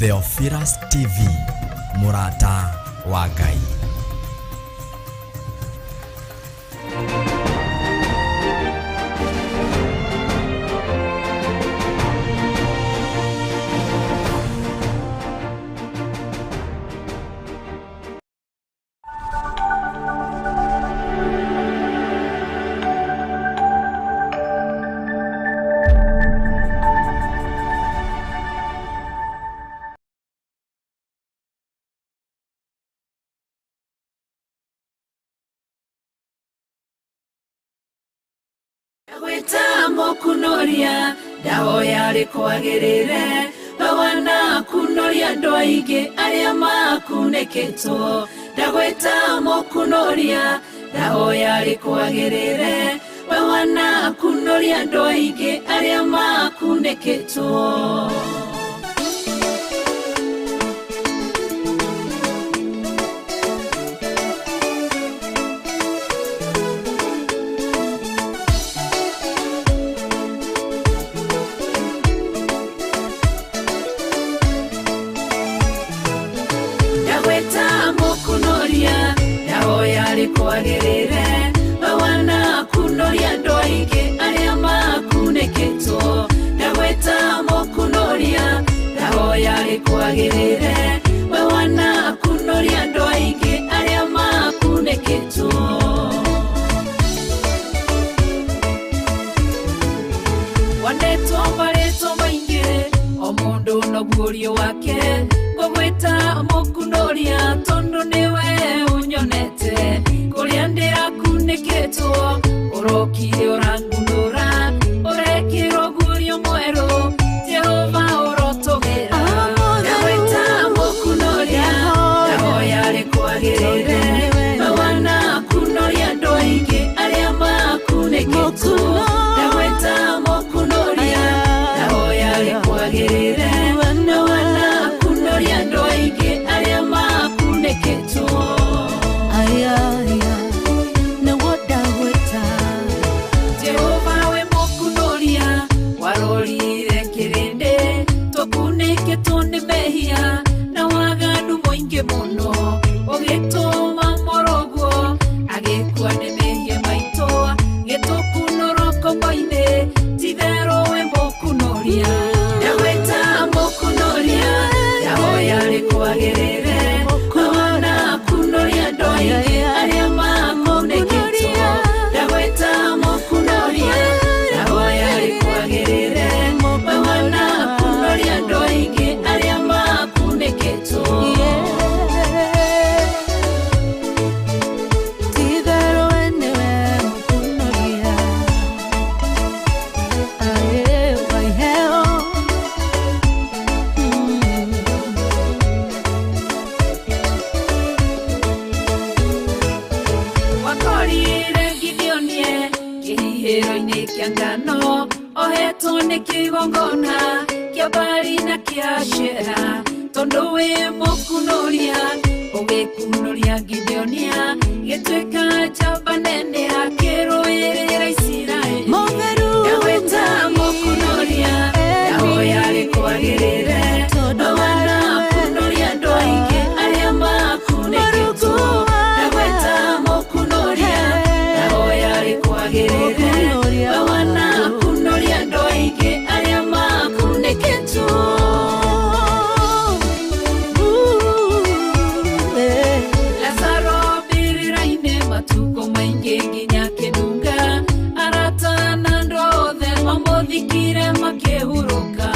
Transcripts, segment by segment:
Theophilus TV, mũrata wa Ngai. Gwĩta mũkunoria ndahoya rĩkwagĩrĩre we wanakunoria andũ aingĩ arĩa makunĩkĩtwo. Ndagwĩta mũkunoria ndahoya rĩkwagĩrĩre we wanakunoria andũ aingĩ arĩa makunĩkĩtwo. Ndagwĩta mũkunoria ndahoya rĩkwagĩrĩre we wanakunoria andũ aingĩ arĩa makunĩkĩtwo. Ndagwĩta mũkunoria ndahoya rĩkwagĩrĩre we wanakunoria andũ aingĩ arĩa makunĩkĩtwo. Wanetwo marĩtwo maingĩ o mũndũ noguũrio wake ngũgwĩta mũkunoria tondũ nĩwe ũnyonete kũrĩa ndĩrakunĩkĩtwo ũrokire ũrangunũra ũrekĩrwo guũrio mwerũ Jehova ũrotũgĩra. Ndagwĩta mũkunoria ndahoya rĩkwagĩrĩre we wanakunoria andũ aingĩ arĩa makunĩkĩtwo. Ndagwĩta mũkunoria ndahoya rĩkwagĩrĩre we wanakunoria andũ aingĩ arĩa makunĩkĩtwo. Jehova we mũkunoria warorire kĩrĩndĩ tũkunĩkĩtwo nĩ mehia na waganu mũingĩ mũno ũgĩtũma mũrũguo agĩkua nĩ mehia maitũ gĩtũkunũrwo ngombo-inĩ titherũ we mũkunoria. Ndagwĩta mũkunoria ndahoya rĩkwagĩrĩre we wanakunoria andũ aingĩ arĩa makunĩkĩtwo. Ndagwĩta mũkunoria ndahoya rĩkwagĩrĩre we wanakunoria andũ aingĩ arĩa makunĩkĩtwo. Wakorire Gideonie kĩhihĩro-inĩ kĩa ngano ohetwo nĩ kĩgongona kĩa Baali na kĩa Ashera tondũ wĩ mũkunoria ũgĩkunoria Gideonia gĩtuĩka njamba nene akĩrũĩrĩra Isiraeli. Ndagwĩta mũkunoria ndahoya rĩkwagĩrĩre we wanakunoria andũ aingĩ arĩa makunĩkĩtwo. Ndagwĩta mũkunoria ndahoya rĩkwagĩrĩre we wanakunoria andũ aingĩ arĩa makunĩkĩtwo. Lazaro mbĩrĩra-inĩ matukũ maingĩ nginya akĩnunga arata na andũ othe mamũthikire makĩhurũka.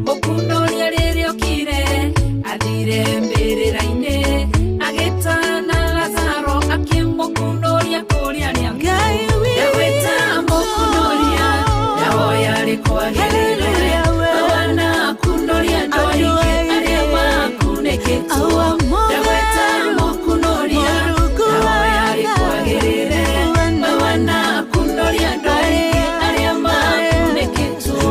Mũkunoria rĩrĩa okire athire mbĩrĩra-inĩ agĩtana Lazaro akĩmũkunoria kũrĩa arĩa. Ndagwĩta mũkunoria ndahoya rĩkwagĩrĩre we wanakunoria andũ aingĩ arĩa makunĩkĩtwo. Ndagwĩta mũkunoria ndahoya rĩkwagĩrĩre we wanakunoria andũ aingĩ arĩa makunĩkĩtwo.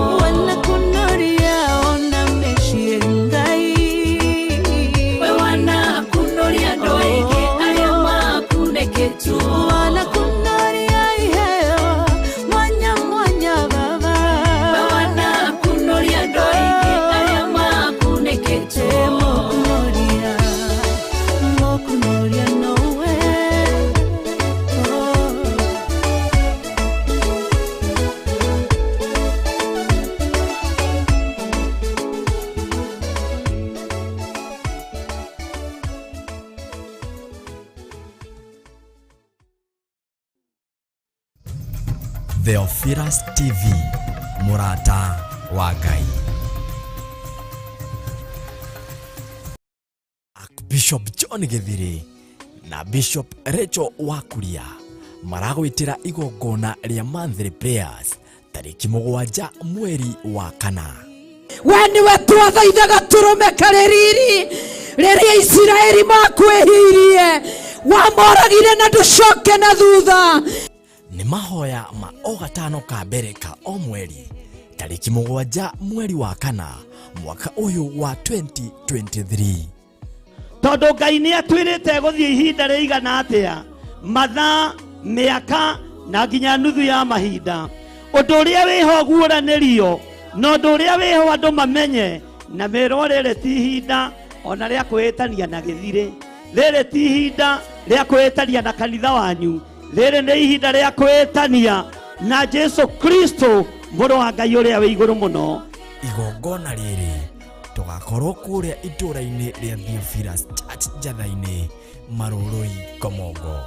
Theophilus TV, mũrata wa Ngai. Bishop John Githiri na Bishop Rachel Wakuria maragwĩtĩra igongona rĩa monthly prayers tarĩki 7 mweri wa 4. We nĩwe twathaithaga tũrũme karĩ riri rĩrĩa Isiraeli makwĩhirie, wamoragire na ndũcoke na thutha. Nĩ mahoya ma o gatano ka mbere ka o mweri tarĩki 7 mweri wa 4 mwaka ũyũ wa 2023. Tondũ Ngai nĩ atwĩrĩte gũthiĩ ihinda rĩigana atĩa, mathaa, mĩaka na nginya nuthu ya mahinda. Ũndũ ũrĩa wĩho guũranĩrio na ũndũ ũrĩa wĩho andũ mamenye na merwo rĩrĩ ti ihinda ona rĩa kwĩĩtania na gĩthirĩ, rĩrĩ ti ihinda rĩa kwĩĩtania na kanitha wanyu, rĩrĩ nĩ ihinda rĩa kwĩĩtania na Jesu Kristo mũrũ wa Ngai ũrĩa wĩ igũrũ mũno. Igongona rĩrĩ tũgakorwo kũrĩa itũũra-inĩ rĩa Theophilus Church Njatha-inĩ, Marũrũi, Komongo.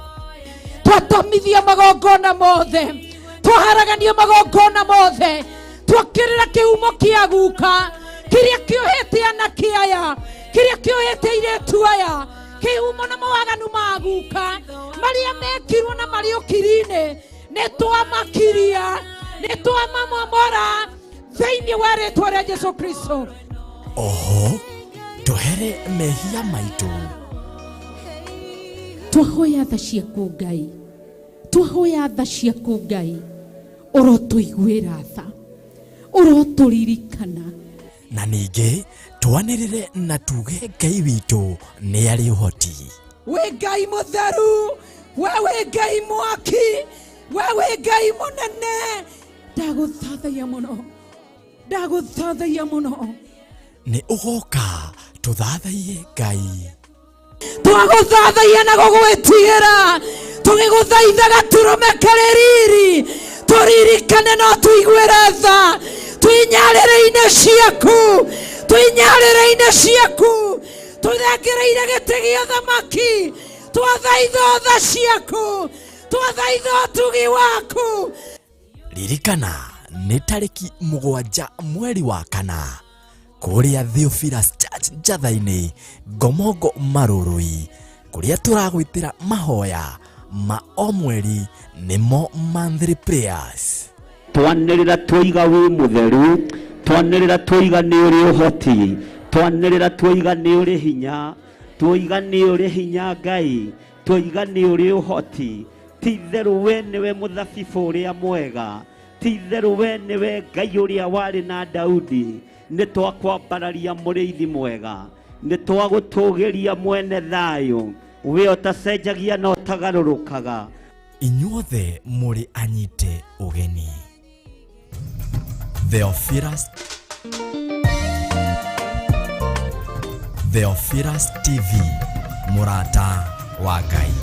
Twatomithia magongona mothe, twaharagania magongona mothe, twokĩrĩra kĩhumo kĩa guka kĩrĩa kĩohete anake aya, kĩrĩa kĩohete airĩtu aya, kĩhumo na mawaganu ma guka marĩa mekirwo na marĩ ũkiri-inĩ, nĩ twamakiria, nĩ twamamomora thĩinĩ wa rĩtwa rĩa Jesu Kristo. Oho tũhere mehia maitũ. Twahoya tha ciaku Ngai, twahoya tha ciaku Ngai, ũrotũiguĩra tha, ũrotũririkana. Na ningĩ twanĩrĩre na tuge Ngai witũ nĩ arĩ ũhoti. Wĩ Ngai mũtheru, we wĩ Ngai mwaki, we wĩ Ngai mũnene. Ndagũthathaiya mũno, ndagũthathaiya mũno. Nĩ ũgoka tũthathaiye Ngai. Twagũthathaiya na gũgwĩtigĩra, tũgĩgũthaithaga tũrũme karĩ riri, tũririkane no tũiguĩre tha, twĩnyarĩrĩ-inĩ ciaku, twĩnyarĩrĩ-inĩ ciaku, tũthengereire gĩtĩ gĩa ũthamaki, twathaitha tha ciaku, twathaitha ũtugi waku. Ririkana nĩ tarĩki 7 mweri wa 4 kũrĩa Theophilus Church Njatha-inĩ, Ngomongo, Marũrũi, kũrĩa tũragwĩtĩra mahoya ma o mweri nĩmo monthly prayers. Twanĩrĩra twoiga wĩ mũtheru, twanĩrĩra twoiga nĩ ũrĩ ũhoti, twanĩrĩra twoiga nĩ ũrĩ hinya, twoiga nĩ ũrĩ hinya Ngai, twoiga nĩ ũrĩ ũhoti. Ti itherũ we nĩwe mũthabibũ ũrĩa mwega, ti itherũ we nĩwe Ngai ũrĩa warĩ na Daudi. Nĩ twakwambararia mũrĩithi mwega, nĩ twagũtũgĩria mwene thayũ, we ũtacenjagia na ũtagarũrũkaga. Inyuothe mũrĩ anyite ũgeni. Theophilus TV, mũrata wa Ngai.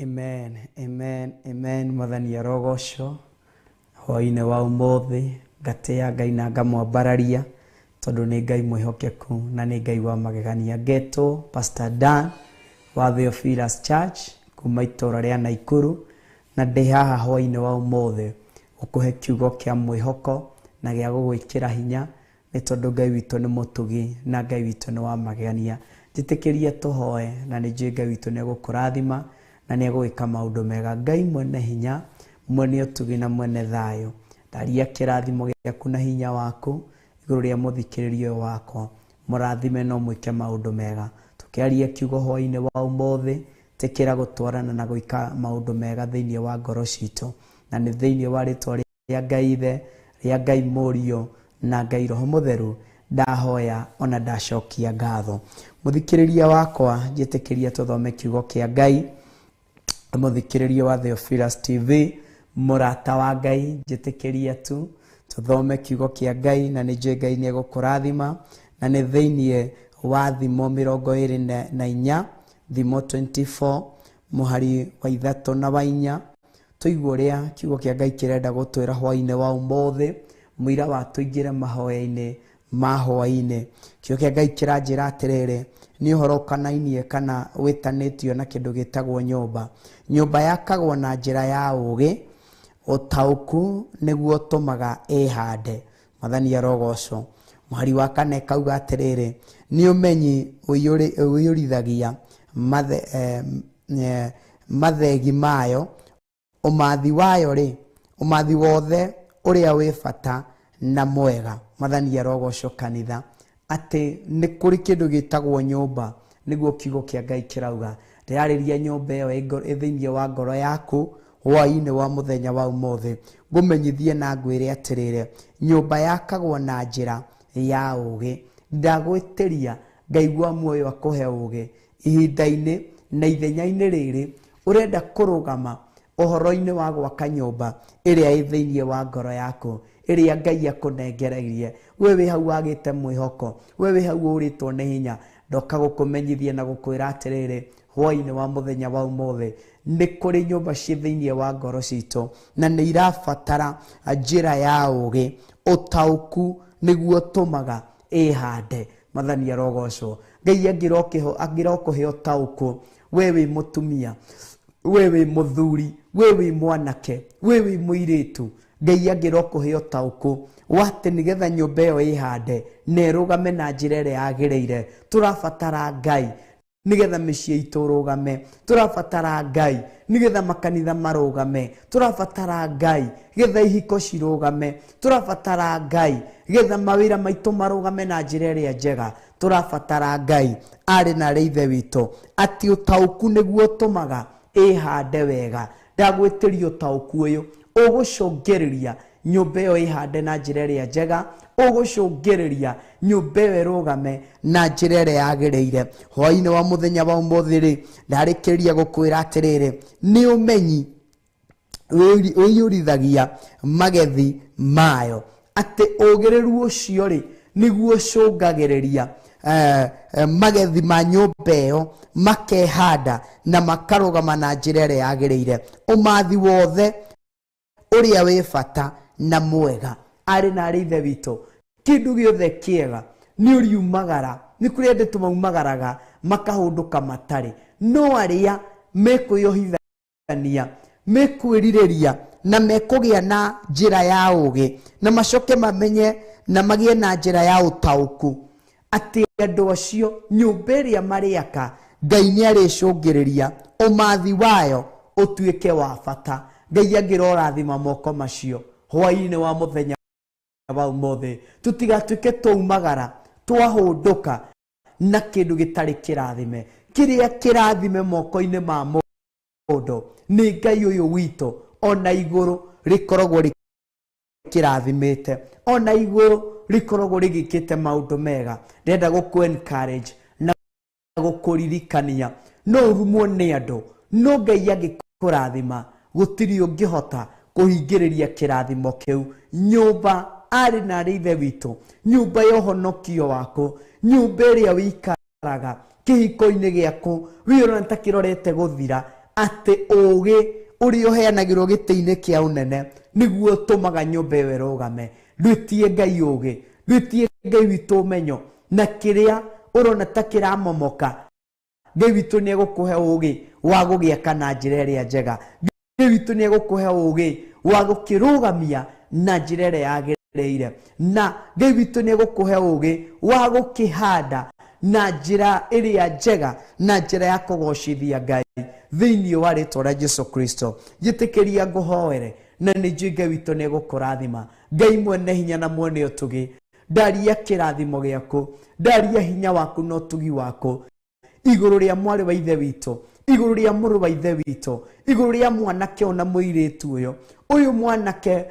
Amen, amen, amen. Mwathani arogocwo hwaĩ-inĩ wa ũmũthĩ, ngatĩa Ngai na ngamwambararia tondũ nĩ Ngai mwĩhokeku na nĩ Ngai wa magegania. Ngetwo Pastor Dan wa Theophilus Church kuma itũũra rĩa Naikuru, na ndĩ haha hwaĩ-inĩ wa ũmũthĩ gũkũhe kiugo kĩa mwĩhoko na gĩa gũgwĩkĩra hinya, nĩ tondũ Ngai witũ nĩ mũtugi na Ngai witũ nĩ wa magegania. Njĩtĩkĩrie tũhoe na nĩ njũĩ Ngai witũ nĩ egũkũrathima na nĩ egũgĩka maũndũ mega. Ngai mwene hinya, mwene ũtugi na mwene thayũ, ndaria kĩrathimo gĩaku na hinya waku igũrũ rĩa mũthikĩrĩria ũyũ wakwa, mũrathime no mwĩke maũndũ mega. Tũkĩaria kiugo hwaĩ-inĩ wa ũmũthĩ, tĩkĩra gũtwarana na gwĩka maũndũ mega thĩinĩ wa ngoro citũ, na nĩ thĩinĩ wa rĩtwa rĩa Ngai Ithe, rĩa Ngai Mũriũ na Ngai Roho Mũtheru ndahoya ona ndacokia ngatho. Mũthikĩrĩria wakwa, njĩtĩkĩria tũthome kiugo kĩa Ngai. Mũthikĩrĩria wa Theophilus TV, Mũrata wa Ngai, njĩtĩkĩria tu tũthome kiugo kĩa Ngai, na nĩ njũĩ Ngai nĩ egũkũrathima. Na nĩ thĩiniĩ wa Thimo 24, Thimo 24 mũhari wa 3 na wa 4, tũigue ũrĩa kiugo kĩa Ngai kĩrenda gũtwĩra hwaĩ-inĩ wa ũmũthĩ, mũira wa tũingĩre mahoya-inĩ ma hwaĩ-inĩ. Kiugo kĩa Ngai kĩranjĩra atĩrĩrĩ, nĩ ũhoro ũkanainie kana wĩtanĩtio na kĩndũ gĩtagwo nyũmba. Nyũmba yakagwo na njĩra ya ũũgĩ, ũtaũku nĩguo ũtũmaga ĩhande. Mwathani arogocwo. Mũhari wa 4 kauga atĩrĩrĩ, nĩ ũmenyi ũiyũrithagia mathegi mayo, ũmathi wayo rĩ, ũmathi wothe ũrĩa wĩ bata na mwega. Mwathani arogocwo kanitha, atĩ nĩ kũrĩ kĩndũ gĩtagwo nyũmba, nĩguo kiugo kĩa Ngai kĩrauga. Ndĩrarĩria nyũmba ĩyo ĩ thĩiniĩ wa ngoro yaku hwaĩ-inĩ wa mũthenya wa ũmũthĩ. Ngũmenyithie na ngwĩre atĩrĩrĩ, nyũmba yakagwo na njĩra ya ũũgĩ. Ndagwĩtĩria Ngai wa muoyo akũhe ũũgĩ ihinda-inĩ na ithenya-inĩ rĩrĩ ũrenda kũrũgama ũhoro-inĩ wa gwaka nyũmba ĩrĩa ĩ thĩiniĩ wa ngoro yaku, ĩrĩa Ngai akũnengereirie. We wĩ hau wagĩte mwĩhoko, we wĩ hau ũrĩtwo nĩ hinya, ndoka gũkũmenyithia na gũkwĩra atĩrĩrĩ, hwaĩ-inĩ wa mũthenya wa ũmũthĩ nĩ kũrĩ nyũmba ciĩ thĩiniĩ wa ngoro citũ, na nĩ irabatara njĩra ya ũũgĩ, ũtaũku nĩguo ũtũmaga ĩhande. Mwathani arogocwo. Ngai angĩrokũhe ũtaũku, we wĩ mũtumia, we wĩ mũthuri, we wĩ mwanake, we wĩ mũirĩtu, Ngai angĩrokũhe ũtaũku wa atĩ nĩgetha nyũmba ĩyo ĩhande na ĩrũgame na njĩra ĩrĩa yagĩrĩire. Tũrabatara Ngai nĩgetha mĩciĩ itũ ĩrũgame, tũrabatara Ngai nĩgetha makanitha marũgame, tũrabatara Ngai nĩgetha ihiko cirũgame, tũrabatara Ngai nĩgetha mawĩra maitũ marũgame na njĩra ĩrĩa njega. Tũrabatara Ngai, arĩ na arĩ ithe witũ, atĩ ũtaũku nĩguo ũtũmaga ĩhande wega. Ndagwĩtĩria ũtaũku ũyũ ũgũcũngĩrĩria nyũmba ĩyo ĩhande na njĩra ĩrĩa njega, ũgũcũngĩrĩria nyũmba ĩyo ĩrũgame na njĩra ĩrĩa yagĩrĩire. Hwaĩ-inĩ wa mũthenya wa ũmũthĩ rĩ, ndarĩkĩrĩria gũkwĩra atĩrĩrĩ, nĩ ũmenyi ũiyũrithagia magethi mayo, atĩ ũgĩrĩru ũcio rĩ nĩguo ũcũngagĩrĩria magethi ma nyũmba ĩyo makehanda na makarũgama na njĩra ĩrĩa yagĩrĩire. Ũmathi wothe ũrĩa wĩ bata na mwega, arĩ na arĩ ithe witũ, kĩndũ gĩothe kĩega nĩ ũriumagara. Nĩ kũrĩ andũ tũmaumagaraga makahũndũka matarĩ, no arĩa mekwĩyohithania, mekwĩrirĩria na mekũgĩa na njĩra ya ũũgĩ, na macoke mamenye na magĩe na njĩra ya ũtaũku atĩ andũ acio nyũmba ĩrĩa marĩaka Ngai nĩ arĩcũngĩrĩria ũmathi wayo ũtuĩke wa bata. Ngai angĩrorathima moko macio hwaĩ-inĩ wa mũthenya wa ũmũthĩ, tũtigatuĩke twaumagara twahũndũka na kĩndũ gĩtarĩ kĩrathime. Kĩrĩa kĩrathime moko-inĩ ma mũndũ nĩ Ngai ũyũ witũ, ona igũrũ rĩkoragwo rĩkĩrathimĩte, ona igũrũ rĩkoragwo rĩgĩkĩte maũndũ mega. Ndĩrenda gũkũ encourage na gũkũririkania, no ũrumwo nĩ andũ, no Ngai angĩkũrathima gũtirĩ ũngĩhota kũhingĩrĩria kĩrathimo kĩu. Nyũmba, arĩ na arĩ ithe witũ, nyũmba ya ũhonokio waku, nyũmba ĩrĩa wĩikaraga kĩhiko-inĩ gĩaku, wĩrona ta kĩrorete gũthira, atĩ ũũgĩ ũrĩa ũheanagĩrwo gĩtĩ-inĩ kĩa ũnene nĩguo ũtũmaga nyũmba ĩyo ĩrũgame. Ndwĩtie Ngai ũũgĩ, ndwĩtie Ngai witũ ũmenyo, na kĩrĩa ũrona ta kĩramomoka, Ngai witũ nĩ egũkũhe ũũgĩ wa gũgĩaka na njĩra ĩrĩa njega. Ngai witũ nĩ egũkũhe ũũgĩ wa gũkĩrũgamia na njĩra ĩrĩa yagĩrĩire, na Ngai witũ nĩ egũkũhe ũũgĩ wa gũkĩhanda na njĩra ĩrĩa njega, na njĩra ya kũgocithia Ngai thĩiniĩ wa rĩtwa rĩa Jesu Kristo. Njĩtĩkĩria ngũhoere, na nĩ njũĩ Ngai witũ nĩ egũkũrathima. Ngai mwene hinya na mwene ũtugi, ndaria kĩrathimo gĩaku, ndaria hinya waku na ũtugi waku igũrũ rĩa mwarĩ wa ithe witũ, igũrũ rĩa mũrũ wa ithe witũ, igũrũ rĩa mwanake ona mũirĩtu ũyũ. Ũyũ mwanake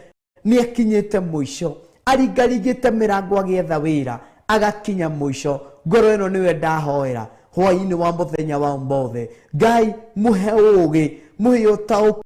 nĩ akinyĩte mũico, aringaringĩte mĩrango agĩetha wĩra, agakinya mũico. Ngoro ĩno nĩwe ndahoera hwaĩ-inĩ wa mũthenya wa ũmũthĩ. Ngai mũhe ũũgĩ, mũhe ũtaũku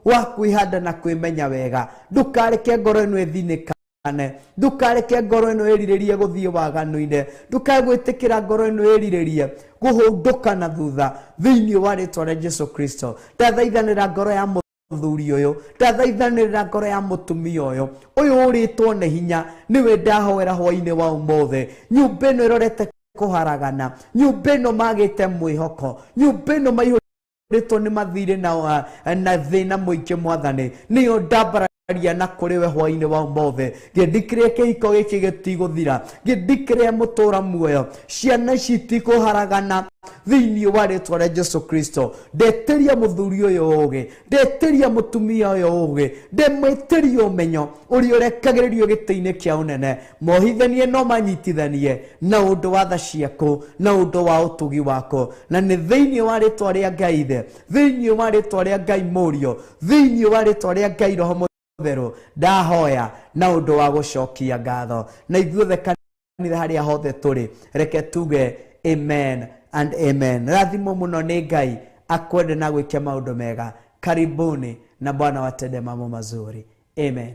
Wa kwĩhanda na kwĩmenya wega. Ndũkareke ngoro ĩno ĩthinĩkane, ndũkareke ngoro ĩno ĩrirĩrie gũthiĩ waganu-inĩ, ndũkae gwĩtĩkĩra ngoro ĩno ĩrirĩrie kũhũndũka na thutha thĩinĩ wa rĩtwa rĩa Jesu Kristo. Ndathaithanĩra ngoro ya mũthuri ũyũ, ndathaithanĩra ngoro ya mũtumia ũyũ, ũyũ ũrĩtwo nĩ hinya nĩwe ndahoera hwainĩ wa ũmũthĩ. Nyũmba ĩno ĩrorete kũharagana, nyũmba ĩno magĩte mwĩhoko, nyũmba ĩno maihũrĩtwo nĩ mathirĩ na thĩna mũingĩ mwathani, nĩyo ndambararia na kũrĩ we hwainĩ wa ũmũthĩ. Ngĩndikĩria kĩhiko gĩkĩ gĩtigũthira, ngĩndikĩria mũtũra muoyo, ciana ici itikũharagana thĩinĩ wa rĩtwa rĩa Jesu Kristo. Ndetĩria mũthuri ũyũ ũgĩ, ndetĩria mũtumia ũyũ ũgĩ, ndemwĩtĩria ũmenyo ũrĩa ũrekagĩrĩrio gĩtĩ-inĩ kĩa ũnene, mohithanie no manyitithanie na ũndũ wa tha ciaku na ũndũ wa ũtugi waku, na nĩ thĩinĩ wa rĩtwa rĩa Ngai Ithe, thĩinĩ wa rĩtwa rĩa Ngai Mũriũ, thĩinĩ wa rĩtwa rĩa Ngai Roho Mũtheru ndahoya na ũndũ wa gũcokia ngatho. Na ithuothe kanitha harĩa hothe tũrĩ, reke tuge amen and amen. Rathimwo mũno nĩ Ngai, akwende na gwĩke maũndũ mega. Karibuni na Bwana watende mambo mazuri. Amen.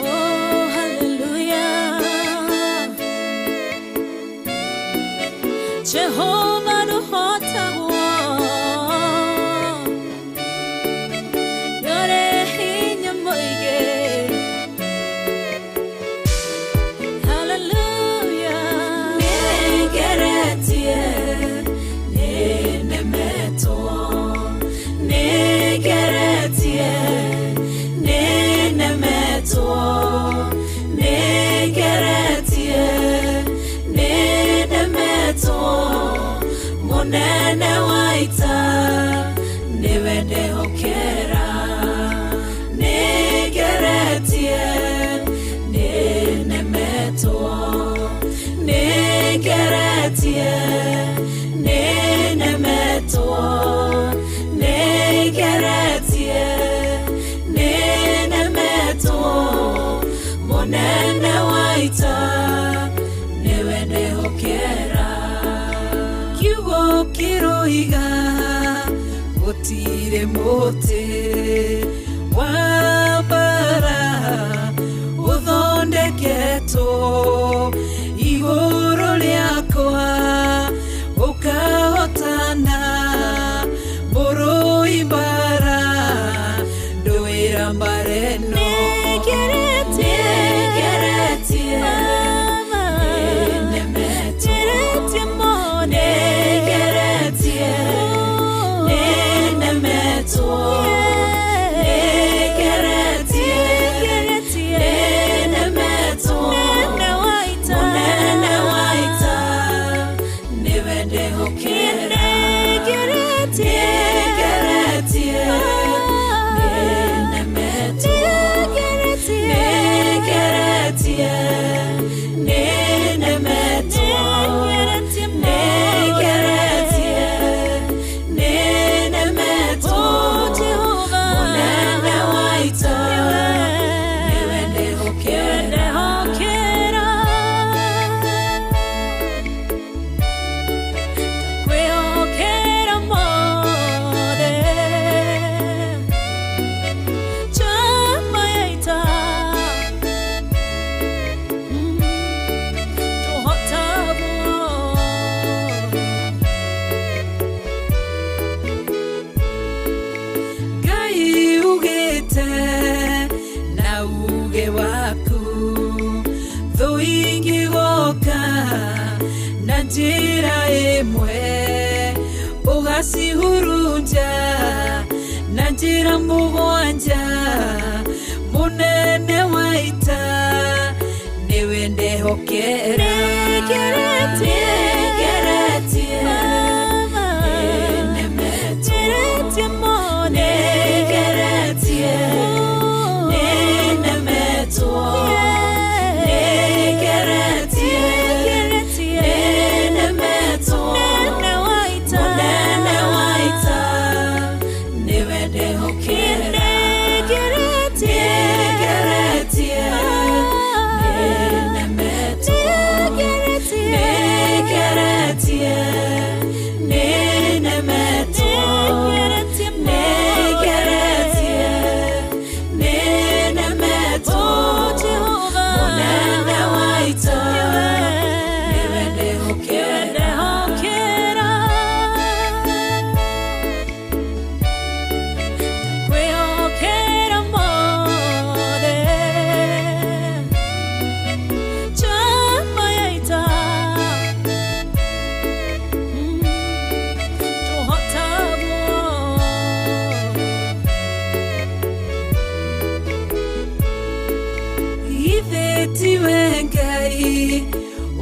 Oh, hallelujah. Jehovah nuhotagwo, yore hinya mũingĩ. Hallelujah. Nĩngeretie, nĩnemetwo, nĩngeretie, nĩnemetwo, nĩngeretie, nĩnemetwo, mũnene wa ita nĩwe ndehokera. Nĩngeretie, nĩnemetwo, nĩngeretie, nĩnemetwo, nĩngeretie, nĩnemetwo, mũnene wa ita nĩwe ndehokera. Kiugo kĩroiga gũtirĩ mũtĩ wa mbara ũthondeketwo igũrũ rĩakwa ũkahotana, mũrũi mbara ndũĩra mbara ĩno. Nĩngeretie, nĩnemetwo, nĩngeretie, nĩnemetwo, nĩngeretie, nĩnemetwo, mũnene wa ita nĩwe ndehokera. Nĩngeretie, nĩnemetwo, nĩngeretie, nĩnemetwo, nĩngeretie, nĩnemetwo, mũnene wa ita nĩwe ndehokera. Kwĩhokera mothe chama ya ita tũhotagwo. Ngai ugĩte na uge waku, thũ ingĩgoka na njĩra ĩmwe ũgacihurunja na njĩra mũgwanja, mũnene wa ita nĩwe ndehokera. Nĩngeretie, nĩnemetwo, nĩngeretie, nĩnemetwo, nĩngeretie, nĩnemetwo,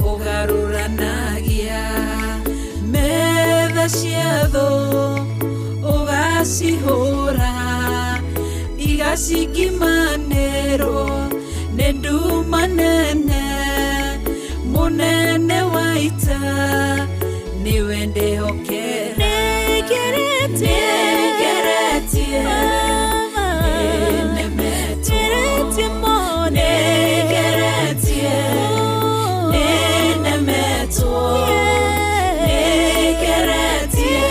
Ũgarũranagia metha cia thũ ũgacihũra igacingimanĩrwo nĩ nduma nene mũnene wa ita nĩwe ndĩhokera nĩngeretie nĩnemetwo nĩngeretie nĩnemetwo nĩngeretie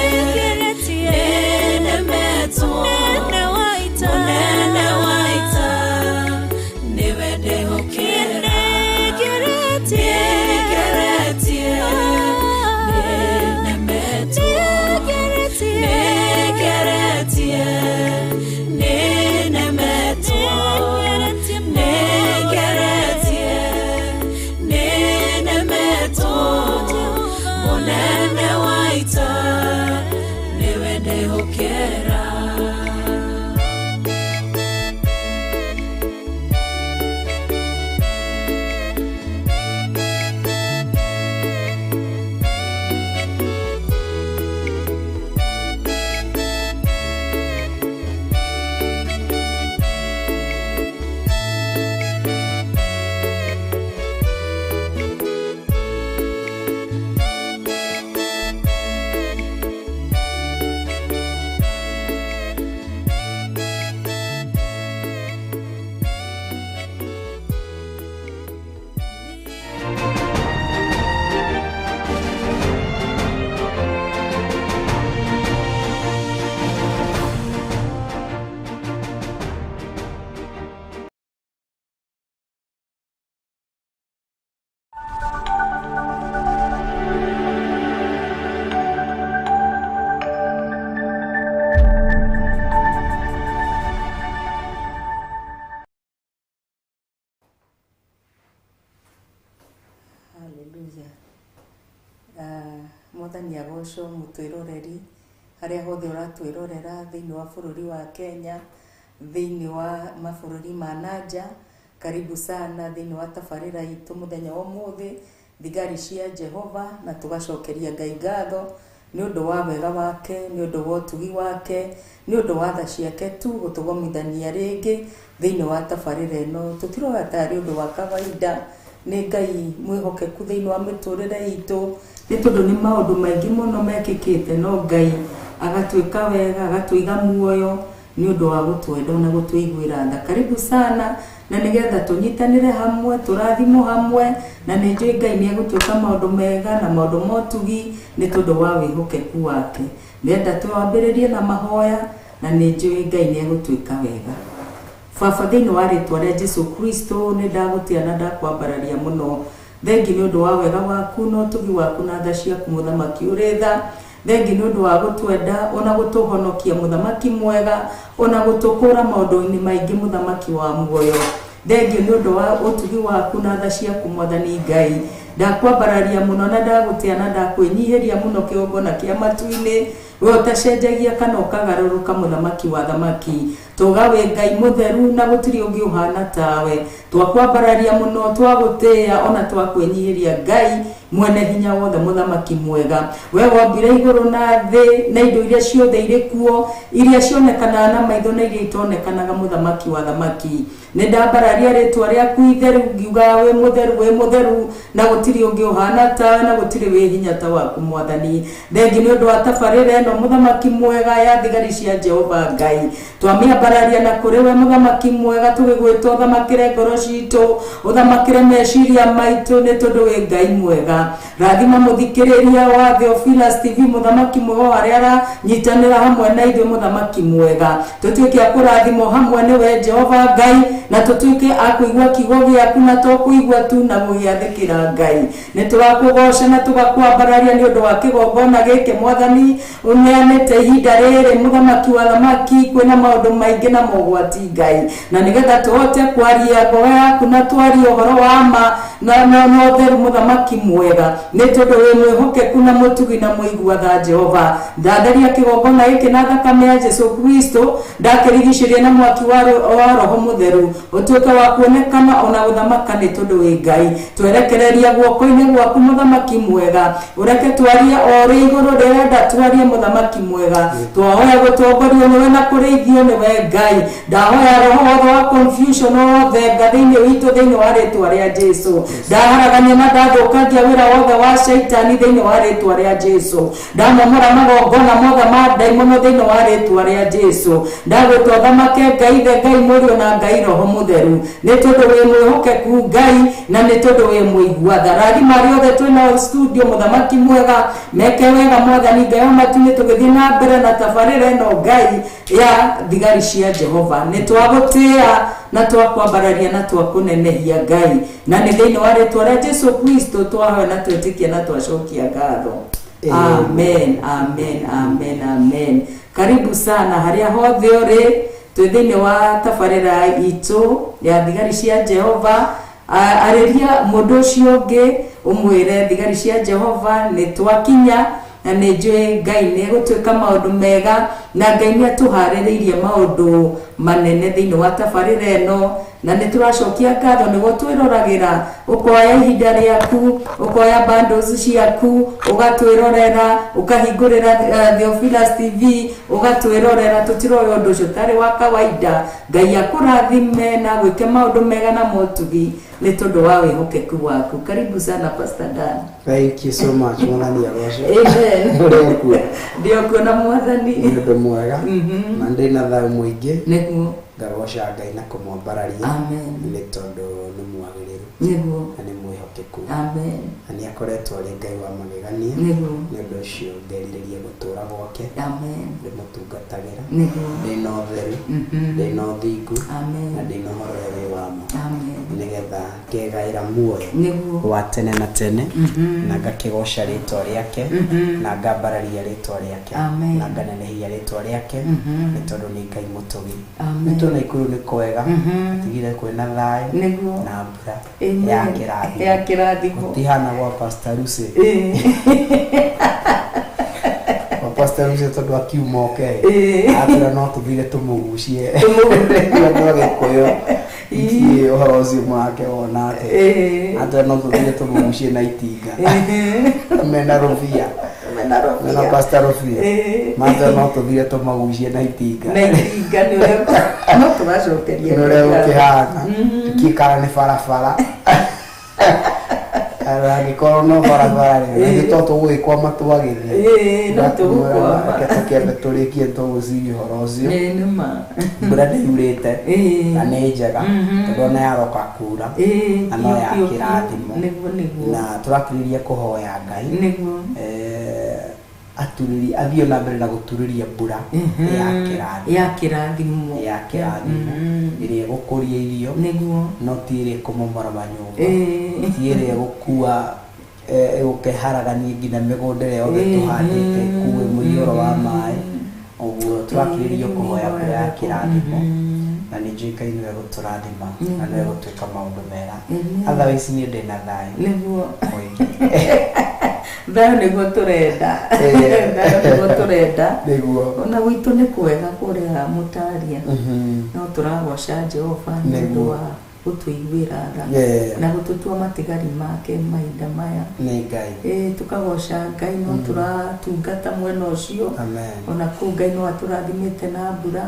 nĩnemetwo mũnene wa ita nĩwe ndĩhokera nĩngeretie nĩnemetwo nĩngeretie nĩnemetwo nĩngeretie nĩnemetwo mũnene wa ita nĩwe ndĩhokera. Haleluya. Mwathani agocwo mũtwĩroreri harĩa hothe ũratwĩrorera thĩinĩ wa bũrũri wa Kenya, thĩinĩ wa mabũrũri ma nanja. Karibu sana thĩinĩ wa tabarĩra itũ mũthenya wa ũmũthĩ, thigari cia Jehova, na tũgacokeria Ngai ngatho nĩ ũndũ wa wega wake, nĩ ũndũ wa ũtugi wake, nĩ ũndũ wa tha ciake tu gũtũgomithania rĩngĩ thĩinĩ wa tabarĩra ĩno. Tũtiroga tarĩ ũndũ wa kawaida, nĩ Ngai mwĩhokeku thĩinĩ wa mĩtũrĩre itũ, nĩ tondũ nĩ maũndũ maingĩ mũno mekĩkĩte, no Ngai agatuĩka wega, agatũiga muoyo nĩ ũndũ wa gũtwenda na gũtũiguĩra tha. Karibu sana, na nĩgetha tũnyitanĩre hamwe, tũrathimwo hamwe, na nĩ njũĩ Ngai nĩ egũtwĩka maũndũ mega na maũndũ ma ũtugi nĩ tondũ wa wĩhokeku wake. Ndĩrenda twambĩrĩrie na mahoya, na nĩ njũĩ Ngai nĩ egũtwĩka wega. Baba, thĩinĩ wa rĩtwa rĩa Jesu Kristo, nĩ ndagũtĩa na ndakwambararia mũno. Thengi nĩ ũndũ wa wega waku na ũtugi waku na tha ciaku, mũthamaki ũrĩ tha. Thengi nĩ ũndũ wa gũtwenda ona gũtũhonokia, mũthamaki mwega, ona gũtũkũra maũndũ-inĩ maingĩ, mũthamaki wa muoyo. Thengi nĩ ũndũ wa ũtugi waku na tha ciaku, mwathani Ngai. Ndakwambararia mũno na ndagũtĩa na ndakwĩnyihĩria mũno kĩgongona kĩa matu-inĩ. We ũtacenjagia kana ũkagarũrũka, mũthamaki wa thamaki. Tũga wĩ Ngai mũtheru na gũtirĩ ũngĩ ũhana tawe. Twakwambararia mũno, twagũtĩa ona twakwĩnyihĩria, Ngai mwene hinya wothe, mũthamaki mwega. We wombire igũrũ na thĩ na indo iria ciothe irĩ kuo, iria cionekanaga na maitho na iria itonekanaga, mũthamaki wa thamaki. Nĩ ndambararia rĩtwa rĩaku itheru, ngiugaga wĩ mũtheru, wĩ mũtheru, na gũtirĩ ũngĩ ũhana tawe, na gũtirĩ wĩ hinya ta waku, mwathani. Thengi nĩ ũndũ wa tabarĩra ĩno, mũthamaki mwega, ya thigari cia Jehova Ngai. Twamĩambararia na kũrĩ we, mũthamaki mwega, tũgĩgwĩta ũthamakĩre ngoro citũ, ũthamakĩre meciria maitũ, nĩ tondũ wĩ Ngai mwega. Rathima mũthikĩrĩria wa Theophilus TV, mũthamaki mwega, o harĩa aranyitanĩra hamwe na ithuĩ, mũthamaki mwega. Tũtuĩke a kũrathimwo hamwe nĩwe Jehova Ngai, na tũtuĩke a kũigua kiugo gĩaku, na to kũigua tu na gũgĩathĩkĩra Ngai. Nĩ tũrakũgoca na tũgakwambararia nĩ ũndũ wa kĩgongona gĩkĩ, mwathani, Ngũneanĩte ihinda rĩrĩ mũthamaki wa thamaki, kwĩna maũndũ maingĩ na mogwati Ngai, na nĩgetha tũhote kwaria ngoro yaku na twarie ũhoro wa ma na ũtheru mũthamaki mwega, nĩ tondũ wĩ mwĩhokeku na mũtugi na mũigua tha Jehova. Ndatheria kĩgongona gĩkĩ na thakame ya Jesu Kristo, ndakĩrigicĩria na mwaki wa Roho Mũtheru, ũtuĩke wa kuonekana ona gũthamaka, nĩ tondũ wĩ Ngai. Twerekereria guoko-inĩ gwaku mũthamaki mwega, ũreke twarie o ũrĩa igũrũ rĩrenda twarie mũthamaki mwega. Twahoya gũtongorio nĩwe na kũrĩithio nĩwe Ngai. Ndahoya roho wothe wa confusion wothe nga thĩinĩ witũ thĩinĩ wa rĩtwa rĩa Jesu. Ndaharagania na ndathũkangia wĩra wothe wa shaitani thĩinĩ wa rĩtwa rĩa Jesu. Ndamomora magongona mothe ma ndaimono thĩinĩ wa rĩtwa rĩa Jesu. Ndagwĩta ũthamake Ngai Ithe, Ngai Mũriũ na Ngai Roho Mũtheru, nĩ tondũ wĩ mwĩhokeku Ngai, na nĩ tondũ wĩ mũigua tha. Rathima arĩa othe twĩnao studio mũthamaki mwega, meke wega Mwathani Ngai wa matu-inĩ, tũgĩthiĩ na mbere na tabarĩra ĩno Ngai ya thigari cia Jehova. Nĩ twagũtĩĩa na twakwambararia na twakũnenehia Ngai, na nĩ thĩinĩ wa rĩtwa rĩa Jesu Kristo twahoya na twetĩkia na twacokia ngatho. Amen, amen, amen, amen. Karibu sana harĩa hothe ũrĩ, twĩ thĩinĩ wa tabarĩra itũ ya thigari cia Jehova. Arĩria mũndũ ũcio ũngĩ ũmwĩre thigari cia Jehova nĩ twakinya, na nĩ njũĩ Ngai nĩ egũtuĩka maũndũ mega, na Ngai nĩ atũharĩrĩirie maũndũ manene thĩinĩ wa tabarĩra ĩno, na nĩ tũracokia ngatho nĩguo twĩroragĩra. Ũkoya ihinda rĩaku, ũkoya bundles ciaku, ũgatwĩrorera, ũkahingũrĩra Theophilus TV, ũgatwĩrorera. Tũtiroya ũndũ ũcio ũtarĩ wa kawaida. Ngai akũrathime na gwĩke maũndũ mega na motugi nĩ tondũ wa wĩhokeku waku. Karibu sana Pastor Dan. Thank you so much, mwathani agocwo. Amen. Ũrĩ okuo? Ndĩ okuo na Mwathani. Nĩ ũndũ mwega na ndĩ na thayũ mũingĩ. Nĩguo. Ngagoca Ngai na kũmwambararia. Amen. Nĩ tondũ nĩ mwagĩrĩru. Nĩguo. Na nĩ mwĩhokeku. Amen. Na nĩ akoretwo arĩ Ngai wa magegania. Nĩguo. Nĩ ũndũ ũcio ngerirĩria gũtũũra gwake. Amen. Ndĩmũtungatagĩra. Nĩguo. Ndĩ na ũtheru. Ndĩ na ũthingu. Amen. Na ndĩ na ũhoro ũrĩa wĩ wa ma. Amen. Nĩgetha ngegaĩra muoyo Nĩguo. wa tene na tene, na ngakĩgoca rĩtwa rĩake, na ngambararia rĩtwa rĩake, Amen. na nganenehia rĩtwa rĩake, nĩ tondũ nĩ Ngai mũtũgi. Amen. Nĩ tondũ Naikuru nĩ kwega, tigire kwĩna thayũ Nĩguo. na mbura Amen. ya kĩrathimo. Ya kĩrathimo. Gũtihana gwa Pastor Lucy. Gwa Pastor Lucy tondũ akiuma oke atwĩra no tũthire tũmũgucie andũ a Gĩkũyũ, ithiĩ ũhoro ũcio mũrake wona atĩ atwĩra no tũthire tũmũgucie na itinga mena rũbia, mena Pastor Rũbia, matwĩra no tũthire tũmagucie na itinga. Na itinga nĩ ũrĩa no tũracokeria nĩ ũrĩa gũkĩhana tikikara nĩ barabara, angĩkorwo no barabara rĩ, na to tũgũgĩkwama twagĩthiĩ. Ĩĩ, no tũgũkwama. Reke tũkĩambe tũrĩkie tũgũciria ũhoro ũcio. Ĩĩ, nĩ ma. Mbura nĩ yurĩte na nĩ njega, tondũ ona yaroka kura na no ya biũ, biũ. kĩrathimo. Nĩguo, nĩguo. Na tũrakĩrĩria kũhoya Ngai Nĩguo. Aturĩrie, athiĩ na mbere na gũturĩria mbura ya kĩrathimo. Ya kĩrathimo. Ya kĩrathimo ĩrĩa ĩgũkũria irio, Nĩguo. no ti ĩrĩa ĩkũmomora manyũmba, ti ĩrĩa ĩgũkua, ĩgũkĩharagania nginya mĩgũnda ĩrĩa yothe tũhandĩte, ĩkue mũiyũro wa maĩ. Ũguo tũrakĩrĩria kũhoya mbura ya kĩrathimo, na nĩ njũĩ Ngai nĩwe gũtũrathima na nĩwe gũtwĩka maũndũ mega. Otherwise niĩ ndĩ na thayũ Nĩguo. mũingĩ. Thayũ nĩguo tũrenda. Thayũ nĩguo tũrenda. Nĩguo. Ona gwitũ nĩ kwega kũrĩa mũtaria, no tũragoca Jehova nĩ ũndũ wa gũtũiguĩra tha na gũtũtua matigari make mahinda maya. Nĩ Ngai. Ĩĩ, tũkagoca Ngai, no tũratungata mwena ũcio. Amen. Ona kũu Ngai no atũrathimĩte na mbura,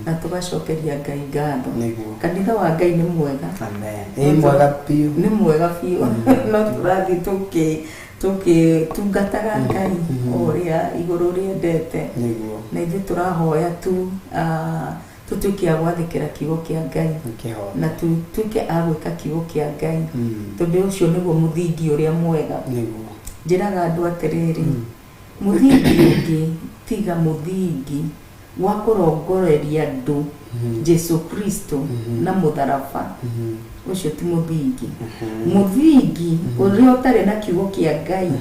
na tũgacokeria Ngai ngatho. Nĩguo. Kanitha wa Ngai nĩ mwega. Amen. Ĩ mwega biũ. Nĩ mwega biũ. No tũrathiĩ tũgĩtungataga Ngai o ũrĩa igũrũ rĩendete. Nĩguo. Na ithuĩ tũrahoya tu tũtuĩke a gwathĩkĩra kiugo kĩa Ngai, Nĩkĩho. na tũtuĩke a gwĩka kiugo kĩa Ngai, tondũ ũcio nĩguo mũthingi ũrĩa mwega. Nĩguo. Njĩraga andũ atĩrĩrĩ, mũthingi ũngĩ tiga mũthingi wa kũrongoreria andũ Jesu Kristo na mũtharaba, ũcio ti mũthingi. Mũthingi ũrĩa ũtarĩ na kiugo kĩa Ngai,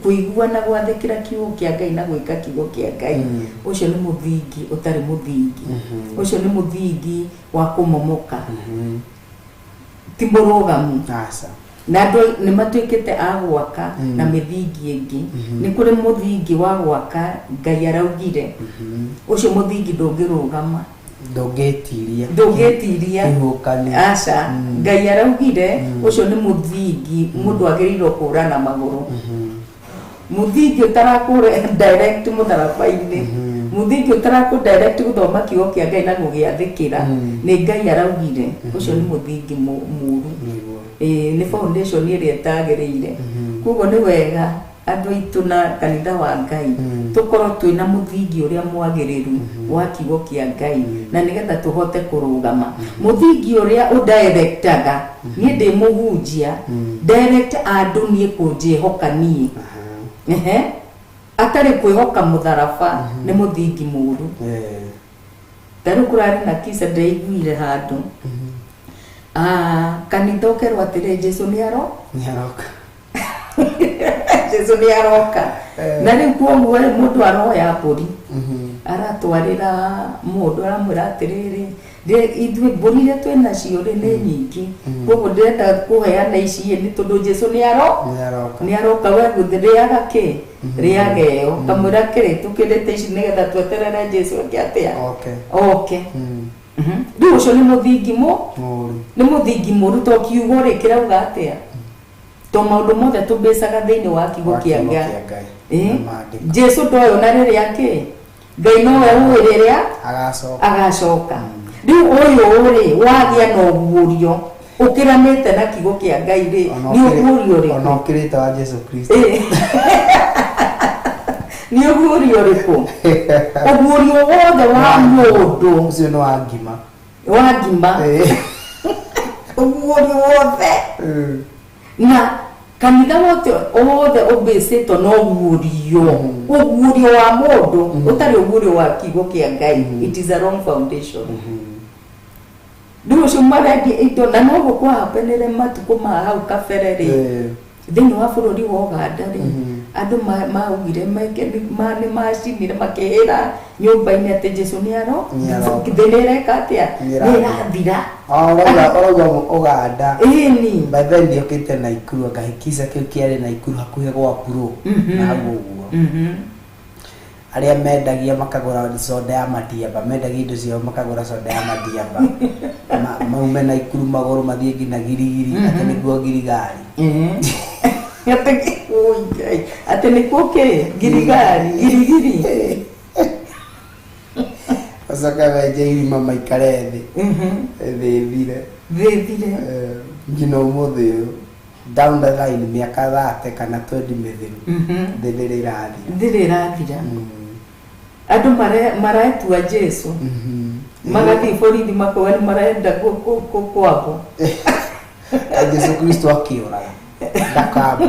kũigua na gwathĩkĩra kiugo kĩa Ngai na gwĩka kiugo kĩa Ngai, ũcio nĩ mũthingi ũtarĩ mũthingi. Ũcio nĩ mũthingi wa kũmomoka, ti mũrũgamu. Aca. Na andũ nĩ matuĩkĩte a gwaka na mĩthingi ĩngĩ. Nĩ kũrĩ mũthingi wa gwaka Ngai araugire, ũcio mũthingi ndũngĩrũgama. Ndũngĩtiria. Ndũngĩtiria. Kĩhuhũkanio. Aca, Ngai araugire ũcio nĩ mũthingi mũndũ agĩrĩirwo kũra na magũrũ. Mũthingi ũtarakũra direct mũtharaba-inĩ, mũthingi ũtarakũ direct gũthoma kiugo kĩa Ngai na gũgĩathĩkĩra, nĩ Ngai araugire ũcio nĩ mũthingi mũru. Nĩguo. Ĩĩ, nĩ foundation ĩrĩa ĩtagĩrĩire. Koguo nĩ wega andũ aitũ na kanitha wa Ngai tũkorwo twĩna mũthingi ũrĩa mwagĩrĩru wa kiugo kĩa Ngai, na nĩgetha tũhote kũrũgama. Mũthingi ũrĩa ũdirectaga, niĩ ndĩ mũhunjia, direct andũ niĩ kũnjĩhoka niĩ. Ehe, atarĩ kwĩhoka mũtharaba, nĩ mũthingi mũru. Ta rĩu kũrarĩ na kisa ndĩraiguire handũ. Ah, kanitha ũkerwo atĩrĩ, Jesu nĩ aro Nĩ aroka. Jesu nĩ aroka. Na rĩu kwoguo rĩ, mũndũ aroya mbũri, aratwarĩra mũndũ, aramwĩra atĩrĩrĩ, ithuĩ mbũri iria twĩ nacio rĩ nĩ nyingĩ, koguo ndĩrenda kũheana ici nĩ tondũ Jesu nĩ aro Nĩ aroka. Nĩ aroka. We rĩaga kĩ, rĩaga ĩyo, kamwĩra kĩrĩ tũkĩrĩte ici nĩgetha tweterere Jesu eke atĩa? Okay. Oke. Rĩu ũcio nĩ mũthingi mũ Mũru. Nĩ mũthingi mũru, to kiugo rĩ kĩrauga atĩa? To maũndũ mothe tũmbĩcaga thĩinĩ wa kiugo Wa kĩa kiugo Ngai. kĩa Ngai. Ĩĩ. Na maandĩko. Jesu ndoĩ ona rĩrĩa kĩ, Ngai nowe ũĩ rĩrĩa agacoka. Agacoka. Rĩu ũyũ rĩ wagĩa na ũguũrio ũkĩranĩte na kiugo kĩa Ngai rĩ, Ona nĩ ũguũrio ona ũrĩkũ? ũkĩrĩte wa Jesu Kristo. Ĩĩ. Nĩ ũguũrio ũrĩkũ? Ũguũrio wothe wa mũndũ ũcio nĩ wa ngima. Wa ngima. Ũguũrio wothe na kanitha wothe wothe ũmbĩcĩtwo na ũguũrio, ũguũrio wa mũndũ ũtarĩ ũguũrio wa kiugo kĩa Ngai, it is a wrong foundation. Rĩu ũcio marendia indo, na noguo kwahapenere matukũ ma hau kabere rĩ, thĩinĩ wa bũrũri wa Ũganda rĩ, andũ maugire meke nĩ macinire makĩhĩra nyũmba-inĩ atĩ Jesu nĩ aro Nĩ aroka. Thĩ nĩ ĩreka atĩa? Nĩ Nĩ ĩrathira. ĩrathira. Ah, ũrauga Ũganda. Ĩni. By then ndiokĩte Naikuru, anga kisa kĩu kĩarĩ Naikuru hakuhĩ gwa Puro na hau ũguo. Arĩa mendagia makagũra soda ya madiaba, mendagia indo ciao makagũra soda ya madiaba. Maume Naikuru magũrũ mathiĩ nginya Girigiri, atĩ nĩkuo Girigari. Atĩ ũi Ngai, atĩ nĩkuo kĩ Girigari, Girigiri. Macoka menje irima maikare thĩ. Thĩ ĩthire. Thĩ ĩthire. Eh, nginya ũmũthĩ ũyũ, down the line mĩaka 30 kana 20 mĩthiru, thĩ nĩrĩ ĩrathira. Thĩ nĩ ĩrathira. Andũ maretua Jesu, magathiĩ borithi makauga nĩ marenda kwambwo. Jesu Kristo akĩũraga ndakambwo,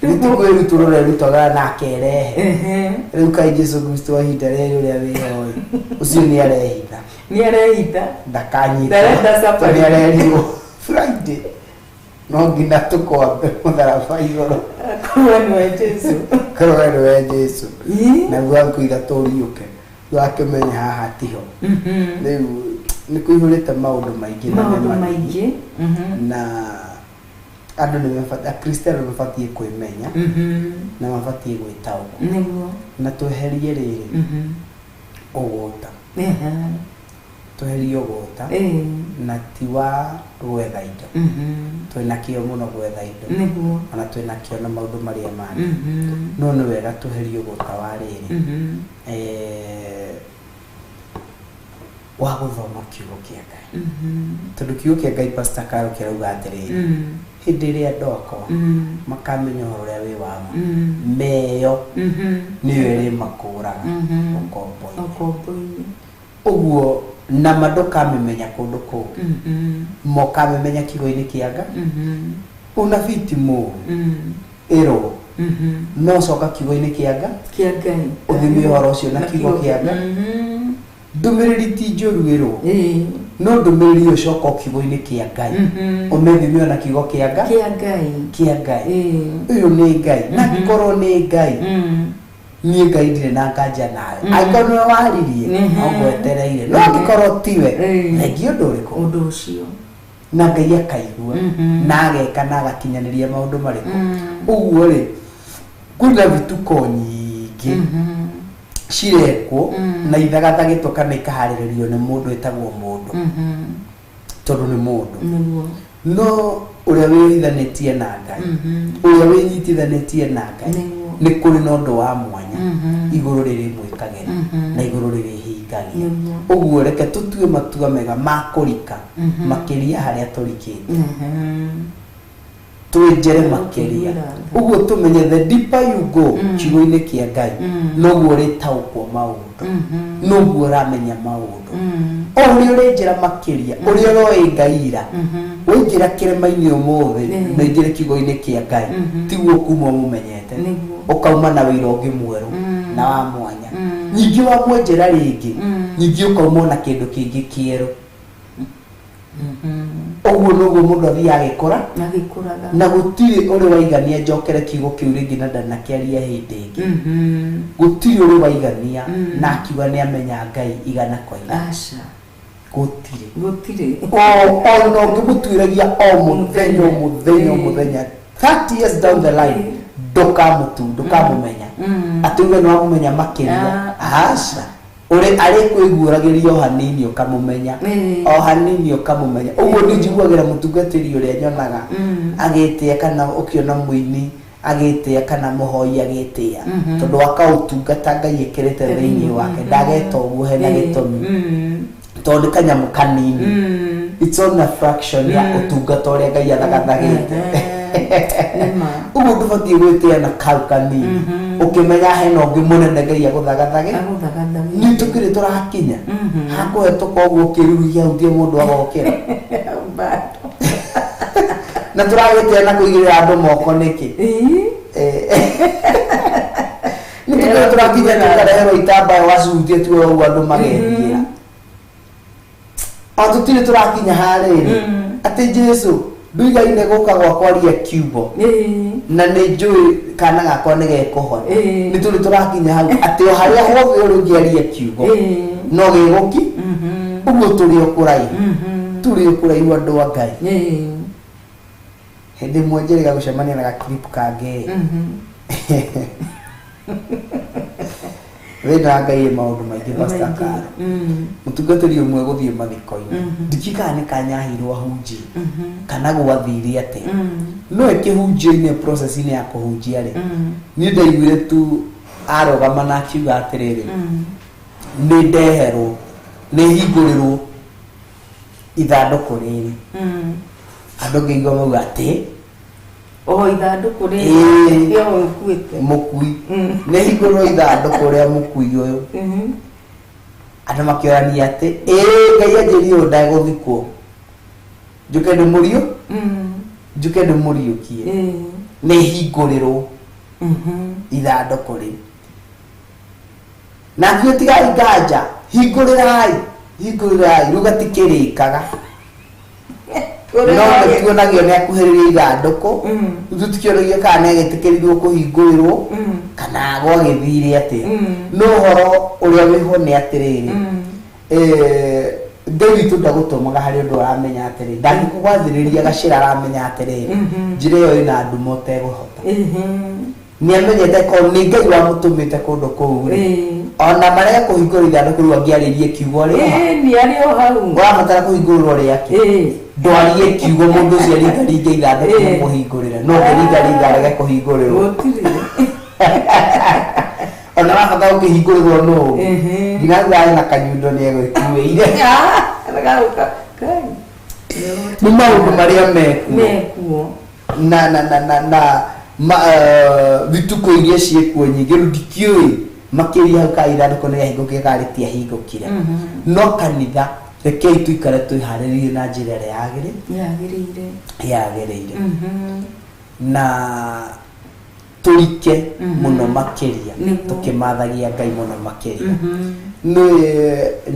nĩ ti kwĩrutũrũra erutaga na akerehe. Rĩu kaĩ Jesu Kristo wa ihinda rĩrĩ ũrĩa wĩhoĩ ũcio nĩ arehitha. Nĩ arehitha. Ndakanyitwo. Ndarenda safari. Nĩ arerirwo Friday no nginya tũkwambe mũtharaba igũrũ. Korwo nĩwe Jesu. Korwo nĩwe Jesu. Naguo thikũ 3 ũriũke, wakĩmenya haha tiho. Rĩu nĩ kũihũrĩte maũndũ maingĩ na nĩ Maũndũ manini. maingĩ. Na andũ nĩ mabatiĩ, akristiano mabatiĩ kwĩmenya na mabatiĩ gwĩtaũkwo na tweherie rĩrĩ ũgũta, tweherie ũgũta na ti wa gwetha indo. Twĩna kĩo mũno gwetha indo, ona twĩna kĩo na maũndũ marĩa mangĩ, no nĩ wega tweherie ũgũta wa rĩrĩ, wa gũthoma kiugo kĩa Ngai, tondũ kiugo kĩa Ngai, Pastor Karo, kĩrauga atĩrĩrĩ, hĩndĩ ĩrĩa andũ akwa makamenya ũhoro ũrĩa wĩ wa ma, meyo nĩyo ĩrĩmakũraga ũkombo-inĩ. Ũkombo-inĩ. Ũguo nama ndũkamĩmenya kũndũ kũngĩ, mokamĩmenya kiugo-inĩ kĩa Ngai. Ũnabii ti mũũru, ĩrwo. No coka kiugo-inĩ kĩa Ngai ũthime ũhoro ũcio na kiugo kĩa Ngai. Ndũmĩrĩri ti njũru ĩrwo, no ndũmĩrĩri ĩyo coka o kiugo-inĩ kĩa Ngai, ũmĩthime na kiugo kĩa Ngai. Kĩa Ngai. Kĩa Ngai. Ũyũ nĩ Ngai, na angĩkorwo nĩ Ngai, niĩ Ngai ndirĩ na nganja nawe. Angĩkorwo nĩwe waririe, no ngwetereire, no angĩkorwo tiwe, thengia ũndũ ũrĩkũ? Ũndũ ũcio. Na Ngai akaigua na ageka na agakinyanĩria maũndũ marĩkũ. Ũguo rĩ, kwĩna vituko nyingĩ cirekwo na ithagathagĩtwo kana ikaharĩrĩrio nĩ mũndũ ĩtagwo mũndũ, tondũ nĩ mũndũ. Nĩguo. No ũrĩa wĩhithanĩtie na Ngai, ũrĩa wĩnyitithanĩtie na Ngai, nĩ kũrĩ na ũndũ wa mwanya igũrũ rĩrĩmwĩkagĩra na igũrũ rĩrĩhingagia. Ũguo reke tũtue matua mega ma kũrika makĩria harĩa tũrikĩte, twĩnjere makĩria, ũguo tũmenye the deeper you go kiugo-inĩ kĩa Ngai, noguo ũrĩtaũkwo maũndũ, noguo ũramenya maũndũ. O ũrĩa ũrĩnjĩra makĩria, ũrĩa ũroĩ Ngai ira, waingĩra kĩrĩma-inĩ ũmũthĩ na ũingĩre kiugo-inĩ kĩa Ngai, tiguo kuma ũmũmenyete, ũkauma na wĩra ũngĩ mwerũ na wa mwanya. Ningĩ wamwenjera rĩngĩ, ningĩ ũkauma na kĩndũ kĩngĩ kĩerũ. Ũguo noguo mũndũ athiaga agĩkũra agĩkũraga, na gũtirĩ ũrĩ waigania. Njokere kiugo kĩu rĩngĩ na ndanakĩaria hĩndĩ ĩngĩ. Gũtirĩ ũrĩ waigania na akiuga nĩ amenya Ngai igana kwa igana. Aca. Gũtirĩ. Gũtirĩ. Ona ũngĩmũtuĩragia o mũthenya o mũthenya o mũthenya, 30 years down the line, ndũkamũmenya atĩ uge nĩ wamũmenya makĩria. Aca, ũrĩ arĩ kwĩguũragĩria o hanini ũkamũmenya, o hanini ũkamũmenya. Ũguo nĩ njiguagĩra mũtungatĩri ũrĩa nyonaga agĩtĩa, kana ũkĩona mũini agĩtĩa, kana mũhoi agĩtĩa, tondũ akaũtungata Ngai ĩkĩrĩte thĩinĩ wake, ndageta ũguo hena gĩtũmi, tondũ nĩ kanyamũ kanini. It's on a fraction ya ũtungata ũrĩa Ngai athagathagĩte. Ũguo ndũbatiĩ gwĩtĩa na kau kanini, ũkĩmenya hena ũngĩ mũnene Ngai agũthagathage. Agũthagathage. Nĩ tũkĩrĩ tũrakinya hakũhetũka ũguo kĩruru kĩahutie mũndũ agokĩra. Na tũragĩtĩa na kũigĩrĩra andũ moko nĩkĩ? Nĩ tũkĩrĩ tũrakinya tũkareherwo itambaya wacuhutie tu ũguo andũ magethiĩra. O tũtirĩ tũrakinya harĩrĩ atĩ Jesu nduigaine gũka gwakwaria kiugo na nĩ njũĩ kana gakwa nĩ gekũhona. Nĩ tũrĩ tũrakinya hau atĩ o harĩa hothe ũrĩ ũngĩaria kiugo no gĩgũki ũguo? Tũrĩ o kũraihu, tũrĩ o kũraihu, andũ a Ngai. Hĩndĩ ĩmwe njĩrĩga gũcemania na gaclip kangĩ. Thĩna wa Ngai ĩ maũndũ maingĩ, Pastor Karo. Mũtungatĩri ũmwe gũthiĩ mathiko-inĩ, ndikii kana nĩ kanyahirwo ahunjie kana gwathire atĩa, no ĩkĩhunjio-inĩ, process-inĩ ya kũhunjia rĩ, niĩ ndaiguire tu arũgama na akiuga atĩrĩrĩ, nĩ ndeherwo, nĩ hingũrĩrwo ithandũkũ rĩrĩ. Andũ ngĩigua mauga atĩ O ithandũkũ Ĩĩ. rĩrĩ rĩa ũkuĩte. Mũkui, nĩ hingũrĩrwo ithandũkũ rĩa mũkui ũyũ. Andũ makĩorania atĩ ĩĩ, Ngai anjĩrire ũũ ndagũthikwo, njũke ndĩmũriũ njũke ndĩmũriũkie. Nĩ hingũrĩrwo ithandũkũ rĩu, na akiuga tigai nganja, hingũrĩrai, hingũrĩrai, rĩu gatikĩrĩkaga. No nĩtuonagio nĩ akuhĩrĩria ithandũkũ. Rĩu tũtikĩonagio kana nĩ agĩtĩkĩrirwo kũhingũrĩrwo kana gwagĩthire atĩa. No ũhoro ũrĩa wĩho nĩ atĩrĩrĩ, Ngai witũ ndagũtũmaga harĩ ũndũ aramenya atĩrĩ ndangĩkũgwathĩrĩria gacĩra, aramenya atĩrĩrĩ njĩra ĩyo ĩna nduma ũtegũhota. Nĩ amenyete korwo nĩ Ngai wamũtũmĩte kũndũ kũu rĩ, ona marega kũhingũra ithandũkũ rĩu, angĩarĩrie kiugo rĩ o hau. Nĩ arĩ o hau. Ũrabatara kũhingũrĩrwo rĩake? Ndwarie kiugo, mũndũ ũcio aringaringe ithandũkũ, mũmũhingũrĩre, no ũngĩringaringa arege kũhingũrĩrwo. Gũtirĩ. Ona arabatara gũkĩhingũrĩrwo nũ? Nginya thutha na kanyundo nĩ egwĩkuĩire. Gagũka. Kai. Nĩ maũndũ marĩa mekuo Mekuo. na ma, vituko iria ciĩkuo nyingĩ. Rĩu ndikĩũĩ makĩria hau ka ithandũkũ nĩ rĩahingũkire kana rĩtiahingũkire, no kanitha rekei tũikare twĩharĩrĩirie na njĩra ĩrĩa Yagĩrĩire. yagĩrĩire. Na Tũrike mũno makĩria, tũkĩmathagia Ngai mũno makĩria. Nĩ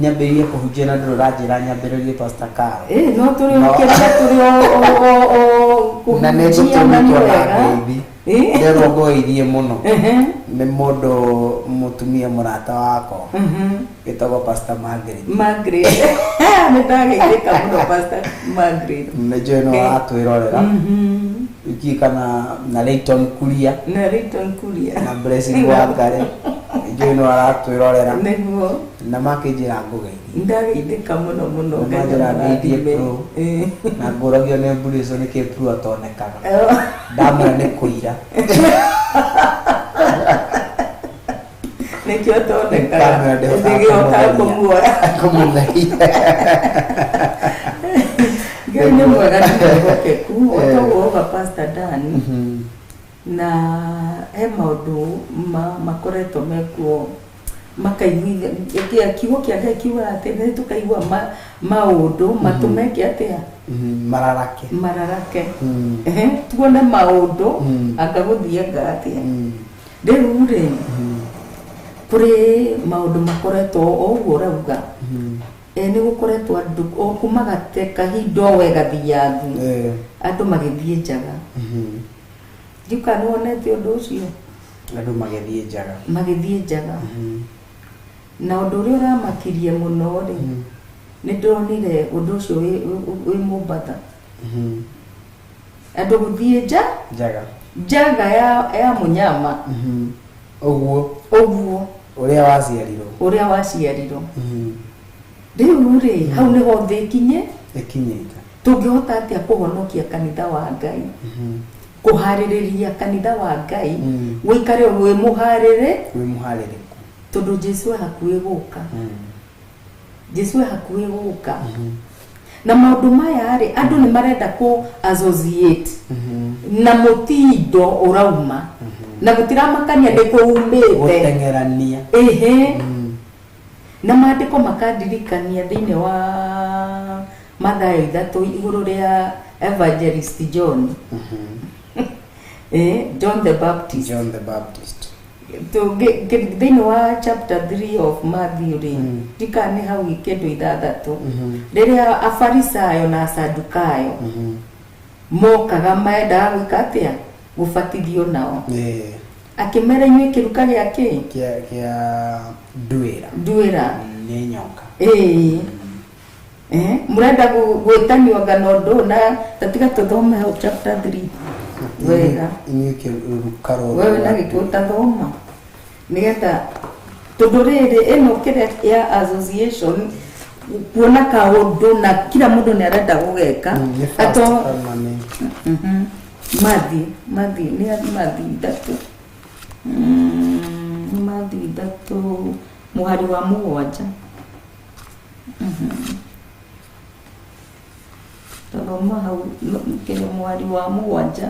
nyambĩrĩrie kũhunjia na ndũrĩ ũranjĩra nyambĩrĩrie, Pastor Caro. Ĩ no tũrĩ o kĩrĩa tũrĩ o na nĩ kũhunjia na nĩ ngũtũmĩtwo na wega. ngeithi. Nderwo ngũgeithie mũno nĩ mũndũ mũtumia mũrata wakwa wĩtagwo Pastor Margaret. Margaret, nĩ ndageithĩka mũno, Pastor Margaret. Nĩ njũĩ no aratwĩrorera iki kana na Layton Kuria. Na Layton Kuria. Na Blessing Wangare, nĩ njũĩ no aratwĩrorera. Nĩguo. Na makĩnjĩra ngũgeithie. Ndageithĩka mũno mũno. Na Ngai manjĩra ngeithie amũrathime. Pro. Na ngũragio nĩ Mburico nĩkĩ Pro atonekaga. Ndamwĩra nĩ kũira. Nĩkĩo tonekaga. Ndamwĩra ndĩhotaga Ndĩgĩhotaga kũmuoya. Kũmũtheria. Ngai nĩ mwega, nĩ mwĩhokeku otoguo uga, Pastor Dan. Na he maũndũ makoretwo mekuo makaiguithia kiugo kĩa Ngai kiugaga atĩ nĩ tũkaigua maũndũ matũmeke atĩa? Mararake. Mararake. Ehe, tuone maũndũ anga gũthianga atĩa. Rĩu rĩ, kũrĩ maũndũ makoretwo o ũguo ũrauga. Nĩ gũkoretwo andũ o kuma gate kahinda o we gathiangu andũ magĩthiĩ njaga. Ndiũka nĩ wonete ũndũ ũcio. Andũ magĩthiĩ njaga. Magĩthiĩ njaga. Na ũndũ ũrĩa ũramakirie mũno rĩ, nĩ ndonire ũndũ ũcio wĩ Mombatha, andũ gũthiĩ nja njaga. Njaga ya mũnyama. Ũguo. Ũguo. Ũrĩa waciarirwo. Ũrĩa waciarirwo. Rĩu rĩ, hau nĩho thĩ ĩkinye ĩkinyĩte. Tũngĩhota atĩa kũhonokia kanitha wa Ngai, kũharĩrĩria kanitha wa Ngai wĩikare wĩ mũharĩrĩ? Wĩ mũharĩrĩku. Tondũ Jesu e hakuhĩ gũka. Jesu e hakuhĩ gũka na maũndũ maya rĩ, andũ nĩ marenda kũ associate na mũtindo ũrauma na gũtiramakania nĩ kũumĩte. Gũteng'erania. Ĩhĩ, na maandĩko makandirikania thĩinĩ wa Mathayo 3 igũrũ rĩa evangelist John, John the Baptist. John the Baptist. Thĩinĩ wa chapter 3 of Matthew rĩ, ndikana nĩ hau kĩndũ 6, rĩrĩa Afarisayo na Asadukayo mokaga mendaga gwĩka atĩa? Gũbatithio nao. Akĩmera, "Inyuĩ kĩruka gĩa kĩ?" Kĩa nduĩra. Nduĩra. Nĩ nyoka. Ĩĩ. Mũrenda gwĩtanio ngano ũndũ ũyũ na tatiga tũthome hau chapter 3 wega. Inyuĩ kĩruka rũrũ Wewe na rwa gĩkũyũ tathoma nĩgetha, tondũ rĩrĩ ĩno kĩrĩa ya association kuona kaũndũ na kila mũndũ nĩ arenda gũgeka. Nĩ fast Ato kana nĩ Matthew nĩ Matthew 3. Matthew 3 mũhari wa 7. Tathoma hau kĩrĩa mũhari wa 7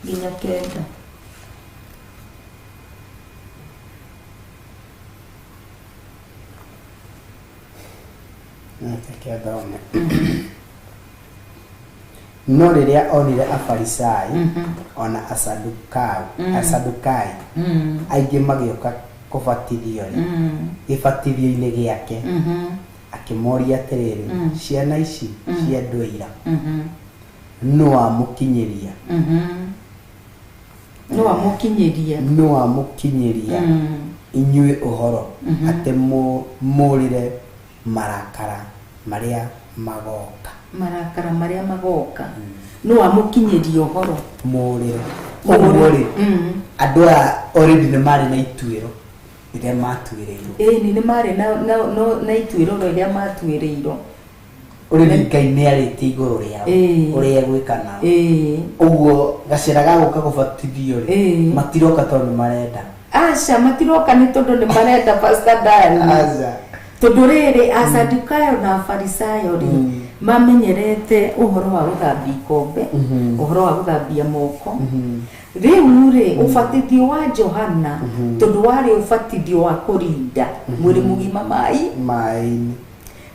nginya 9. Reke thome. No rĩrĩa onire Afarisai ona Asadukai aingĩ magĩũka kũbatithio rĩ, gĩbatithio-inĩ gĩake, akĩmoria atĩrĩrĩ, "Ciana ici cia ndũira, nũ wamũkinyĩria?" Nũ wamũkinyĩria? Nũ wamũkinyĩria inyuĩ ũhoro atĩ mũrĩre marakara marĩa magoka? Marakara marĩa magoka, nũ wamũkinyĩria ũhoro? Mũrĩre ũguo rĩ, andũ aya already nĩ marĩ na ituĩro rĩrĩa matuĩrĩirwo. Ĩni, nĩ marĩ na ituĩro rĩrĩa matuĩrĩirwo. Already Ngai nĩ arĩtie igũrũ rĩao ũrĩa egwĩka nao. Ũguo gacĩra ga gũka gũbatithio rĩ, matiroka tondũ nĩ marenda. Aca, matiroka nĩ tondũ nĩ marenda, Pastor Dan. Aca. Tondũ rĩrĩ, Asadukayo na Afarisayo rĩ, mamenyerete ũhoro wa gũthambia ikombe, ũhoro wa gũthambia moko. Rĩu rĩ, ũbatithio wa Johana, tondũ warĩ ũbatithio wa kũrinda mwĩrĩ mũgima mai maĩ-inĩ,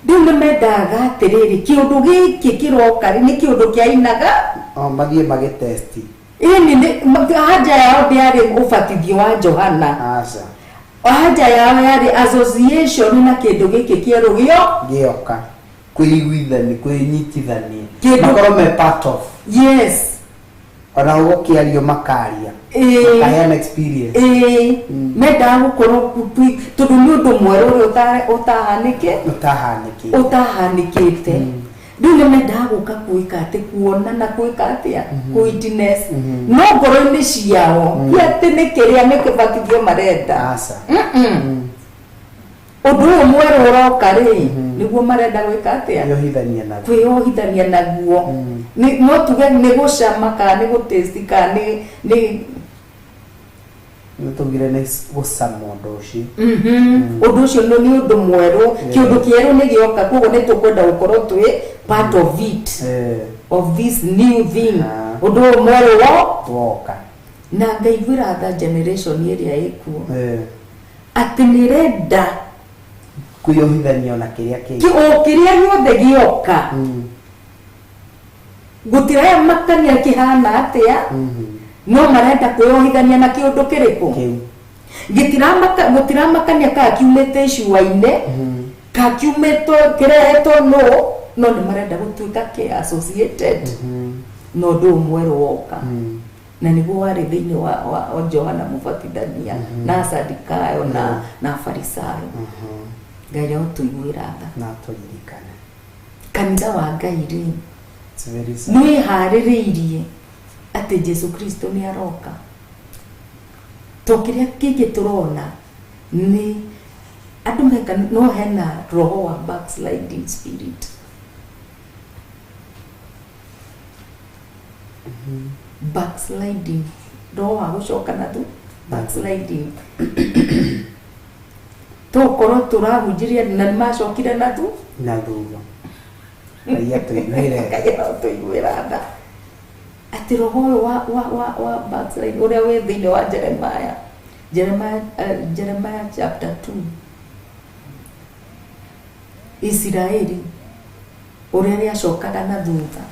rĩu nĩ mendaga atĩrĩrĩ, kĩũndũ gĩkĩ kĩroka rĩ, nĩ kĩũndũ kĩa inaga. O mathiĩ magĩtesti. Ĩni haja yao ndĩarĩ ũbatithio wa Johana. Aca. Haja yao yarĩ association na kĩndũ gĩkĩ kĩerũ gĩoka kwĩiguithania, kwĩnyitithania, Kĩndũ- makorwo me part of. Yes. Ona gũkĩario makaria, Ĩĩ. makaheana experience. Ĩĩ, mendaga gũkorwo tondũ nĩ ũndũ mwerũ ũrĩa ũtahanĩkĩte. Ũtahanĩkĩte. Rĩu nĩ mendaga gũka gwĩka atĩ kuona na gwĩka atĩa, witness, no ngoro-inĩ ciao ti atĩ nĩ kĩrĩa nĩ kĩbatithio marenda. Aca. Ũndũ ũyũ mwerũ ũroka rĩ, nĩguo marenda gwĩka atĩa? Kwĩyohithania naguo. Kwĩyohithania naguo. No tuge nĩ gũcama kana nĩ gũtĩsti kana nĩ Nĩ tugire nĩ gũcama ũndũ ũcio. Ũndũ ũcio nĩ ũndũ mwerũ, kĩũndũ kĩerũ nĩ gĩoka, koguo nĩ tũkwenda gũkorwo twĩ part of it, of this new thing. Ũndũ ũyũ mwerũ woka. Na ngaiguĩra tha generation ĩrĩa ĩkuo atĩ nĩrenda kwĩyohithania ona kĩrĩa kĩngĩ. O kĩrĩa gĩothe gĩoka, gũtiramakania kĩhana atĩa, no marenda kwĩyohithania na kĩũndũ kĩrĩkũ. Kĩu. Gũtiramakania kana kiumĩte icua-inĩ, kana kiumĩtwo kĩrehetwo no nĩ marenda gũtuĩka kĩ associated na ũndũ ũyũ mwerũ woka. Na nĩguo warĩ thĩinĩ wa Johana Mũbatithania na Asadikayo na Afarisayo. Ngai arotũiguĩra tha. Na tũririkane. Kanitha wa Ngai rĩ, It's very sad. nĩwĩharĩrĩirie atĩ Jesu Kristo nĩ aroka? To kĩrĩa kĩngĩ tũrona nĩ andũ meka no hena roho wa backsliding spirit. Backsliding, roho wa gũcoka na thu, backsliding. Tokorwo tũrahunjirie na nĩmacokire na thu. Na thutha. Ngai atũiguĩre. Ngai arotũiguĩra tha atĩ roho ũyũ wa backslide ũrĩa wĩ thĩinĩ wa Jeremiah chapter 2, Isiraeli ũrĩa rĩacokaga na thutha.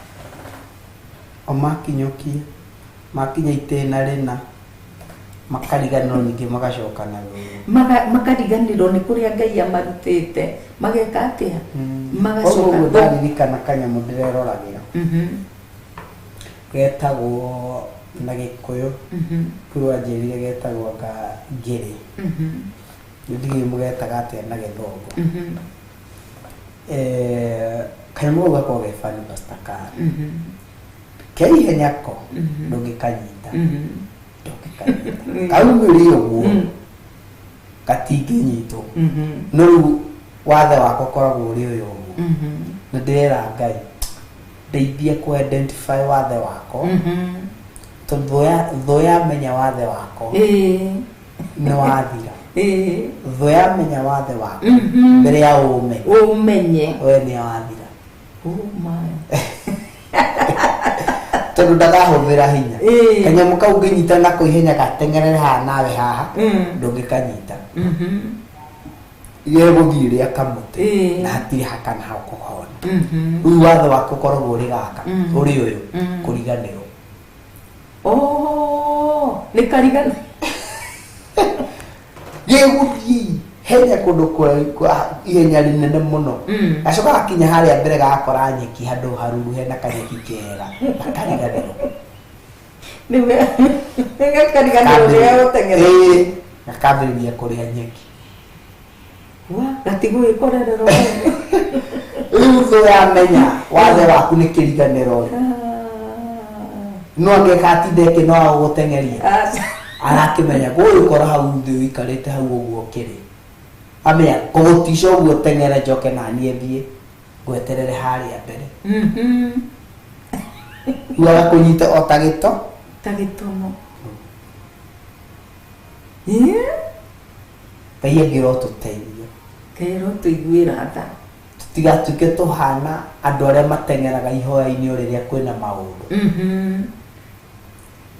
O makinyũkia makinya itĩna rĩna makariganĩrwo, ningĩ magacoka na thutha. Makariganĩrwo nĩ kũrĩa Ngai amarutĩte, mageka atĩa? Koguo Magacoka. Ũguo ndaririkana kanyamũ ndĩreroragĩra getagwo na Gĩkũyũ, kũrĩ wanjĩrire getagwo nga ngĩrĩ, ndiũĩ mũgetaga atĩa na Gĩthũngũ. Kanyamũ kau gakoragwo ge funny, Pastor Karen. Ke ihenya ko ndũngĩkanyita, ndũngĩkanyita kaumĩre ũguo, gatingĩnyitwo. No rĩu wathe wakwa ũkoragwo ũrĩ ũyũ ũmwe, na ndĩrera Ngai ndeithie ku identify wathe wakwa, tondũ thũ yamenya wathe wakwa nĩ wathira. Thũ yamenya wathe wakwa mbere ya ũme ũmenye, we nĩ wathira. Oh my. Tondũ ndakahũthĩra hinya. Kanyamũ kau ũngĩnyita nako ihenya gateng'erere haha nawe haha, ndũngĩkanyita. Gegũthiĩ rĩa kamũtĩ na hatirĩ hakana hakũhona. Rĩu watho wake ũkoragwo ũrĩ gaka, ũrĩ ũyũ, kũriganĩrwo. Oh, nĩ karigana. Gĩgũthiĩ henya kũndũ kwa ihenya rĩnene mũno, gacoka gakinya harĩa mbere gakora nyeki handũ haruru hena kanyeki kega, gakariganĩrwo. Gakariganĩrwo rĩrĩa gũteng'era. Ĩĩ, gakambĩrĩria kũrĩa nyeki. Wa gatigũgĩkorererwo. Rĩu thũ yamenya wathe waku nĩ kĩriganĩro rĩ, no angĩka atinde no agũgũteng'eria, arakĩmenya gũgĩkora hau thĩ ũikarĩte hau ũguo kĩrĩ amenya kũgũtica ũguo teng'ere njoke naniĩ thiĩ ngweterere harĩa mbere. Rĩu agakũnyita o ta gĩto. Ta gĩtono. Ĩĩ? Ngai angĩrotũteithia. Ngai arotũiguĩra tha. Tũtigatuĩke tũhana andũ arĩa mateng'eraga ihoya-inĩ o rĩrĩa kwĩna maũndũ,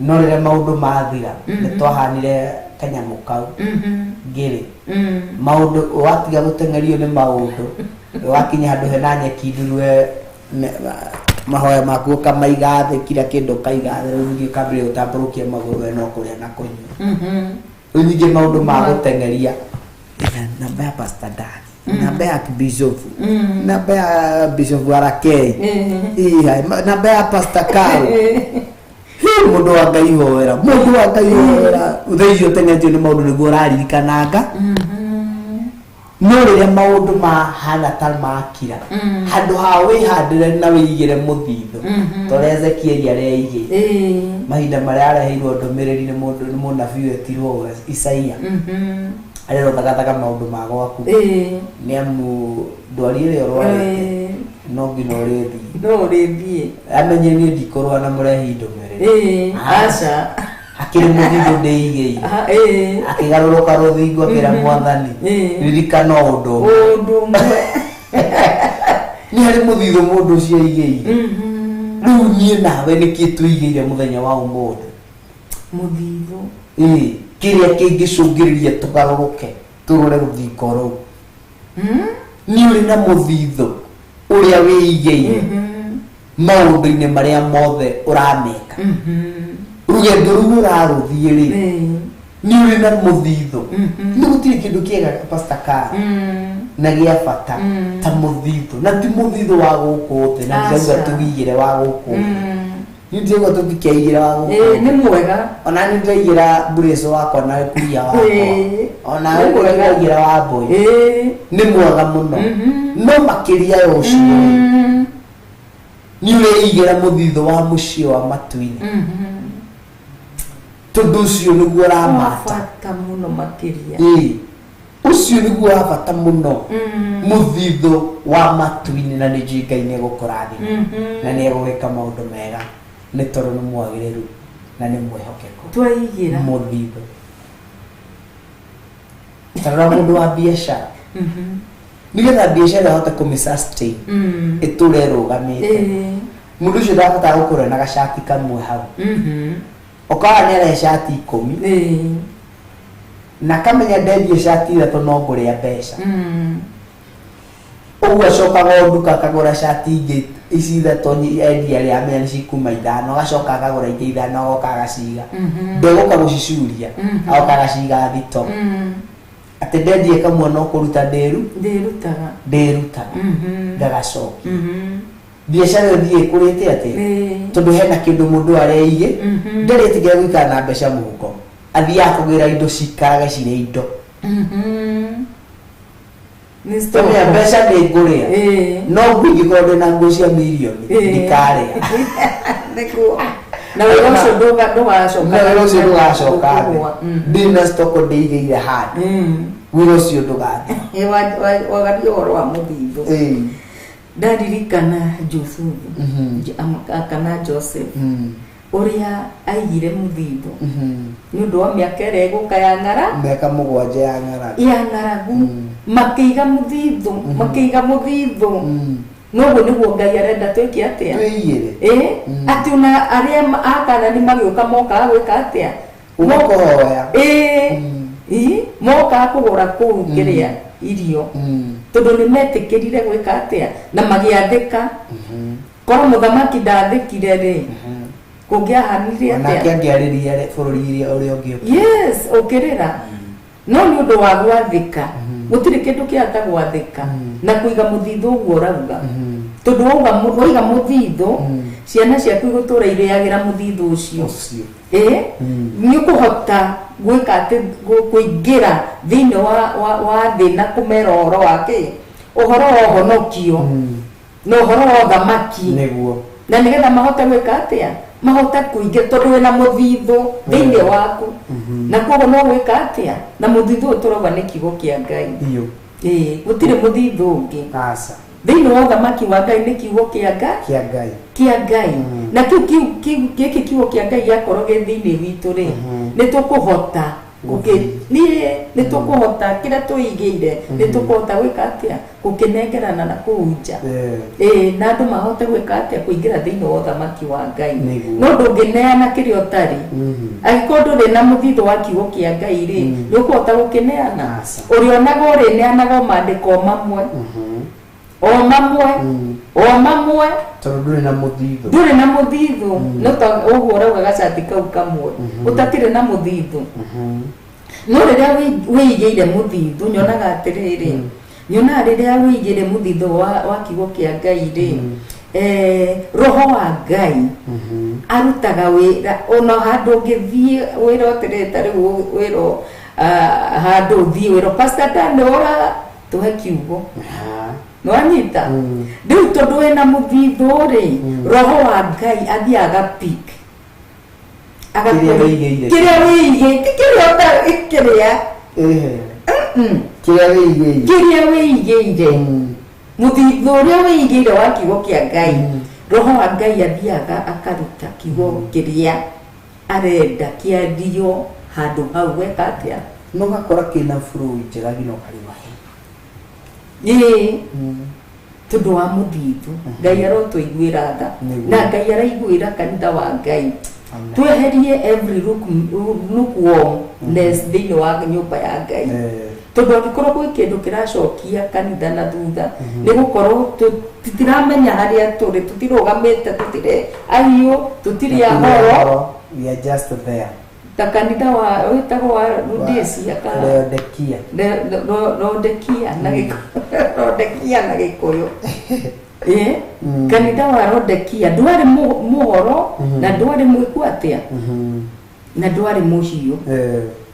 no rĩrĩa maũndũ mathira, nĩ twahanire kanyamũ kau ngĩrĩ maũndũ watiga gũteng'erio nĩ maũndũ, wakinya handũ hena nyeki nduru. Mahoya maku ũkamaiga thĩ, kila kĩndũ ũkaiga thĩ, rĩu ningĩ ũkambĩrĩria gũtambũrũkia magũrũ we no kũrĩa na kũnyua. Rĩu ningĩ maũndũ ma gũteng'eria. Ĩna namba ya Pastor Dan, namba ya Bishop, namba ya Bishop Arakei, Iha, namba ya Pastor Karo. Hĩ, mũndũ wa Ngai hoera, mũndũ wa Ngai hoera. Thaa icio ũteng'eretio nĩ maũndũ nĩguo ũraririkananga. No rĩrĩa maũndũ mahana ta makira, handũ ha wĩhandĩre na wĩigĩre mũthithũ ta ũrĩa Ezekieli areigĩire mahinda marĩa areheirwo ndũmĩrĩri nĩ mũndũ, nĩ mũnabii wetirwo Isaia, arerwo thagathaga maũndũ ma gwaku nĩ amu ndwari ĩrĩa ũrwarĩte no nginya ũrĩthiĩ. No ũrĩthiĩ. Amenye niĩ ndikũrũa na mũrehi ndũmĩrĩri. Aca. Hakĩrĩ mũthithũ ndĩigĩire. Akĩgarũrũka rũthingo akĩra Mwathani, ririkana ũndũ ũmwe. Ũndũ ũmwe. Nĩ harĩ mũthithũ mũndũ ũcio aigĩire. Rĩu niĩ nawe nĩkĩ tũigĩire mũthenya wa ũmũthĩ? Mũthithũ. Ĩĩ, kĩrĩa kĩngĩcũngĩrĩria tũgarũrũke tũrore rũthingo rũu. Nĩ ũrĩ na mũthithũ ũrĩa wĩigĩire maũndũ-inĩ marĩa mothe ũrameka, rũgendo rũu ũrarũthiĩ rĩ, nĩ ũrĩ na mũthithũ? Nĩ gũtirĩ kĩndũ kĩega, Pastor Kara, na gĩa bata ta mũthithũ, na ti mũthithũ wa gũkũ thĩ, na ndirauga Aca. tũigĩre wa gũkũ thĩ. Niĩ ndirauga tũtikĩaigĩre wa gũkũ Ĩĩ, thĩ. Nĩ mwega. Ona nĩ ndĩraigĩra mburĩco wakwa na kuria wakwa. Ona Nĩ mwega. ndĩraigĩra wa mbũi. Nĩ mwega mũno, no makĩria ya ũcio rĩ, nĩ ũreigĩra mũthithũ wa mũciĩ wa matu-inĩ, tondũ ũcio nĩguo Wa ũramata. bata mũno makĩria. Ĩĩ, ũcio nĩguo wa bata mũno, mũthithũ wa matu-inĩ, na nĩ njũĩ Ngai nĩ egũkũrathima na nĩ egũgĩka maũndũ mega, nĩ tondũ nĩ mwagĩrĩru na nĩ mwĩhokeku. Twaigĩra Mũthithũ, tarora mũndũ wa biacara, nĩgetha biacara ĩhote kũmĩ sustain, ĩtũre ĩrũgamĩte, mũndũ ũcio ndabatara gũkorwo na gacati kamwe hau. Ũkaga nĩ arehe cati 10 na akamenya ndendie cati 3 no ngũrĩa mbeca. Ũguo acokaga o nduka akagũra cati ingĩ ici 3, endia rĩa amenya nĩ cikuma 5, agacoka akagũra ingĩ 5, agoka agaciga, ndegũka gũcicuria, agoka agaciga thito, atĩ ndendie kamwe no kũruta ndĩru Ndĩrutaga. Ndĩrutaga ngagacokia, biacara ĩyo thiĩ ĩkũrĩte atĩa? Tondũ hena kĩndũ mũndũ areige, ndarĩtĩkĩra gũikara na mbeca mũhuko, athiaga kũgĩra indo cikarage cirĩ indo. Nĩ stock. Tondũ mbeca nĩ ngũrĩa, no nguo ingĩkorwo ndĩ na nguo cia mirioni, ndikarĩa. Nĩguo. Na wĩra ũcio ndũgacoka. Na wĩra ũcio ndũgacoka thĩ. Kũgũa. Ndĩna stock ndĩigĩire handũ, wĩra ũcio ndũgathira. Wagaria ũhoro wa mũthithũ, ndaririkana Jusufu, kana Joseph, ũrĩa aigire mũthithũ nĩ ũndũ wa mĩaka ĩrĩa ĩgũka ya ng'ara. Mĩaka 7 ya ng'aragu. Ya ng'aragu. Makĩiga mũthithũ, makĩiga mũthithũ. Noguo nĩguo Ngai arenda twĩke atĩa? Twĩigĩre. Ĩ, atĩ ona arĩa akana nĩ magĩũka, mokaga gwĩka atĩa? Gũka kũhoya. Ĩ, ĩ, mokaga kũgũra kũu kĩrĩa irio, tondũ nĩ metĩkĩrire gwĩka atĩa? Na magĩathĩka. Korwo mũthamaki ndathĩkire rĩ, kũngĩahanire Onake atĩa? angĩarĩria bũrũri iria ũrĩa ũngĩ ũkĩra. Yes, ũkĩrĩra. No nĩ ũndũ wa gwathĩka, gũtirĩ kĩndũ kĩata gwathĩka na kũiga mũthithũ ũguo ũrauga, tondũ waiga mũthithũ, ciana ciaku igũtũra irĩagĩra mũthithũ ũcio. Ũcio. Ĩ, nĩ ũkũhota gwĩka atĩ kũingĩra thĩinĩ wa thĩ na kũmera ũhoro wa kĩ? Ũhoro wa ũhonokio na ũhoro wa ũthamaki. Na nĩgetha mahote gwĩka atĩa? Mahote kũingĩra, tondũ wĩna mũthithũ thĩinĩ waku, na koguo no gwĩka atĩa? Na mũthithũ ũyũ tũrauga nĩ kiugo kĩa Ngai. Biũ. Ĩĩ, gũtirĩ mũthithũ ũngĩ Aca. thĩinĩ wa ũthamaki wa Ngai, nĩ kiugo kĩa Ngai. Kĩa Ngai. Kĩa Ngai. Na kĩu gĩkĩ kiugo kĩa Ngai gĩakorwo gĩ thĩinĩ witũ rĩ, nĩ tũkũhota niĩ nĩ tũkũhota kĩrĩa tũigĩire, nĩ tũkũhota gwĩka atĩa? Gũkĩnengerana na kũu nja. Ĩĩ, na andũ mahote gwĩka atĩa? Kũingĩra thĩinĩ wa ũthamaki wa Ngai. No ndũngĩneana kĩrĩa ũtarĩ. Angĩkorwo ndũrĩ na mũthithũ wa kiugo kĩa Ngai rĩ, nĩ ũkũhota gũkĩneana? Aca. Ũrĩonaga ũrĩneanaga o maandĩko mamwe. O mamwe. O mamwe. Tondũ ndũrĩ na mũthithũ. Ndũrĩ na mũthithũ. No ta ũguo ũrauga gacati kau kamwe. Ũtakĩrĩ na mũthithũ. No rĩrĩa wĩigĩire mũthithũ nyonaga atĩrĩrĩ. Nyonaga rĩrĩa wĩigĩire mũthithũ wa kiugo kĩa Ngai rĩ. Roho wa Ngai arutaga wĩra ona handũ ũngĩthiĩ wĩra ũtĩrĩ ta rĩu wĩra handũ ũthiĩ wĩra Pastor Dan ũra tũhe kiugo. Nĩwanyita? Rĩu tondũ wĩna mũthithũ rĩ, roho wa Ngai athiaga pick. Kĩrĩa wĩigĩire. Kĩrĩa wĩigĩire, ti kĩrĩa kĩrĩa. Kĩrĩa wĩigĩire. Kĩrĩa wĩigĩire. Mũthithũ ũrĩa wĩigĩire wa kiugo kĩa Ngai. Roho wa Ngai athiaga akaruta kiugo kĩrĩa arenda kĩario handũ hau weka atĩa. No gakora kĩna flow njega nginya ũkarĩma. Ĩĩ. Tondũ wa mũthithũ. Ngai arotũiguĩra tha. Na Ngai araiguĩra kanitha wa Ngai. Tweherie every lukewarmness thĩinĩ wa nyũmba ya Ngai. Tondũ angĩkorwo gwĩ kĩndũ kĩracokia kanitha na thutha, nĩ gũkorwo tũtiramenya harĩa tũrĩ, tũtirũgamĩte, tũtirĩ ahiũ, tũtirĩ ahoro. We are just there. Ta kanitha wa wĩtagwo wa Rhodesia kana Laodikia. Laodikia na Gĩkũyũ. Laodikia na Gĩkũyũ. Kanitha wa Laodikia ndwarĩ mũhoro na ndwarĩ mwĩku atĩa na ndwarĩ mũhiũ.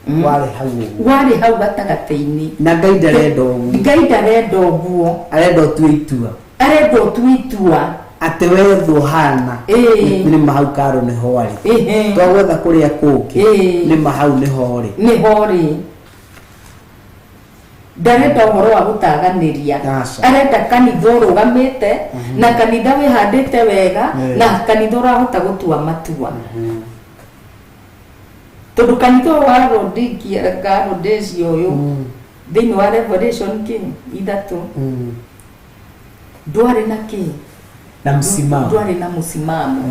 Warĩ hau ũguo. Warĩ hau gatagatĩ-inĩ. Na Ngai ndarenda ũguo. Ngai ndarenda ũguo. Arenda ũtue itua. Arenda ũtue itua. Atĩ wethwo hana. Nĩ ma hau karo nĩho arĩ. Twagwetha kũrĩa kũngĩ. Nĩ ma hau nĩho rĩ. Nĩho rĩ. Ndarenda ũhoro wa gũtaganĩria. Arenda kanitha ũrũgamĩte na kanitha wĩhandĩte wega na kanitha ũrahota gũtua matua. Tondũ kanitha ũyũ wa Laodikia Rhodesia ũyũ thĩinĩ wa Revelation kĩ 3 ndwarĩ na kĩ na msimamo. Ndwarĩ na mũsimamo.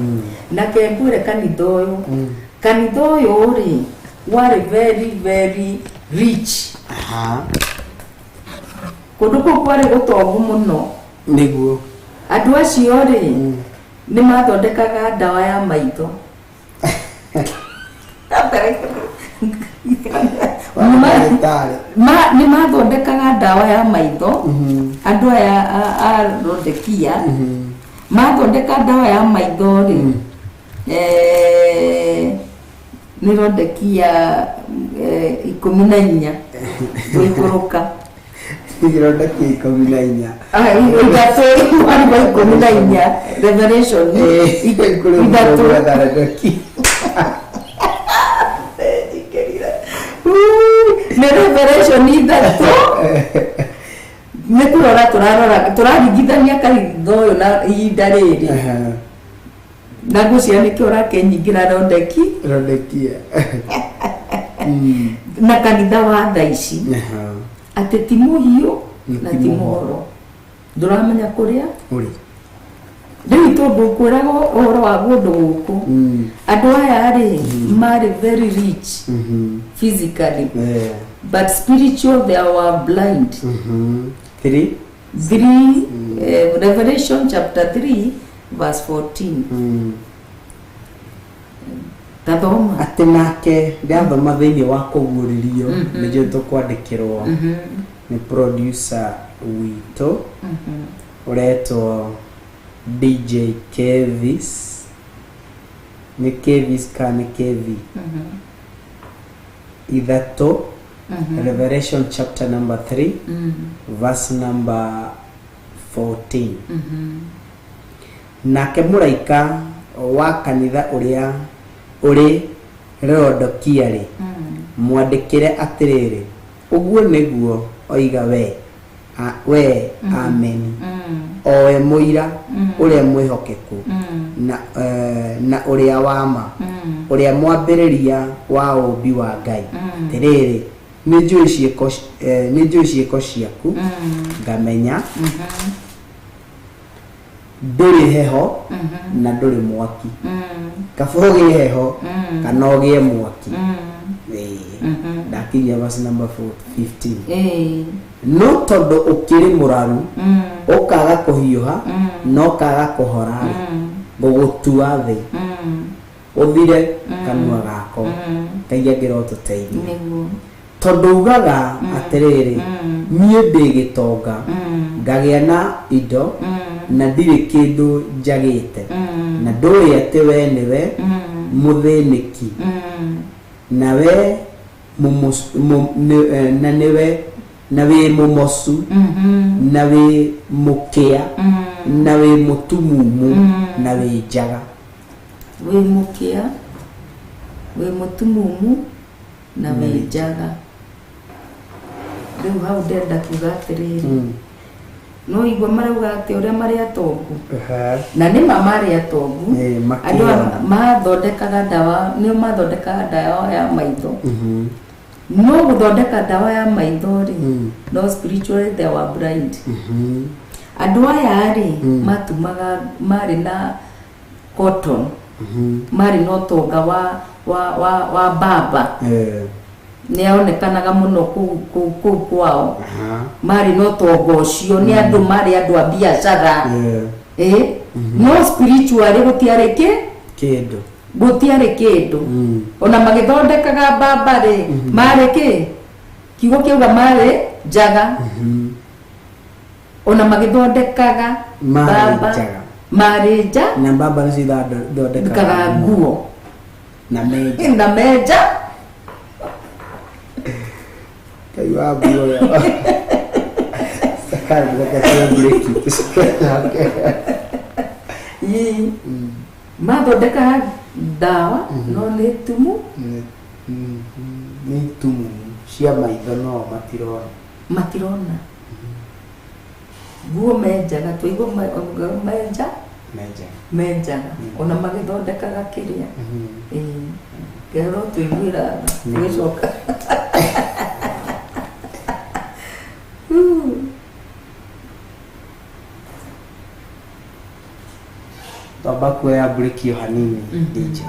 Na ke ngwĩre kanitha ũyũ. Kanitha ũyũ rĩ warĩ very very rich. Kũndũ kũu kwarĩ gũtongu mũno. Nĩguo. Andũ acio rĩ nĩ mathondekaga ndawa ya maitho. Nĩ mathondekaga ndawa ya maitho. Andũ aya a Laodikia mathondeka ndawa ya maitho rĩ nĩ Laodikia 14 gũikũrũka. Laodikia 14. 3 14 Revelation 3. Nĩ Revelation 3. Nĩ kũrora tũrarora tũraringithania kanitha ũyũ na ihinda rĩrĩ. Na ngwĩciria nĩkĩo ũrakĩnyingĩra Laodikia. Na kanitha wa thaa ici. Atĩ ti mũhiũ na ti mũhoro. Ndũramenya kũrĩa ũrĩ. Rĩu tondũ kwĩragwo ũhoro wa kũndũ gũkũ. Andũ aya rĩ marĩ very rich physically. But spiritual they were blind. 3 Revelation chapter 3 verse 14. Tathoma. Atĩ nake ndathoma thĩinĩ wa kũguũrĩrio nĩnjũĩ tũkwandĩkĩrwo nĩ producer witũ ũretwo DJ Kevis. Nĩ Kevis kana nĩ Kevi? 3 Revelation chapter number 3 verse number 14. Nake mũraika wa kanitha ũrĩa ũrĩ Laodikia rĩ mwandĩkĩre atĩrĩrĩ, ũguo nĩguo oiga we Amen, o we mũira ũrĩa mwĩhokeku na ũrĩa wa ma, ũrĩa mwambĩrĩria wa ũũmbi wa Ngai. Atĩrĩrĩ, nĩnjũĩ ciĩko ciaku, ngamenya ndũrĩ heho na ndũrĩ mwaki. Kaba ũgĩe heho kana ũgĩe mwaki. Akinyia verse number 15. Ĩĩ. No tondũ ũkĩrĩ mũraru, Mm. ũkaga kũhiũha, Mm. na ũkaga kũhora, Mm. ngũgũtua thĩ, Mm. ũthire kanua gako. Mm. Ngai angĩrotũteithia. Nĩguo. Tondũ ugaga atĩrĩrĩ, Mm. niĩ ndĩ gĩtonga, Mm. ngagĩa na indo, Mm. na ndirĩ kĩndũ njagĩte, Mm. na ndũĩ atĩ we nĩwe Mm. mũthĩnĩki, Mm. na we na nĩwe na wĩ mũmocu, Mhm. na wĩ mũkĩa, Mm. na wĩ mũtumumu, Mm. na wĩ njaga. Wĩ mũkĩa, wĩ mũtumumu, na wĩ njaga. Rĩu hau ndĩrenda kuga atĩrĩrĩ, Mm. no igua marauga atĩ ũrĩa marĩ atongu, na nĩ ma marĩ atongu. Ĩĩ, makĩona. Andũ aya mathondekaga ndawa, nĩo mathondekaga ndawa ya maitho. Mhm. No gũthondeka ndawa ya maitho rĩ, Mm. no spiritually they were blind. Mhm. Andũ aya rĩ, Mm. matumaga, marĩ na cotton, Mhm. marĩ na ũtonga wa baba. Eh, Nĩ aonekanaga mũno kũu kwao. Aha. Marĩ na ũtonga ũcio, nĩ andũ marĩ andũ a biacara. Eh, Ĩ, no spiritually gũtiarĩ kĩ, kĩndũ. Gũtiarĩ kĩndũ. Mm. Ona magĩthondekaga mbamba rĩ, marĩ kĩ, kiugo kĩauga marĩ njaga. Mhm. Ona magĩthondekaga Marĩ mbamba, njaga. marĩ nja. Na mbamba nĩcio ithondekaga Kaga nguo. Na menja. Na menja. Ngai wa muoyo. Sakari, reke tuoe break. Tũcoke. Ĩ, mathondekaga ndawa, no nĩ tumu. Nĩ tumumu cia maitho, no matirona. Matirona. Nguo menjaga, twaigua menja. Menja. Menjaga, ona magĩthondekaga kĩrĩa. Ĩĩ, kero tũiguĩra tha, tũgĩcoka. Huu. Twamba kuoya break o hanini, DJ.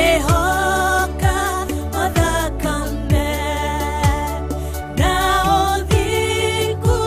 Nĩngwĩhoka o thakame na ũthingu.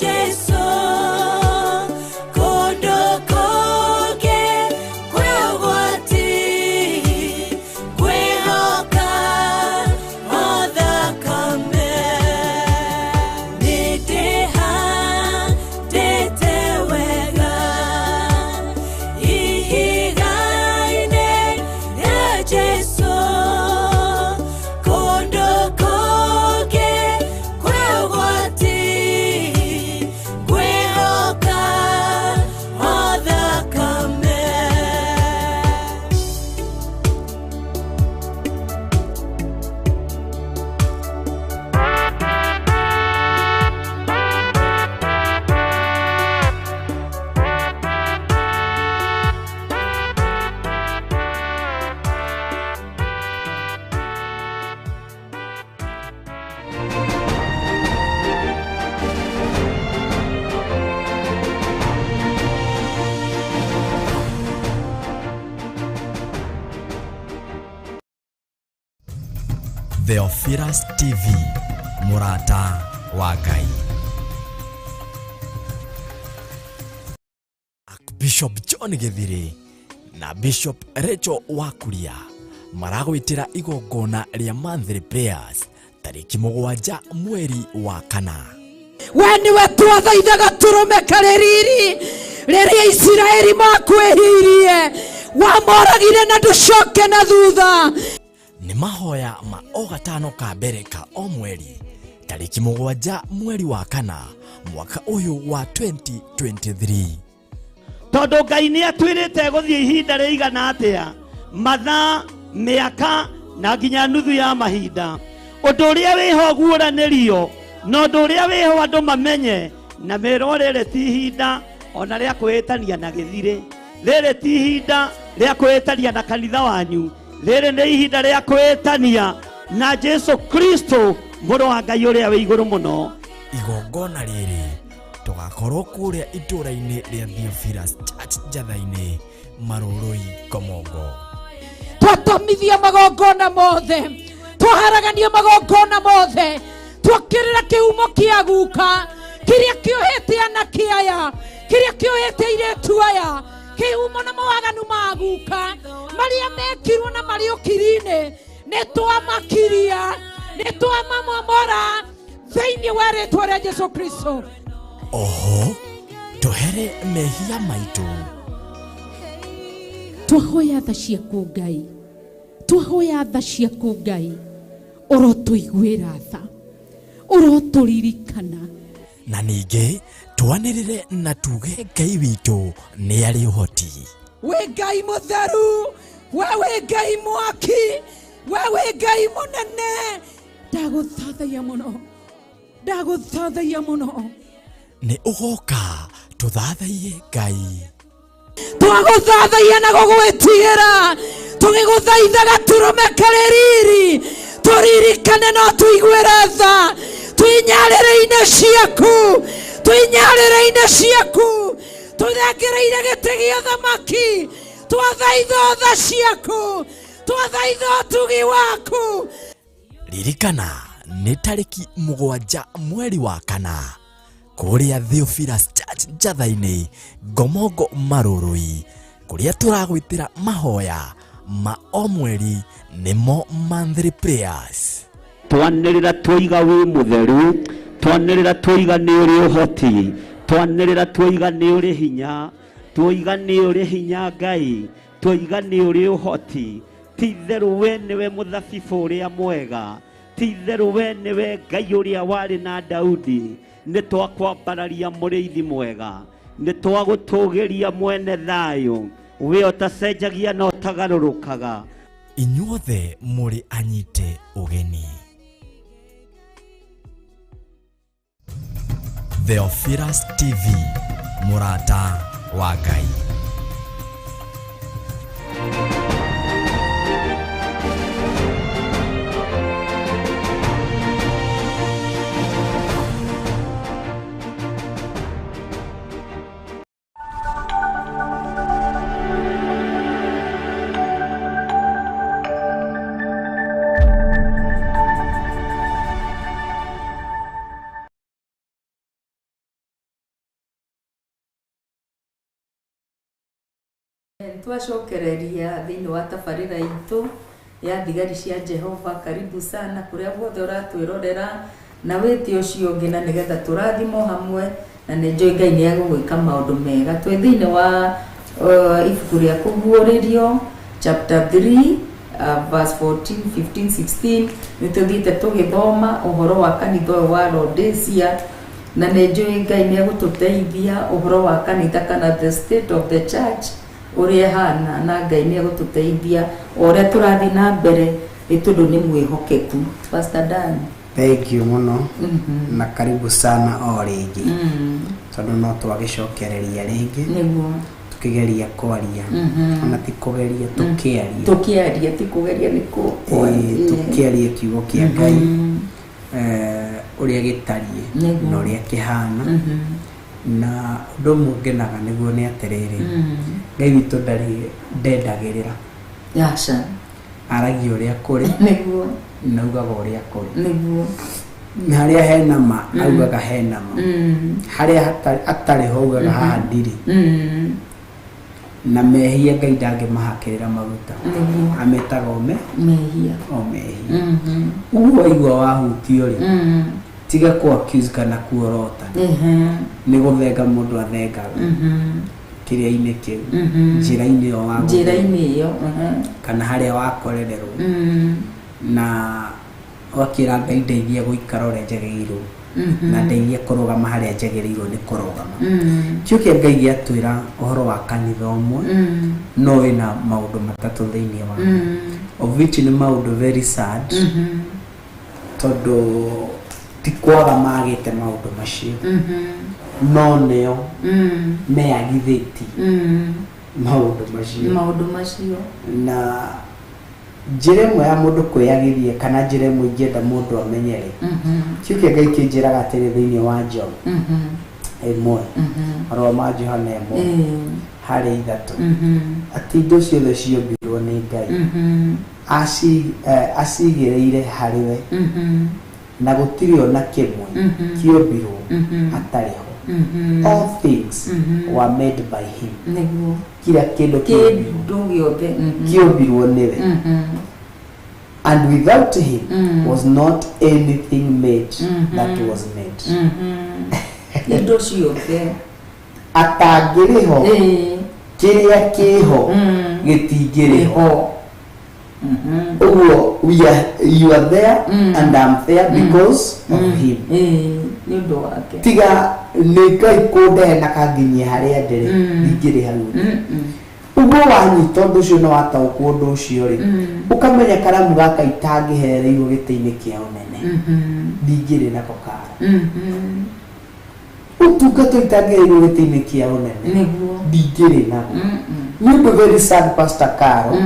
Jesu kũndũ kũngĩ kwĩ ũgwati ngwĩhoka o thakame nĩndĩhandĩte wega ihiga-inĩ rĩa Jesu kũndũ kũngĩ kwĩ ũgwati ngwĩhoka o thakame. Theophilus TV, mũrata wa Ngai. Bishop John Githiri na Bishop Rachel Wakuria maragwĩtĩra igongona rĩa monthly prayers tarĩki 7 mweri wa 4. We nĩwe twathaithaga tũrũme karĩ riri rĩrĩa Isiraeli makwĩhirie wamoragire na ndũcoke na thutha. Nĩ mahoya ma o gatano ka mbere ka o mweri tarĩki 7 mweri wa 4 mwaka ũyũ wa 2023. Tondũ Ngai nĩ atwĩrĩte gũthiĩ ihinda rĩigana atĩa, mathaa, mĩaka na nginya nuthu ya mahinda. Ũndũ ũrĩa wĩho guũranĩrio na ũndũ ũrĩa wĩho andũ mamenye na merwo rĩrĩ ti ihinda ona rĩa kwĩĩtania na gĩthirĩ, rĩrĩ ti ihinda rĩa kwĩĩtania na kanitha wanyu, rĩrĩ nĩ ihinda rĩa kwĩĩtania na Jesu Kristo mũrũ wa Ngai ũrĩa wĩ igũrũ mũno. Igongona rĩrĩ tũgakorwo kũrĩa itũũra-inĩ rĩa Theophilus Church Njatha-inĩ, Marũrũi, Komongo. Twatomithia magongona mothe, twaharagania magongona mothe, twokĩrĩra kĩhumo kĩa guka kĩrĩa kĩohete anake aya, kĩrĩa kĩohete airĩtu aya, kĩhumo na mawaganu ma guka marĩa mekirwo na marĩ ũkiri-inĩ, nĩ twamakiria, nĩ twamamomora thĩinĩ wa rĩtwa rĩa Jesu Kristo. Oho tũhere mehia maitũ. Twahoya tha ciaku Ngai, twahoya tha ciaku Ngai, ũrotũiguĩra tha, ũrotũririkana. Na ningĩ twanĩrĩre na tuge Ngai witũ nĩ arĩ ũhoti. Wĩ Ngai mũtheru, we wĩ Ngai mwaki, we wĩ Ngai mũnene. Ndagũthathaiya mũno, ndagũthathaiya mũno. Nĩ ũgoka tũthathaiye Ngai. Twagũthathaiya na gũgwĩtigĩra, tũgĩgũthaithaga tũrũme karĩ riri, tũririkane no tũiguĩre tha, twĩnyarĩrĩ-inĩ ciaku, twĩnyarĩrĩ-inĩ ciaku, tũthengereire gĩtĩ gĩa ũthamaki, twathaitha tha ciaku, twathaitha ũtugi waku. Ririkana nĩ tarĩki 7 mweri wa 4 kũrĩa Theophilus Church Njatha-inĩ, Ngomongo, Marũrũi, kũrĩa tũragwĩtĩra mahoya ma o mweri nĩmo monthly prayers. Twanĩrĩra twoiga wĩ mũtheru, twanĩrĩra twoiga nĩ ũrĩ ũhoti, twanĩrĩra twoiga nĩ ũrĩ hinya, twoiga nĩ ũrĩ hinya Ngai, twoiga nĩ ũrĩ ũhoti. Ti itherũ we nĩwe mũthabibũ ũrĩa mwega, ti itherũ we nĩwe Ngai ũrĩa warĩ na Daudi. Nĩ twakwambararia mũrĩithi mwega, nĩ twagũtũgĩria mwene thayũ, we ũtacenjagia na ũtagarũrũkaga. Inyuothe mũrĩ anyite ũgeni. Theophilus TV, mũrata wa Ngai. Twacokereria thĩinĩ wa tabarĩra itũ ya thigari cia Jehova. Karibu sana kũrĩa guothe ũratwĩrorera na wĩte ũcio ũngĩ, na nĩgetha tũrathimwo hamwe, na nĩ njũĩ Ngai nĩ egũgwĩka maũndũ mega. Twĩ thĩinĩ wa ibuku rĩa Kũguũrĩrio chapter 3, verse 14, 15, 16. Nĩ tũthiĩte tũgĩthoma ũhoro wa kanitha ũyũ wa Laodicea, na nĩ njũĩ Ngai nĩ egũtũteithia ũhoro wa kanitha kana the state of the church ũrĩa ĩhana, na Ngai nĩ egũtũteithia o ũrĩa tũrathiĩ na mbere, nĩ tondũ nĩ mwĩhokeku. Pastor Dan. Thank you mũno na karibu sana o rĩngĩ, tondũ no twagĩcokereria rĩngĩ tũkĩgeria kwaria, ona ti kũgeria, tũkĩaria. Tũkĩaria, ti kũgeria, nĩ Ĩĩ, tũkĩaria kiugo kĩa Ngai ũrĩa gĩtariĩ na ũrĩa kĩhana. Na ũndũ ũmwe ngenaga nĩguo nĩ atĩrĩrĩ, Ngai witũ ndarĩ ndendagĩrĩra. Aca. Aragia ũrĩa kũrĩ na augaga ũrĩa kũrĩ. Na harĩa hena ma augaga hena ma, harĩa atarĩ ho augaga haha ndirĩ. Na mehia Ngai ndangĩmahakĩrĩra maguta, ametaga ome mehia. O mehia. Ũguo waigua wahutio rĩ, tiga ku accuse kana kuorota nĩ gũthenga mũndũ athengaga kĩrĩa-inĩ kĩu, njĩra-inĩ ĩyo wa gũthenga, njĩra-inĩ ĩyo. Kana harĩa wakorererwo, na wakĩra Ngai, ndeithia gũikara ũrĩa njagĩrĩirwo na ndeithia kũrũgama harĩa njagĩrĩirwo nĩ kũrũgama. Kĩo kĩa Ngai gĩatwĩra ũhoro wa kanitha ũmwe, no wĩna maũndũ matatũ thĩinĩ wa, of which nĩ maũndũ very sad, tondũ ti kwaga magĩte maũndũ macio, no nĩo meyagithĩtie maũndũ macio. Maũndũ macio. Na njĩra ĩmwe ya mũndũ kwĩyagithia, kana njĩra ĩmwe ingĩenda mũndũ amenye rĩ, kĩu kĩa Ngai kĩnjĩraga atĩrĩ thĩinĩ wa John 1, marũa ma Johana 1 harĩ 3, atĩ indo ciothe ciombirwo nĩ Ngai, acigĩrĩire harĩ we, na gũtirĩ ona kĩmwe kĩombirwo atarĩ ho. All things were made by him. Kila kĩndũ kĩombirwo, kĩndũ gĩothe. Kĩombirwo nĩwe, and without him was not anything made that was made. Indo ciothe. Atangĩrĩ ho, kĩrĩa kĩho gĩtingĩrĩ ho. Ho. Ũguo we are, you are there and I'm there because of him. Nĩ ũndũ wake. Tiga nĩ Ngai kũndehe na kanginyia harĩa ndĩrĩ, ndingĩrĩ hau. Ũguo wanyita ũndũ ũcio na wataũkwo ũndũ ũcio rĩ, ũkamenya karamu gaka itangĩhereirwo gĩtĩ-inĩ kĩa ũnene, ndingĩrĩ nako kara. Ũtungata itangĩhereirwo gĩtĩ-inĩ kĩa ũnene, ndingĩrĩ naguo. Nĩ ũndũ very sad, Pastor Caro.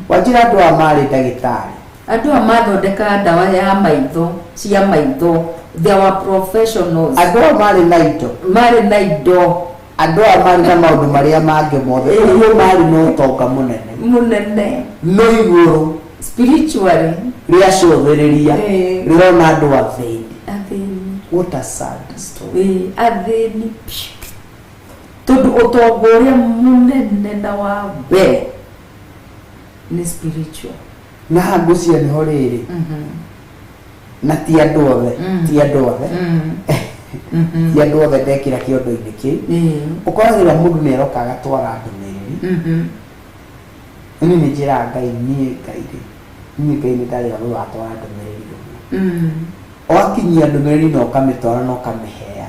Wanjĩra andũ aya marĩ ndagĩtarĩ. Andũ aya mathondekaga ndawa ya maitho, cia maitho. They were professionals. Andũ aya marĩ na indo. Marĩ na indo. Andũ aya marĩ na maũndũ marĩa mangĩ mothe, ũguo marĩ na ũtonga mũnene, mũnene, no igũrũ spiritually rĩacũthĩrĩria rĩrona andũ athĩni. Athĩni. What a sad story. Athĩni piũ, tondũ ũtonga ũrĩa mũnene na wa mbere nĩ spiritual. Na haha ngwĩciria nĩho rĩrĩ, na ti andũ othe, ti andũ othe, ti andũ othe ndekĩra kĩondo-inĩ kĩu. Ũkoragĩra mũndũ nĩ aroka agatwara ndũmĩrĩri. Niĩ nĩ njĩraga Ngai, niĩ Ngai rĩ, niĩ Ngai nĩ ndarĩ ũndũ watwara ndũmĩrĩri ũguo. Wakinyia ndũmĩrĩri na ũkamĩtwara na ũkamĩheana,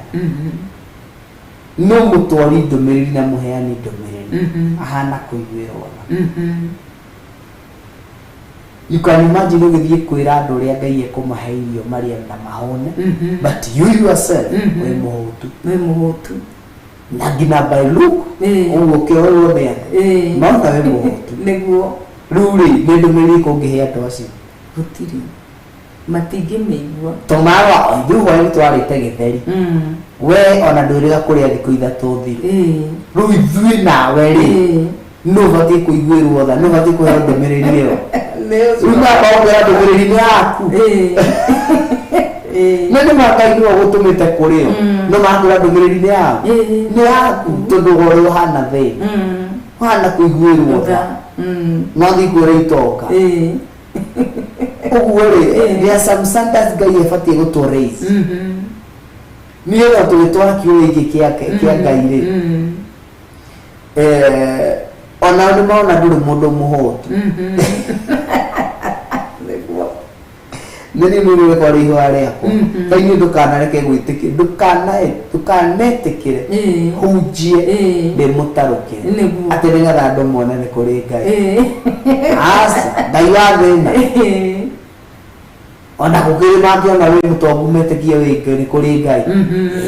no mũtwari ndũmĩrĩri na mũheani ndũmĩrĩri ahana kũiguĩrwo tha. You can imagine ũgĩthiĩ kwĩra andũ ũrĩa Ngai ekũmahe irio marĩe na mahũne, but you yourself wĩ mũhũtu. Wĩ mũhũtu. Na nginya by look, ũguo ũkĩrorwo nĩ andũ, mona wĩ mũhũtu. Rĩu rĩ, nĩ ndũmĩrĩri kũngĩhe andũ acio? Gũtirĩ, matingĩmĩigua. Tondũ ithuĩ hwaĩ twarĩte gĩtheri, we ona ndwĩrĩga kũrĩa thikũ 3 thiru. Rĩu ithuĩ nawe rĩ, nũ ũbatiĩ kũiguĩrwo tha? Nũ ũbatiĩ kũheo ndũmĩrĩri ĩyo? Rĩu makwĩra ndũmĩrĩri nĩ yaku, no nĩ ma Ngai nĩwe ũgũtũmĩte kũrĩ o, no makwĩra ndũmĩrĩri nĩ yaku, nĩ yaku, tondũ ũrĩa ũhana thĩna. Hana kũiguĩrwo tha. No thiĩ kũrĩa itonga. Ũguo rĩ, there are some standards Ngai abatiĩ gũtũ raise. Nĩgetha tũgĩtwara kiugo gĩkĩ kĩa Ngai rĩ, onao nĩ marona ndũrĩ mũndũ mũhũtu. Nĩ niĩ nĩ rĩrekwa rĩ ihoya rĩakwa. Ngai niĩ ndũkanareke gwĩtĩkĩra, ndũkanetĩkĩre hunjie ndĩ mũtarũkĩre. Atĩ nĩgetha andũ mone nĩ kũrĩ Ngai. Aca, Ngai wa thĩna. Ona gũkĩrĩ mangĩona wĩ mũtongu metĩkie wĩ Ngai nĩ kũrĩ Ngai.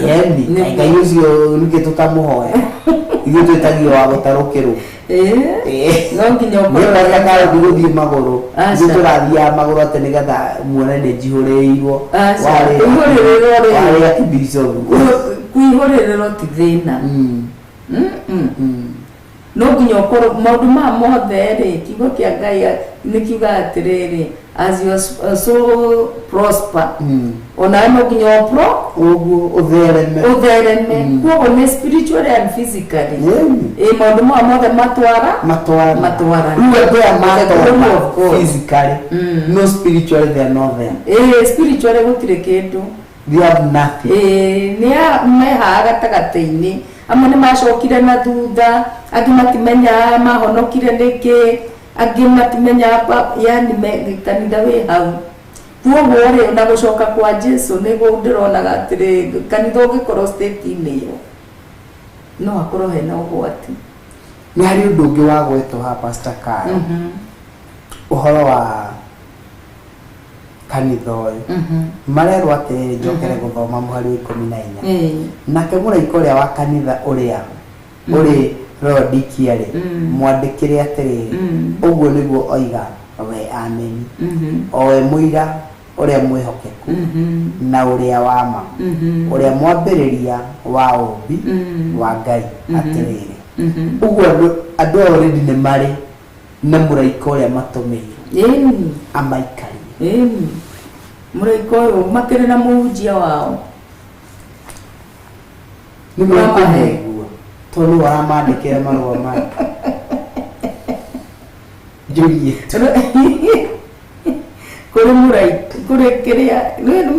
Eni, Ngai ũcio nĩkĩ tũtamũhoya? Ithuĩ twĩtagio wa gũtarũkĩrwo. No nginya ũkorwo gũthiĩ magũrũ. Ithuĩ tũrathiaga magũrũ atĩ nĩgetha muone nĩ njihũrĩirwo. Warĩa kĩbicobu. Kũihũrĩrĩrwo ti thĩna. No nginya ũkorwo maũndũ maya mothe rĩ, kiugo kĩa Ngai nĩ kiugaga atĩrĩrĩ, as your soul prosper, onawe no nginya ũpro ũguo ũthereme. Ũthereme. Koguo nĩ spiritually and physically. Maũndũ maya mothe matwara matwarana. Rĩu andũ aya matonga physically, no spiritually they are not there. Spiritually gũtirĩ kĩndũ. They have nothing. Nĩ mehaga gatagatĩ-inĩ. Amwe nĩ macokire na thutha, angĩ matimenyaga mahonokire nĩkĩ, angĩ matimenyaga yani kanitha wĩ hau. Koguo rĩ, ona gũcoka kwa Jesu nĩguo ndĩronaga atĩrĩ, kanitha ũngĩkorwo state-inĩ ĩyo no hakorwo hena ũgwati. Nĩ harĩ ũndũ ũngĩ wa gwetwo haha Pastor Karo. Ũhoro wa kanitha ũyũ. Marerwo atĩrĩrĩ, njokere gũthoma mũhari wa 14. Nake mũraika ũrĩa wa kanitha ũrĩa ũrĩ Laodikia rĩ, mwandĩkĩre atĩrĩrĩ, ũguo nĩguo oiga we Ameni, o we mũira ũrĩa mwĩhokeku na ũrĩa wa ma, ũrĩa mwambĩrĩria wa ũũmbi wa Ngai atĩrĩrĩ. Ũguo andũ aya already nĩ marĩ na mũraika ũrĩa matũmĩirwo amaikarie. Mũraika ũyũ makĩrĩ na mũhunjia wao. Nĩ mekũmũigua tondũ nĩwe ũramandĩkĩra marũa maya. Njũrie. Kũrĩ mũraika, kũrĩ kĩrĩa,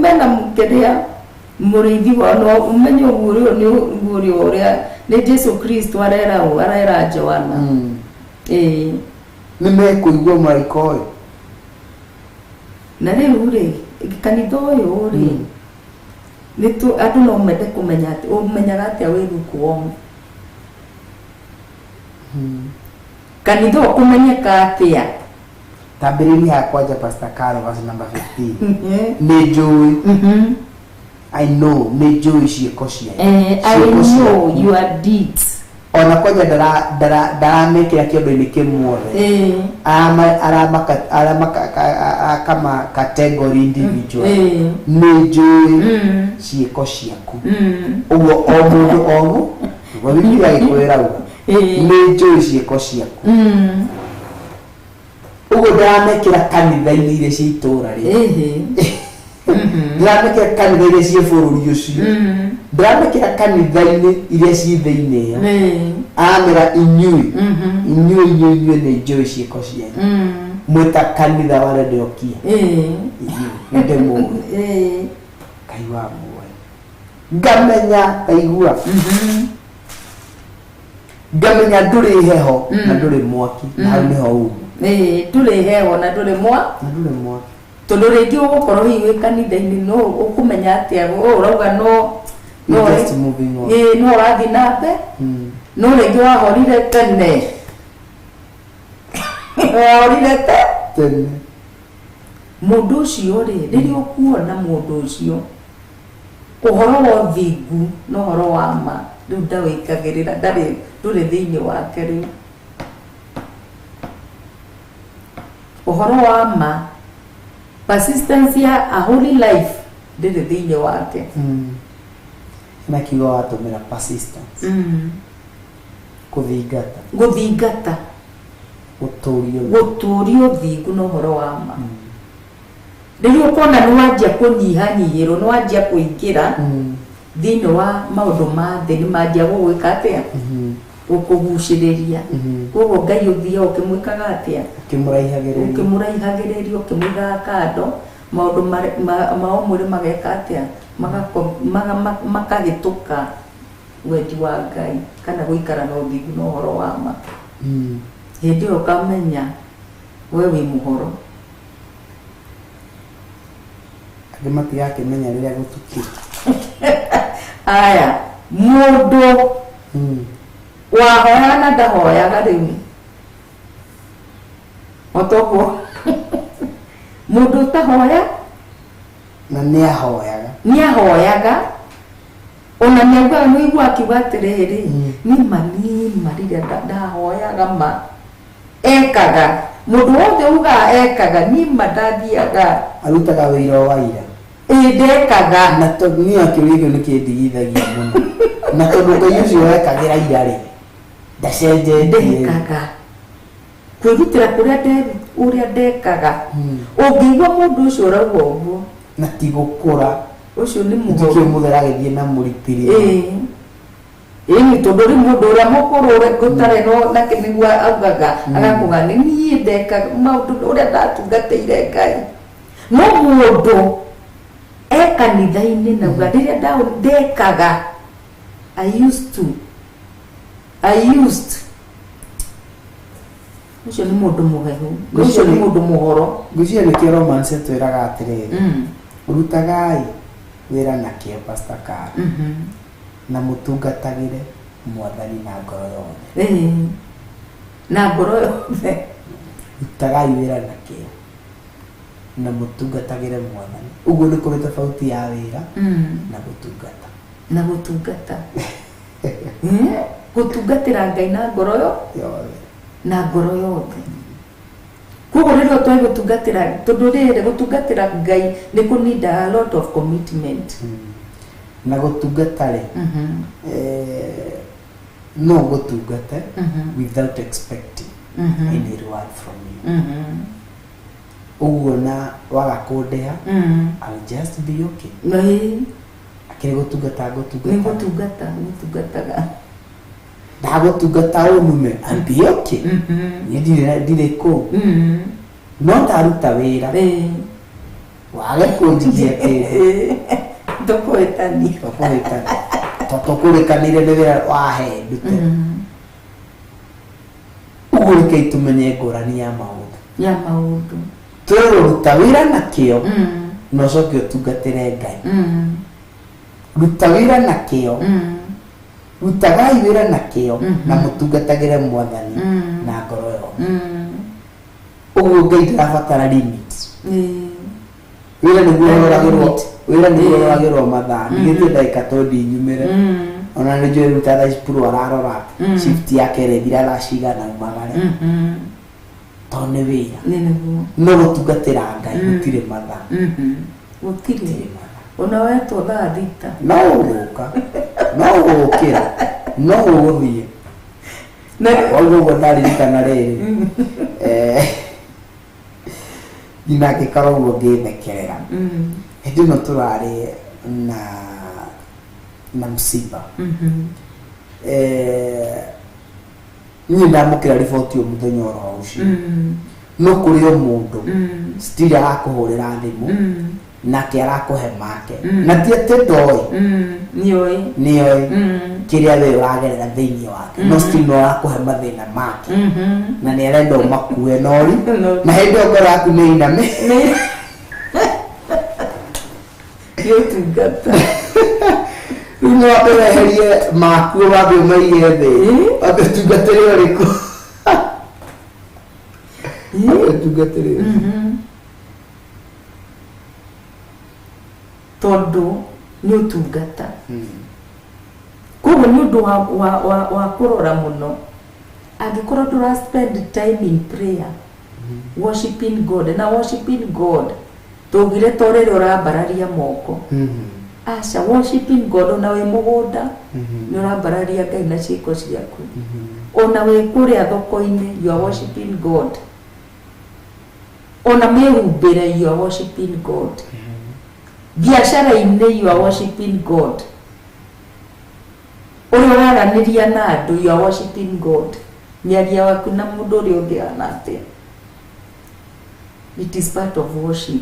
mena kĩrĩa mũrĩithi wao, no ũmenye ũguo ũrĩa nĩ ũguũrio ũrĩa nĩ Jesu Kristo arera ũ, arera Joana. Nĩ mekũigua mũraika ũyũ. Na rĩu rĩ, kanitha ũyũ rĩ, andũ no mende kũmenya atĩ, ũmenyaga atĩa wĩ lukewarm? Kanitha ũkũmenyeka atĩa? Tambĩrĩria haha kwanja Pastor Karo verse number 15. Nĩ njũĩ. I know nĩ njũĩ ciĩko cianyu. I know your deeds. Ona kwanja ndaramekĩra kĩondo-inĩ kĩmwe. Aramaka category individual. Nĩ njũĩ ciĩko ciaku. Ũguo o mũndũ o mũndũ, Bibilia ĩkwĩra ũguo. Nĩ njũĩ ciĩko ciaku. Ũguo ndaramekĩra kanitha-inĩ iria cia itũũra rĩ. Ndiramekĩra kanitha iria ciĩ bũrũri ũcio. Ndiramekĩra kanitha-inĩ iria ciĩ thĩinĩ ĩyo. Aramera inyuĩ, inyuĩ inyuĩ inyuĩ nĩ njũĩ ciĩko cianyu. Mwĩta kanitha wa Laodikia. Inyuĩ nĩ ndĩmũĩ. Ngai wa muoyo. Ngamenya taigua. Ngamenya ndũrĩ heho na ndũrĩ mwaki na hau nĩho uma. Ndũrĩ heho na ndũrĩ mwaki. Na ndũrĩ mwaki. Tondũ rĩngĩ ũgũkorwo hihi wĩ kanitha-inĩ no ũkũmenya atĩa, ũrauga no no no ũrathiĩ na mbere, no rĩngĩ wahorire tene. Wahorire tene. Mũndũ ũcio rĩ, rĩrĩa ũkuona mũndũ ũcio ũhoro wa ũthingu na ũhoro wa ma rĩu ndawĩkagĩrĩra, ndarĩ ndũrĩ thĩinĩ wake rĩu. Ũhoro wa ma, persistence ya a holy life ndĩrĩ thĩinĩ wake. Na kiugo watũmĩra persistence. Gũthingata. Gũthingata. Gũtũũria ũthingu na ũhoro wa ma. Rĩrĩa ũkona nĩ wanjia kũnyihanyihĩrwo, nĩ wanjia kũingĩra thĩinĩ wa maũndũ ma thĩ, nĩ manjia gũgwĩka atĩa? Gũkũgucĩrĩria. Koguo Ngai ũthiaga ũkĩmwĩkaga atĩa? Ũkĩmũraihagĩrĩria. Ũkĩmũraihagĩrĩria, ũkĩmũigaga kando, maũndũ ma o mwĩrĩ mageka atĩa? Makahĩtũka wendi wa Ngai kana gũikara na ũthingu na ũhoro wa ma. Hĩndĩ ĩyo ũkamenya we wĩ mũhoro. Angĩ matigakĩmenya rĩrĩa gũtukire. Aya, mũndũ wahoyaga na ndahoyaga rĩu, otoguo mũndũ ũtahoya na nĩ ahoyaga, nĩ ahoyaga, ona nĩ augaga, nĩ ũigua akiuga atĩrĩrĩ, nima nima rĩrĩa ndahoyaga ma ekaga. Mũndũ wothe ugaga ekaga, nima ndathiaga, arutaga wĩira wa ira. Ĩ, ndekaga. Na tondũ niĩ akĩũria kĩu nĩkĩndigithagia mũno, na tondũ Ngai ũcio wekagĩra ira rĩ, ndacenjetie. Ndekaga kwĩrutĩra kũrĩa ũrĩa ndekaga. Ũngĩigua mũndũ ũcio ũrauga ũguo, na ti gũkũra, ũcio nĩ mũhoro. Ndikĩũĩ mũthera agĩthiĩ na mũripiri. Ĩĩ, tondũ rĩu mũndũ ũrĩa mũkũrũ gũtarĩ no nake nĩguo augaga, agakuga nĩ niĩ ndekaga maũndũ ũrĩa ndatungatĩire Ngai. No mũndũ e kanitha-inĩ na uga rĩrĩa ndekaga, I used to, I used, ũcio nĩ mũndũ mũhehu, ũcio nĩ mũndũ mũhoro. Ngwĩciria nĩkĩo Romans ĩtwĩraga atĩrĩrĩ, rutagai wĩra na kĩo, Pastor Kara, na mũtungatagĩre Mwathani na ngoro yothe. Ĩĩ, na ngoro yothe. Rutagai wĩra na kĩo na mũtungatagĩre Mwathani. Ũguo nĩ kũrĩ tofauti ya wĩra na gũtungata. Na gũtungata. Gũtungatĩra Ngai na ngoro yo yothe. Na ngoro yothe. Koguo rĩrĩa twĩ gũtungatĩra, tondũ rĩrĩ gũtungatĩra Ngai nĩ kũ need a lot of commitment. Na gũtungata rĩ, no gũtungate without expecting any reward from you. Ũguo na waga kũndĩha, I'll just be okay. Akĩrĩ gũtungata Nĩ ngũtungata. Gũtungata gũtungataga. Ndagũtungata ũnume, I'll be okay. Niĩ ndirĩ kũu, no ndaruta wĩra, wage kũnjigia kĩndũ, Tũkũhĩtania. Tũkũhĩtania to tũkũrĩkanĩire nĩ wĩra wahe ndute. Ũguo rekei tũmenye ngũrani ya maũndũ. Ya maũndũ. Twĩrwo ruta wĩra na kĩo na ũcoke ũtungatĩre Ngai. Ruta wĩra na kĩo, rutagai wĩra na kĩo na mũtungatagĩre Mwathani na ngoro yothe. Ũguo Ngai ndarabatara limit. Wĩra nĩguo ũroragĩrwo, wĩra nĩguo ũroragĩrwo mathaa, ndigĩtie ndagĩka to ndinyumĩre. Ona nĩ njũĩ rĩu ta thaa ici Puro ararora shift yake ĩrĩthira thaa cigana umagare, tondũ nĩ wĩra. Nĩ nĩguo. No gũtungatĩra Ngai gũtirĩ mathaa. Gũtirĩ. Gũtirĩ mathaa. Ona wetwo thaa 6, no ũgũka, no ũgũkĩra, no ũgũthiĩ. Na Wauga ũguo ndaririkana rĩrĩ, nyina ngĩkora ũguo ngĩthekerera. Hĩndĩ ĩno tũrarĩ na msiba, niĩ ndamũkĩra riboti o mũthenya oro ũcio, no kũrĩ o mũndũ still arakũhũrĩra thimũ, nake arakũhe make, na ti atĩ ndoĩ. Nĩoĩ. Nĩoĩ kĩrĩa we ũragerera thĩinĩ wake, no still no arakũhe mathĩna make na nĩ arenda ũmakue nori. Nori. Na hĩndĩ ĩyo ngoro yaku nĩ iname. Nĩ ũtungata. Rĩu no weherie maku, wambe ũmaige thĩ, wambe ũtungatĩre ũrĩkũ, wambe ũtungatĩre ũcio. Tondũ nĩ ũtungata. Koguo nĩ ũndũ wa kũrora mũno angĩkorwo ndũra spend time in prayer, worshiping God. Na worshiping God tũgire to rĩrĩa ũrambararia moko. Aca, worshiping God ona wĩ mũgũnda nĩ ũrambararia Ngai na ciĩko ciaku. Ona wĩ kũrĩa thoko-inĩ, you are worshiping God. Ona mĩhumbĩre, you are worshiping God. Biacara-inĩ, you are worshiping God. Ũrĩa ũraranĩria na andũ, you are worshiping God. Mĩario waku na mũndũ ũrĩa ũngĩ hana atĩa? It is part of worship.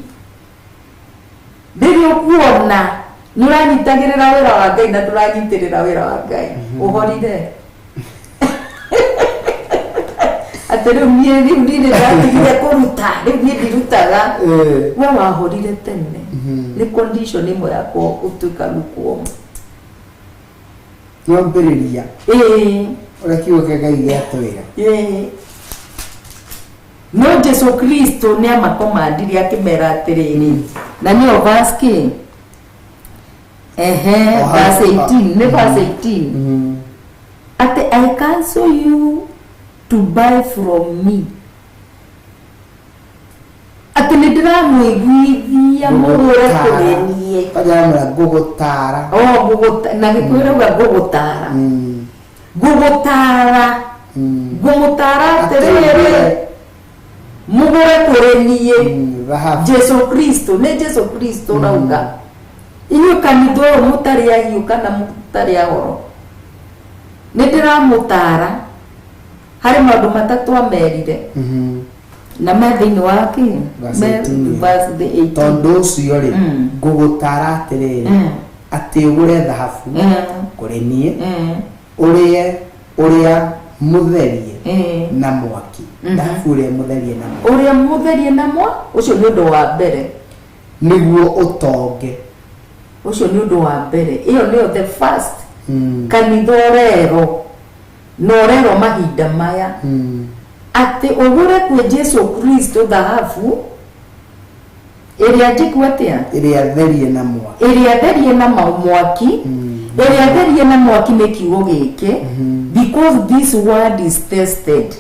Rĩrĩa ũkuona nĩ ũranyitagĩrĩra wĩra wa Ngai na ndũranyitĩrĩra wĩra wa Ngai, ũhorire atĩ rĩu niĩ rĩu niĩ nĩndatigire kũruta, rĩu niĩ ndirutaga. We wahorire tene. Nĩ condition ĩmwe ya gũtuĩka lukewarm. Nwambĩrĩria Ĩĩ. Ũrĩa kiugo kĩa Ngai gĩatwĩra. Ĩĩ. No Jesu Kristo nĩ amakomandire akĩmera atĩrĩrĩ, na nĩyo verse kĩ? Ehe, O hau- verse 18, nĩ verse 18. Atĩ I counsel you to buy from me. Atĩ nĩ ndĩramũiguithia mũgũre kũrĩ niĩ. Kwanja aramwĩra ngũgũtara. Oh, na Gĩkũyũ rauga ngũgũtara. Ngũgũtara. Ngũmũtara atĩrĩrĩ, mũgũre kũrĩ niĩ. Thahabu. Jesu Kristo, nĩ Jesu Kristo rauga. Inyuĩ kanitha ũyũ mũtarĩ ahiũ kana mũtarĩ ahoro, nĩ ndĩramũtara harĩ maũndũ matatũ amerire. Na me thĩinĩ wa kĩ? Verse Me 18. verse the 18. Tondũ ũcio rĩ, ngũgũtara atĩrĩrĩ, atĩ ũgũre thahabu kũrĩ niĩ, ũrĩe ũrĩa mũtherie na mwaki. Thahabu ũrĩa mũtherie na mwaki. Ũrĩa mũtherie na mwaki, ũcio nĩ ũndũ wa mbere. Nĩguo ũtonge. Ũcio nĩ ũndũ wa mbere. Ĩyo nĩyo the first. Kanitha ũrerwo na ũrerwo mahinda maya atĩ ũgũre kwĩ Jesu Kristo thahabu ĩrĩa njĩku atĩa? Ĩrĩa therie na mwaki. Ĩrĩa therie na mwaki. Ĩrĩa therie na mwaki nĩ kiugo gĩkĩ, because this word is tested.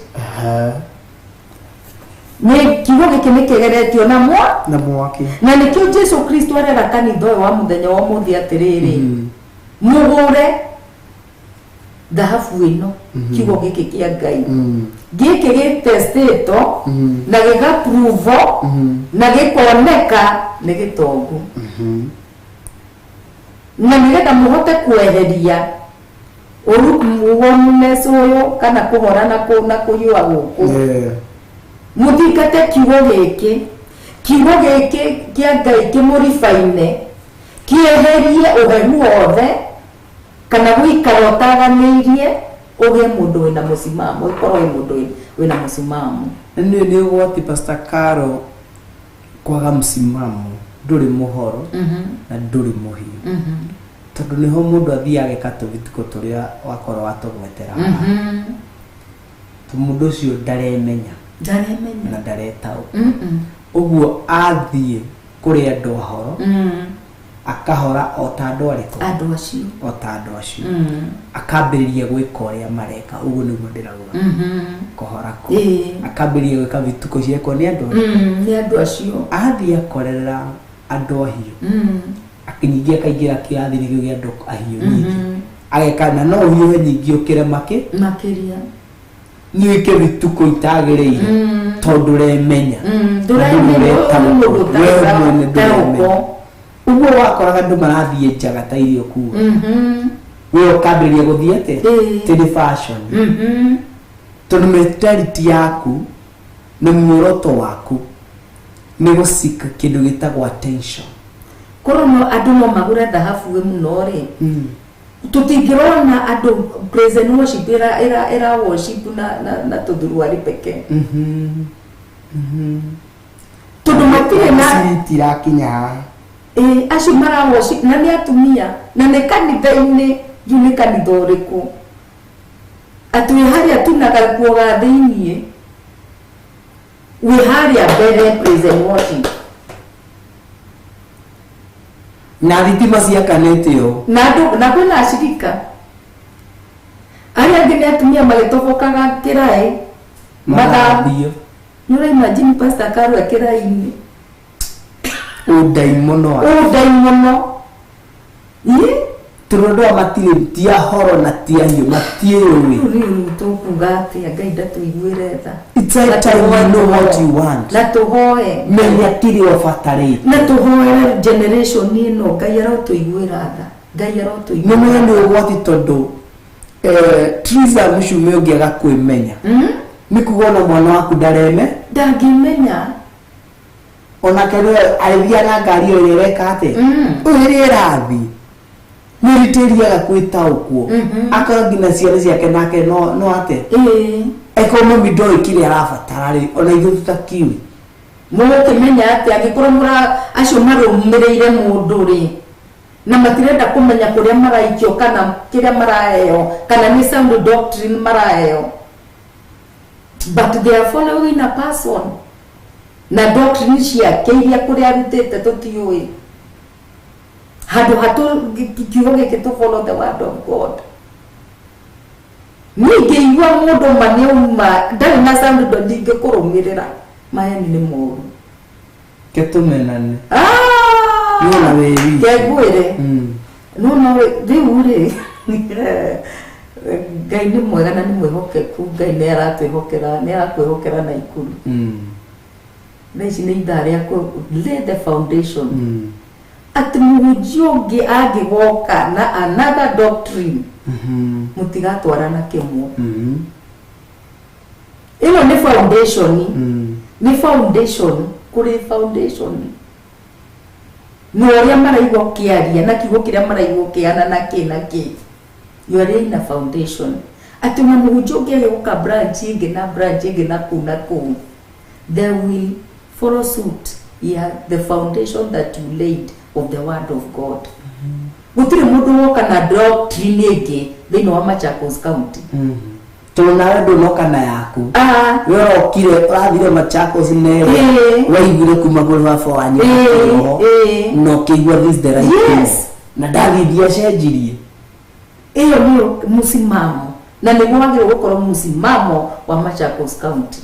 Nĩ kiugo gĩkĩ nĩ kĩgeretio na Na mwaki. Na nĩkĩo Jesu Kristo arera kanitha ũyũ wa mũthenya wa ũmũthĩ atĩrĩrĩ, mũgũre thahabu ĩno, kiugo gĩkĩ kĩa Ngai. Gĩkĩ gĩtestĩtwo na gĩgapruvwo na gĩkoneka nĩ gĩtongu. Na nĩgetha mũhote kweheria ũrukumuness ũyũ kana kũhora na na kũhiũha gũkũ. Mũthingate kiugo gĩkĩ. Kiugo gĩkĩ kĩa Ngai kĩmũribaine, kĩeherie ũhehu wothe kana gũikara ũtaganĩirie, ũgĩe mũndũ wĩna mũsimamo, ũkorwo wĩ mũndũ wĩna mũsimamo. Na nĩ nĩ ũgwati Pastor Caro kwaga msimamo, ndũrĩ mũhoro na ndũrĩ mũhiũ. Tondũ nĩho mũndũ athiaga ageka tũvituko tũrĩa wakorwo watũgwetera haha. Tondũ mũndũ ũcio ndaremenya. Ndaremenya. Na ndaretaũkwo. Ũguo athiĩ kũrĩ andũ ahoro, akahora o ta andũ arĩkũ? Andũ acio. O ta andũ acio. Akambĩrĩria gwĩka ũrĩa mareka, ũguo nĩguo ndĩrauga. Kũhora kũu. Akambĩrĩria gwĩka vituko ciekwo nĩ andũ arĩkũ? Nĩ andũ acio. Athiĩ akorerera andũ ahiũ. Ningĩ akaingĩra kĩrathi-inĩ kĩu kĩa andũ ahiũ nyingĩ. Ageka na no ũhiũhe nyingĩ ũkĩre Makĩria. Nĩ wĩke vituko itagĩrĩire. Tondũ ũremenya. Ndũremenya, Ndũreta ũyũ nĩ mũndũ we mwene ũtarĩ ndũremenya. Ũguo wakoraga andũ marathiĩ njaga ta iria ũkuga. We ũkambĩrĩria gũthiĩ atĩa? Tĩ nĩ fashion. Tondũ mentality yaku na muoroto waku nĩ gũcika kĩndũ gĩtagwo attention. Korwo no andũ no magũre thahabu ĩ mũno rĩ, tũtingĩrona andũ praise and worship ĩra worship na tũthuruarĩ pekee. Tondũ matirĩ na Citirakinya haha. Ĩĩ, acio mara worship na nĩ atumia na nĩ kanitha-inĩ, ju nĩ kanitha ũrĩkũ? Atĩ wĩ harĩa tu na gakuo ga thĩiniĩ, wĩ harĩa mbere praise and worship. Na thitima ciakanĩte ũũ. Na andũ, na kwĩna acirika. Arĩa angĩ nĩ atumia magĩtobokaga kĩraĩ. Mathambio. Nĩ ũraimagine Pastor Caro e kĩraĩ-inĩ? Ũndaimono wa. Ũndaimono. Ĩ? Tondũ andũ aya matirĩ, ti ahoro na ti ahiũ, matiĩũĩ. Rĩu rĩu tũkuga atĩa? Ngai ndatũiguĩre tha. It's high time you know what you want. Na tũhoe. Menya kĩrĩa ũbatarĩte. Na tũhoere generation ĩno, Ngai arotũiguĩra tha. Ngai arotũiguĩra Nĩ menya nĩ tha. ũgwati tondũ Triza mucume ũngĩaga kwĩmenya nĩ kuga ona mwana waku ndareme ndangĩmenya onake nĩwe arĩthiaga na ngari ĩyo ĩrĩa ĩreka atĩa ũyũ ĩrĩa ĩrathiĩ nĩritĩriaga kwĩtaũkwo akorwo nginya ciana ciake nake no atĩa ĩĩ akorwo mami ndoĩ kĩrĩa arabatara rĩ ona ithuĩ tũtakiũĩ mũgũkĩmenya atĩ angĩkorwo mũra acio marũmĩrĩire mũndũ rĩ na matirenda kũmenya kũrĩa maraikio kana kĩrĩa maraheo kana nĩ sound doctrine maraheo, but they are following a person na doctrine ciake iria kũrĩa arutĩte tũtiũĩ handũ hatũ kiugo gĩkĩ tũ follow the word of God. Niĩ ingĩigua mũndũ ma nĩauma ndarĩ na sound doctrine ndingĩkũrũmĩrĩra. Maheni nĩ moru. Ketũmenane. Ah! Nĩwona wĩ wiki. Kengwĩre. No no rĩu rĩ Ngai nĩ mwega na nĩ mwĩhokeku. Ngai nĩ aratwĩhokera, nĩ arakwĩhokera na ikuru. Thaa ici nĩ ithaa rĩa kũ lay the foundation. Atĩ mũhunjia ũngĩ angĩgoka na another doctrine mũtigatwarana kĩmwe. Ĩno nĩ foundation. Nĩ foundation kũrĩ foundation na ũrĩa maraigua ũkĩaria na kiugo kĩrĩa maraigua ũkĩana na kĩ na kĩ, you are laying a foundation atĩ ona mũhunjia ũngĩ agĩũka branch ĩngĩ na branch ĩngĩ na kũu na kũu, they will follow suit ya the foundation that you laid of the word of God. Gũtirĩ mũndũ woka na doctrine ĩngĩ thĩinĩ wa Machakos County. Tondũ nawe ndũnoka na yaku. Ah. We ũrokire ũrathire Machakos nerĩ waiguire kuma kũrĩ baba wanyu kĩroho na ũkĩigua this the right thing. Na ndathithia acenjirie. Ĩyo nĩyo mũsimamo na nĩguo wagĩrĩirwo gũkorwo mũsimamo wa Machakos County,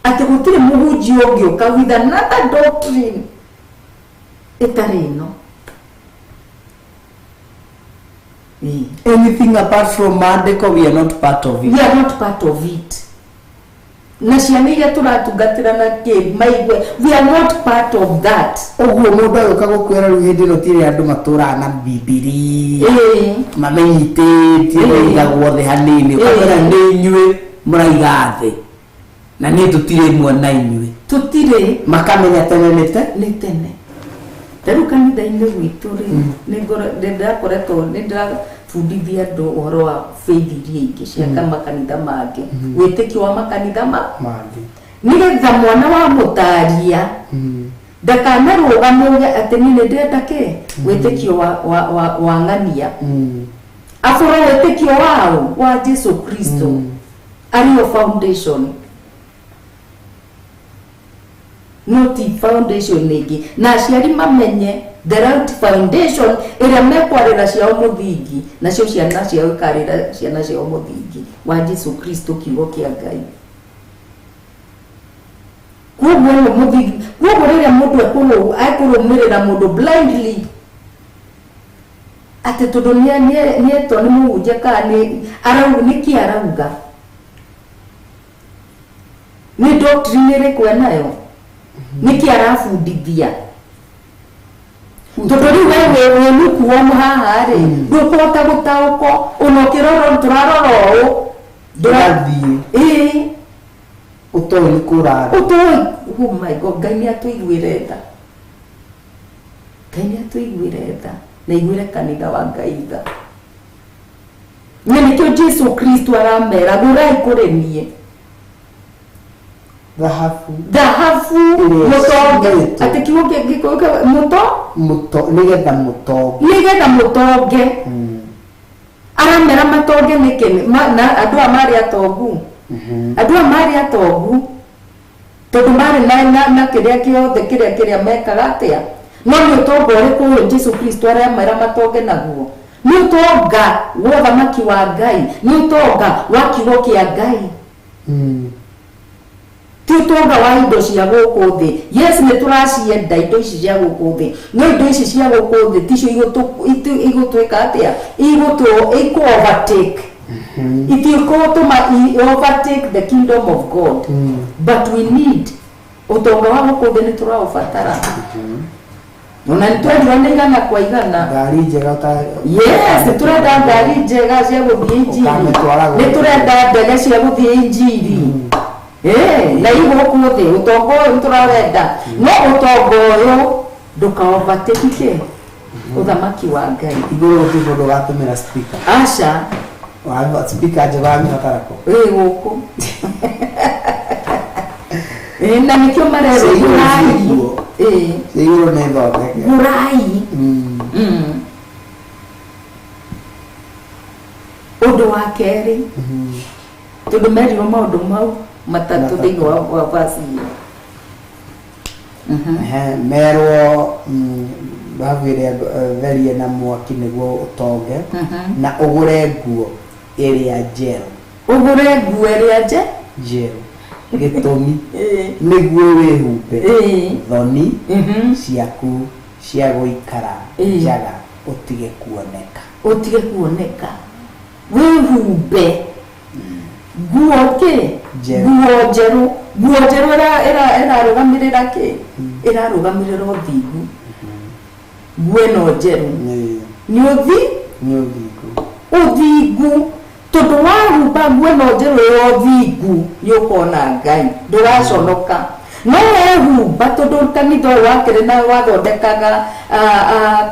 atĩ gũtirĩ mũhunjia ũngĩũka with another doctrine ĩtarĩ ĩno. Anything apart from maandĩko, we are not part of it. We are not part of it. Na ciana iria tũratungatĩra na kĩ maigue we are not part of that. Ũguo mũndũ agĩũka gũkwĩra rĩu hĩndĩ ĩno tirĩ andũ matũraga na Bibilia mamenyitĩtie maigagwo thĩ hanini, ũkamera nĩ inyuĩ mũraiga thĩ na niĩ tũtirĩ imwe na inyuĩ. Tũtirĩ. Makamenya tene nĩ te nĩ tene. Ta rĩu kanitha-inĩ gwitũ rĩ nĩ ndĩrakoretwo nĩ ndĩrabundithia andũ ũhoro wa faith iria ingĩ cia makanitha mangĩ, wĩtĩkio wa makanitha mangĩ, nĩgetha mwana wa mũtaria ndakanarũgame uge atĩ niĩ nĩ ndĩrenda kĩ wĩtĩkio wa ng'ania, akorwo wĩtĩkio wao wa Jesu Kristo arĩo foundation, no ti foundation ĩngĩ. Na aciari mamenye the right foundation ĩrĩa mekwarĩra ciao mũthingi, nacio ciana ciao ikarĩra ciana ciao mũthingi wa Jesu Kristo, kiugo kĩa Ngai. Koguo nĩ mũthingi. Koguo rĩrĩa mũndũ ekũrũmĩrĩra mũndũ blindly atĩ tondũ nĩetwo nĩ mũhunjia kana nĩkĩ arauga, nĩ doctrine ĩrĩkũ enayo, nĩkĩ arabundithia, tondũ rĩu we wĩ lukewarm haha rĩ ndũkũhota gũtaũkwo ona ũkĩrora tũrarora ũũ ndũrathiĩ ĩĩ ũtoĩ nĩ kũrathiĩ ũtoĩ. Oh my God, Ngai nĩ atũiguĩre tha, Ngai nĩ atũiguĩre tha na iguĩre kanitha wa Ngai tha. Na nĩkĩo Jesu Kristo aramera gũrai kũrĩ niĩ thahabu thahabu mũtonge, atĩ kiugo kĩngĩ mũto mũto nĩgetha mũtonge, nĩgetha mũtonge. Aramera matonge nĩkĩ? Na andũ aya marĩ atongu, andũ aya marĩ atongu tondũ marĩ na kĩrĩa kĩothe kĩrĩa mekaga atĩa. No nĩ ũtonga ũrĩkũ ũyũ Jesu Kristo aramera matonge naguo? Nĩ ũtonga wa ũthamaki wa Ngai, nĩ ũtonga wa kiugo kĩa Ngai, ti ũtonga wa indo cia gũkũ thĩ. Yes, nĩ tũracienda indo ici cia gũkũ thĩ, no indo ici cia gũkũ thĩ ticio igũtwĩka atĩa, igũ overtake, itigũtũma overtake the kingdom of God. But we need ũtonga wa gũkũ thĩ, nĩ tũraũbatara. Ona nĩtwerirwo nĩ igana kwa igana. Ngari njega ũta. Yes, nĩtũrenda ngari njega cia gũthiĩ injiri. Ũkamĩtwara gũkũ. Nĩtũrenda ndege cia gũthiĩ injiri. Na ii gũkũ thĩ ũtonga ũyũ nĩtũrawenda, no ũtonga ũyũ ndũkaovatĩki kĩ ũthamaki wa Ngai. Igũrũ gũtirĩ mũndũ ũgatũmĩra speaker. Aca. Speaker njega wamĩbatara kũ? Ĩ gũkũ. Ĩ, na nĩkĩo marerwo Cia igũrũ gũrai. ciĩkuo. Ĩ. Cia igũrũ nĩ thondeke. Gũrai. Ũndũ wa kerĩ, tondũ merirwo maũndũ mau matatũ thĩinĩ wa verse ĩyo. Ehe, merwo thahabu ĩrĩa therie na mwaki nĩguo ũtonge, na ũgũre nguo ĩrĩa njerũ. Ũgũre nguo ĩrĩa njerũ. Gĩtũmi nĩguo wĩhumbe thoni ciaku cia gũikara njaga ũtige kuoneka. Ũtige kuoneka. Wĩhumbe nguo kĩ? Njerũ. Nguo njerũ. Nguo njerũ ĩrarũgamĩrĩra kĩ? Ĩrarũgamĩrĩra ũthingu. Nguo ĩno njerũ nĩ ũthi? Nĩ ũthingu. Ũthingu. Tondũ wahumba nguo ĩno njerũ ya ũthingu nĩ ũkona Ngai, ndũraconoka. No wehumba tondũ kanitha ũyũ wakĩrĩ na wathondekaga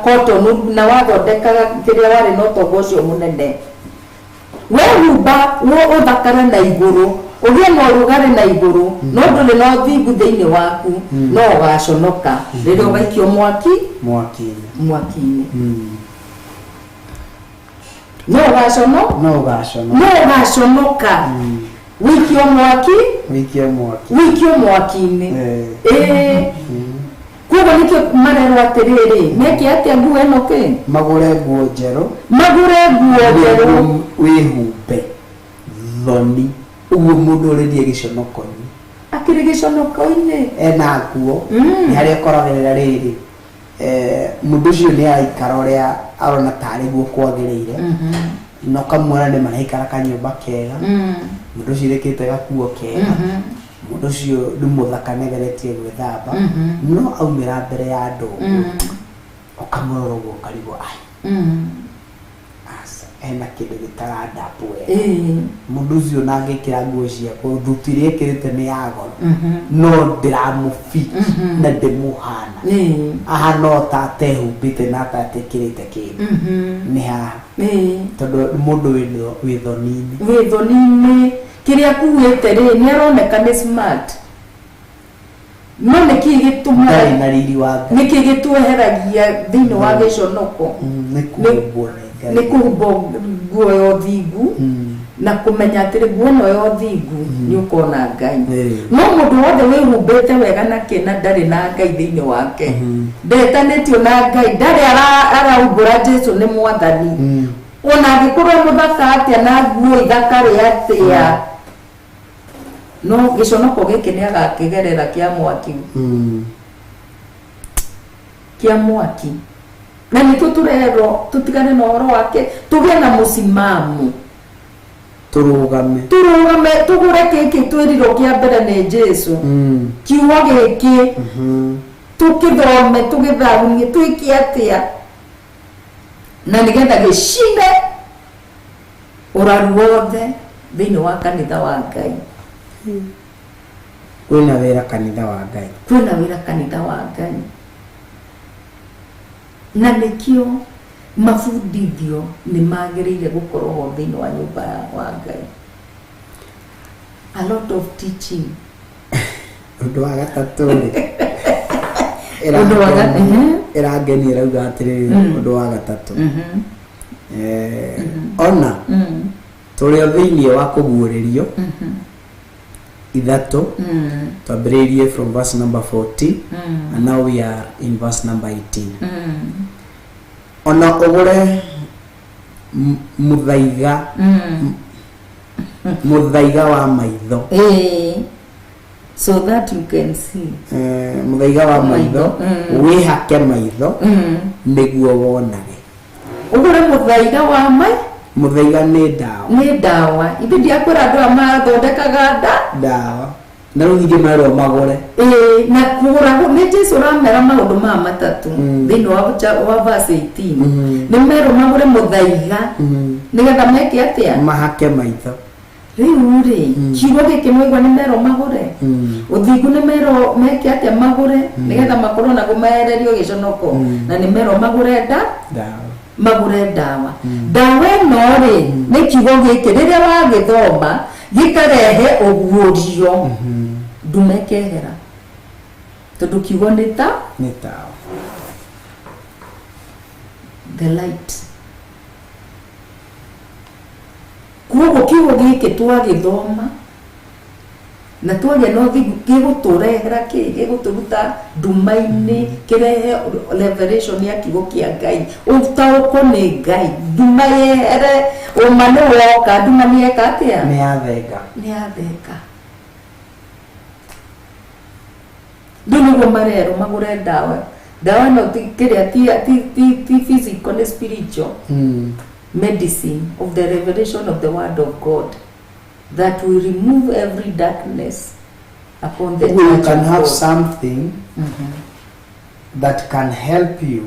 cotton na wathondekaga kĩrĩa warĩ na ũtonga ũcio mũnene. Wehumba ũthakare na igũrũ, ũgĩe na ũrugarĩ na igũrũ, no ndũrĩ na ũthingu thĩinĩ waku, no ũgaconoka rĩrĩa ũgaikio mwaki mwaki-inĩ. Mwaki-inĩ. No ũgaconoka. No ũgaconoka. No ũgaconoka. Wĩikio mwaki. Wĩikio mwaki. Wĩikio mwaki-inĩ. Koguo nĩkĩo marerwo atĩrĩrĩ, meke atĩa nguo ĩno kĩ? Magũre nguo njerũ. Magũre nguo njerũ. Wĩhumbe thoni. Ũguo mũndũ ũrĩrie gĩconoko-inĩ. Akĩrĩ gĩconoko-inĩ. Ena nguo. Nĩ harĩa ũkoragĩrĩra rĩrĩ. Mũndũ ũcio nĩ araikara ũrĩa arona tarĩ guo kwagĩrĩire. Na ũkamuona nĩ maraikara kanyũmba kega. Mũndũ ũcio wĩkĩrĩte gakuo kega. Mũndũ ũcio nĩ mũthaka nĩageretie gwĩthamba. No aumĩra mbere ya andũ ũkamũrora ũguo ũkarigwo ai. Aca, ena kĩndũ gĩtarandambũ wega. Mũndũ ũcio ona angĩkĩra nguo ciakwa, thuti iria ekĩrĩte nĩ ya goro. No ndĩramũbit na ndĩmũhana. Ahana o ta atehumbĩte na ta atekĩrĩte kĩndũ. Nĩ haha. Tondũ mũndũ wĩ thoni-inĩ. Wĩ thoni-inĩ. Kĩrĩa akuĩte rĩ, nĩ aroneka nĩ smart. No nĩkĩĩ gĩtũmaga Ndarĩ na riri wa Ngai. Nĩkĩĩ gĩtweheragia thĩinĩ wa gĩconoko? Nĩ kũhumbwo nĩ Ngai. Nĩ kũhumbwo nguo ya ũthingu na kũmenya atĩrĩ nguo ĩno ya ũthingu nĩ ũkona Ngai. No mũndũ wothe wĩhumbĩte wega na kĩ na ndarĩ na Ngai thĩinĩ wake, ndetanĩtio na Ngai, ndarĩ araumbũra Jesũ nĩ mwathani. Ona angĩkorwo mũthaka atĩa na nguo ithakarĩ atĩa, no gĩconoko gĩkĩ nĩ agakĩgerera kĩa mwaki. Kĩa mwaki. Na nĩkĩo tũrerwo tũtigane na ũhoro wake, tũgĩe na mũsimamo. Tũrũgame. Tũrũgame, tũgũre gĩkĩ twĩrirwo kĩa mbere nĩ Jesũ. Kiugo gĩkĩ tũkĩthome, tũgĩthagunie, twĩke atĩa na nĩgetha gĩcine ũraru wothe thĩinĩ wa kanitha wa Ngai. Kwĩna wĩra kanitha wa Ngai. Kwĩna wĩra kanitha wa Ngai. Na nĩkĩo mabundithio nĩ magĩrĩire gũkorwo ho thĩinĩ wa nyũmba wa Ngai. A lot of teaching. Ũndũ wa gatatũ rĩ, Ũndũ wa ĩrangenia ĩrauga atĩrĩrĩ, ũndũ wa gatatũ. Ona tũrĩ o thĩinĩ wa kũguũrĩrio ithatũ, twambĩrĩirie from verse number 14 and now we are in verse number 18. Ona ũgũre mũthaiga mũthaiga wa maitho. So that you can see. Mũthaiga wa maitho, wĩhake maitho nĩguo wonage. Ũgũre mũthaiga wa Mũthaiga nĩ ndawa. Nĩ ndawa. Ithe ndiakwĩra andũ aya mathondekaga ndawa. Na rĩu ningĩ merwo magũre. Ĩĩ, na kũgũra nĩ Jesu ũramera maũndũ maya matatũ thĩinĩ wa verse 18. Nĩ merwo magũre mũthaiga nĩgetha meke atĩa? Mahake maitho. Rĩu rĩ, kiugo gĩkĩ nĩwaigua nĩ merwo magũre ũthingu, nĩ merwo meke atĩa? Magũre nĩgetha makorwo naguo maererio gĩconoko, na nĩ merwo magũre nda Ndawa. Magũre ndawa. Ndawa ĩno rĩ, nĩ kiugo gĩkĩ rĩrĩa wagĩthoma gĩkarehe ũguũrio, ndume ĩkehera, tondũ kiugo nĩ ta Nĩ tawa. The light. Koguo kiugo gĩkĩ twagĩthoma na twagĩa na ũthingu, gĩgũtũrehera kĩ? Gĩgũtũruta nduma-inĩ, kĩrehe revelation ya kiugo kĩa Ngai, ũtaũkwo nĩ Ngai, nduma yehere, ũma nĩ woka, nduma nĩ yeka atĩa? Nĩ yathenga. Nĩ yathenga. Rĩu nĩguo marerwo magũre ndawa. Ndawa ĩno ti kĩrĩa, ti physical, nĩ spiritual medicine of the revelation of the word of God that will remove every darkness upon the Ũguo you church can of have God. something that can help you,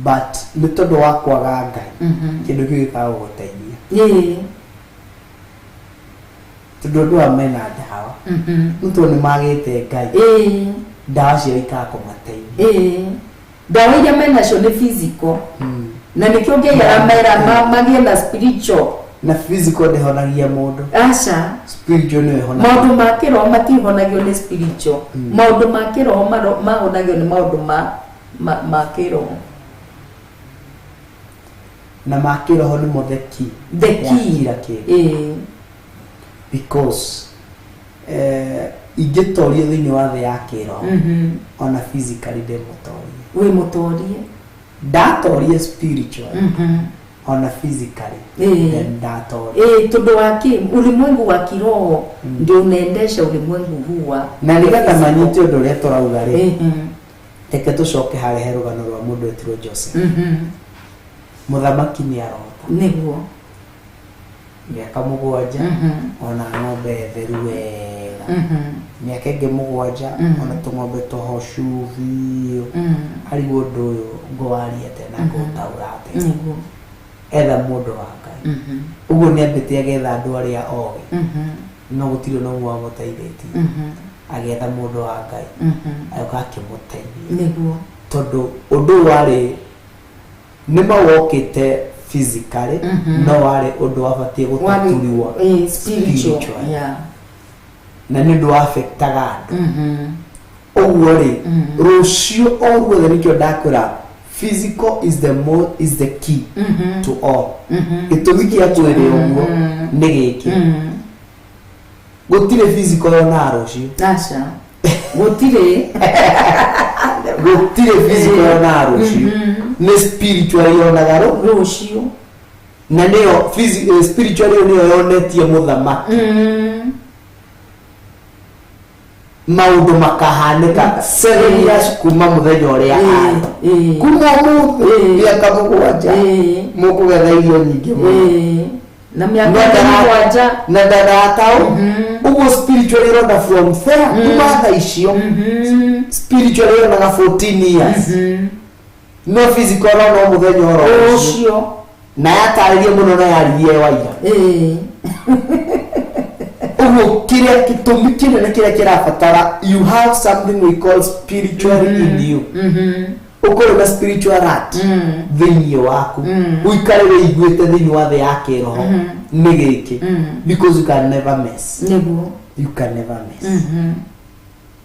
but nĩ tondũ wa kwaga Ngai, kĩndũ kĩu gĩkaga gũgũteithia, tondũ andũ aya mena ndawa, no tondũ nĩ magĩte Ngai, ndawa ciao ikaga kũmateithia. Ĩĩ, ndawa iria menacio nĩ physical, na nĩkĩo Ngai aramera magĩe na spiritual. Na physical ndĩhonagia mũndũ. Aca. Spiritual nĩyo ĩhonagia. Maũndũ ma kĩroho matihonagio nĩ spiritual. Maũndũ ma kĩroho mahonagio nĩ maũndũ ma kĩroho. Na ma kĩroho nĩmo the key The ya key. kila kĩndũ, because ingĩtorio thĩinĩ wa thĩ ya kĩroho, ona physically ndĩmũtorie. Wĩ mũtorie. Ndatoria spiritual, ona physically then ndatoria. Ĩĩ, tondũ wa kĩ? Ulimwengu wa kiroho ndio unaendesha ulimwengu huu wa Na nĩgetha manyite ũndũ ũrĩa tũrauga rĩ, reke tũcoke harĩa he rũgano rwa mũndũ wetirwo Joseph. Mũthamaki nĩ arota mĩaka 7 ona ng'ombe theru wega, mĩaka ĩngĩ 7 ona tũng'ombe tũhocu biũ. Arigwo ũndũ ũyũ ngũwaria atĩa na ngũtaũra atĩa? Etha mũndũ wa Ngai. Ũguo nĩ ambĩte agetha andũ arĩa ogĩ, no gũtirĩ ona ũmwe wamũteithĩtie. Agĩetha mũndũ wa Ngai, agĩũka akĩmũteithia, tondũ ũndũ ũyũ warĩ nĩ mawokĩte physically, no warĩ ũndũ wabatiĩ gũtatũriwa Spiritual. Spiritual. Na nĩ ũndũ wa affectaga andũ. Ũguo rĩ, rũciũ o ruothe, nĩkĩo ndakwĩra physical is the key to all. Gĩtũmi kĩa kwĩrĩ ũguo nĩ gĩkĩ: gũtirĩ physical yonaga rũciũ. Aca, gũtirĩ. Gũtirĩ physical yonaga rũciũ, nĩ spiritual yonaga rũciũ. Na nĩyo spiritual ĩyo nĩyo yonetie mũthamaki maũndũ makahanĩka 7 years kuma mũthenya ũrĩa arĩ, kuma ũmũthĩ, mĩaka 7 mũkũgetha irio nyingĩ mũno. Na mĩaka No 7. Na ndarataũ ũguo spiritual ĩrona from there, kuma thaa icio spiritual ĩronaga 14 years, no physical ĩrona o mũthenya oro ũcio. Ũcio. Na yatarĩrie mũno na yaririe waira. Ũguo kĩrĩa gĩtũmi kĩnene kĩrĩa kĩrabatara, you have something we call spiritual in you, ũkorwo na spiritual art thĩinĩ waku, ũikare wĩiguĩte thĩinĩ wa thĩ ya kĩroho nĩ gĩkĩ, because you can never mess. You can never mess.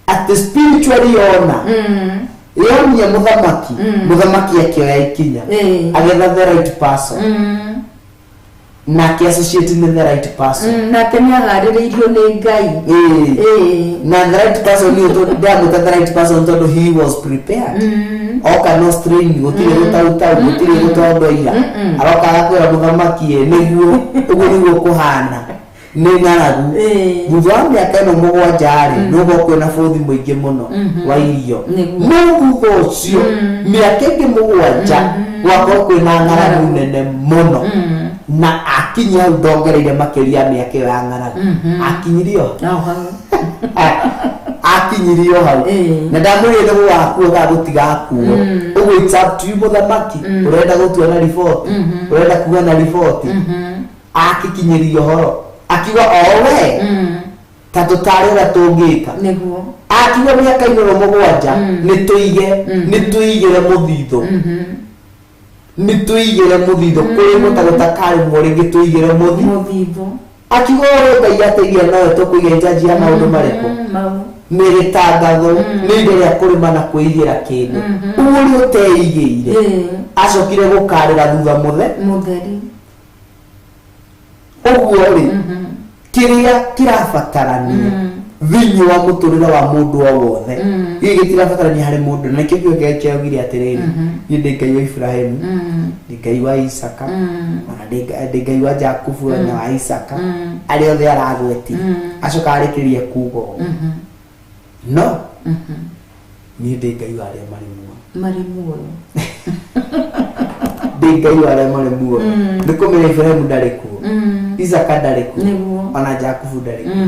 Atĩ spiritually yona yonia mũthamaki, mũthamaki akĩoya ikinya, agetha the right person na akĩ-associate nĩ the right person. Nake nĩ aharĩrĩirio nĩ Ngai. Na the right person nĩ tondũ ndamwĩta the right person tondũ he was prepared. Oka no strain, gũtirĩ gũtautau, gũtirĩ gũtondoira, aroka agakwĩra mũthamaki, ĩ nĩguo, ũguo nĩguo kũhana, nĩ ng'aragu. Thutha wa mĩaka ĩno 7 rĩ, nĩũgũkorwo kwĩna bũthi mũingĩ mũno wa irio, no thutha ũcio mĩaka ĩngĩ 7 gwakorwo kwĩna ng'aragu nene mũno. Na akinyia hau ndongereire makĩria mĩaka ĩyo ya ng'aragu. Akinyirio akinyirio hau. Na ndamwĩrire nĩ gũgakuo kana gũtigakuo. Ũguo it's up to you mũthamaki. Ũrenda gũtua na riboti, ũrenda kuga na riboti. Akikinyirio ũhoro akiuga o we ta tũtarĩ ũrĩa tũngĩka. Nĩguo. Akiuga mĩaka-inĩ ĩno mũgwanja nĩ tũige nĩ tũigĩre mũthithũ. Nĩ tũigĩre mũthithũ kũrĩ mũtagũtakarĩmwo rĩngĩ tũigĩre mũthithũ. Akiuga ũrĩa Ngai ateithia nawe tũkũiga njanji ya maũndũ marĩkũ. Nĩ gĩtangatho nĩ indo rĩa kũrĩma na kwĩigĩra kĩndũ. Ũrĩa ũteigĩire acokire gũkarĩra thutha mũtheri. Ũguo rĩ kĩrĩa kĩrabatarania thĩinĩ wa mũtũrĩre wa mũndũ o wothe gĩkĩ gĩtirabatarania harĩ mũndũ. Na nĩkĩo kiugo kĩrĩa kĩaugire atĩrĩrĩ, niĩ ndĩ Ngai wa Ibrahimu, ndĩ Ngai wa Isaka, ona ndĩ Ngai wa Jakubu na wa Isaka, arĩa othe aragwetire. Acoka arĩkĩrĩria kuuga ũũ, no niĩ ndĩ Ngai wa arĩa marĩ muoyo. Marĩ muoyo. Ndĩ Ngai wa arĩa marĩ muoyo. Nĩ kũmenya Ibrahimu ndarĩ kuo, Isaka ndarĩ kuo, ona Jakubu ndarĩ kuo.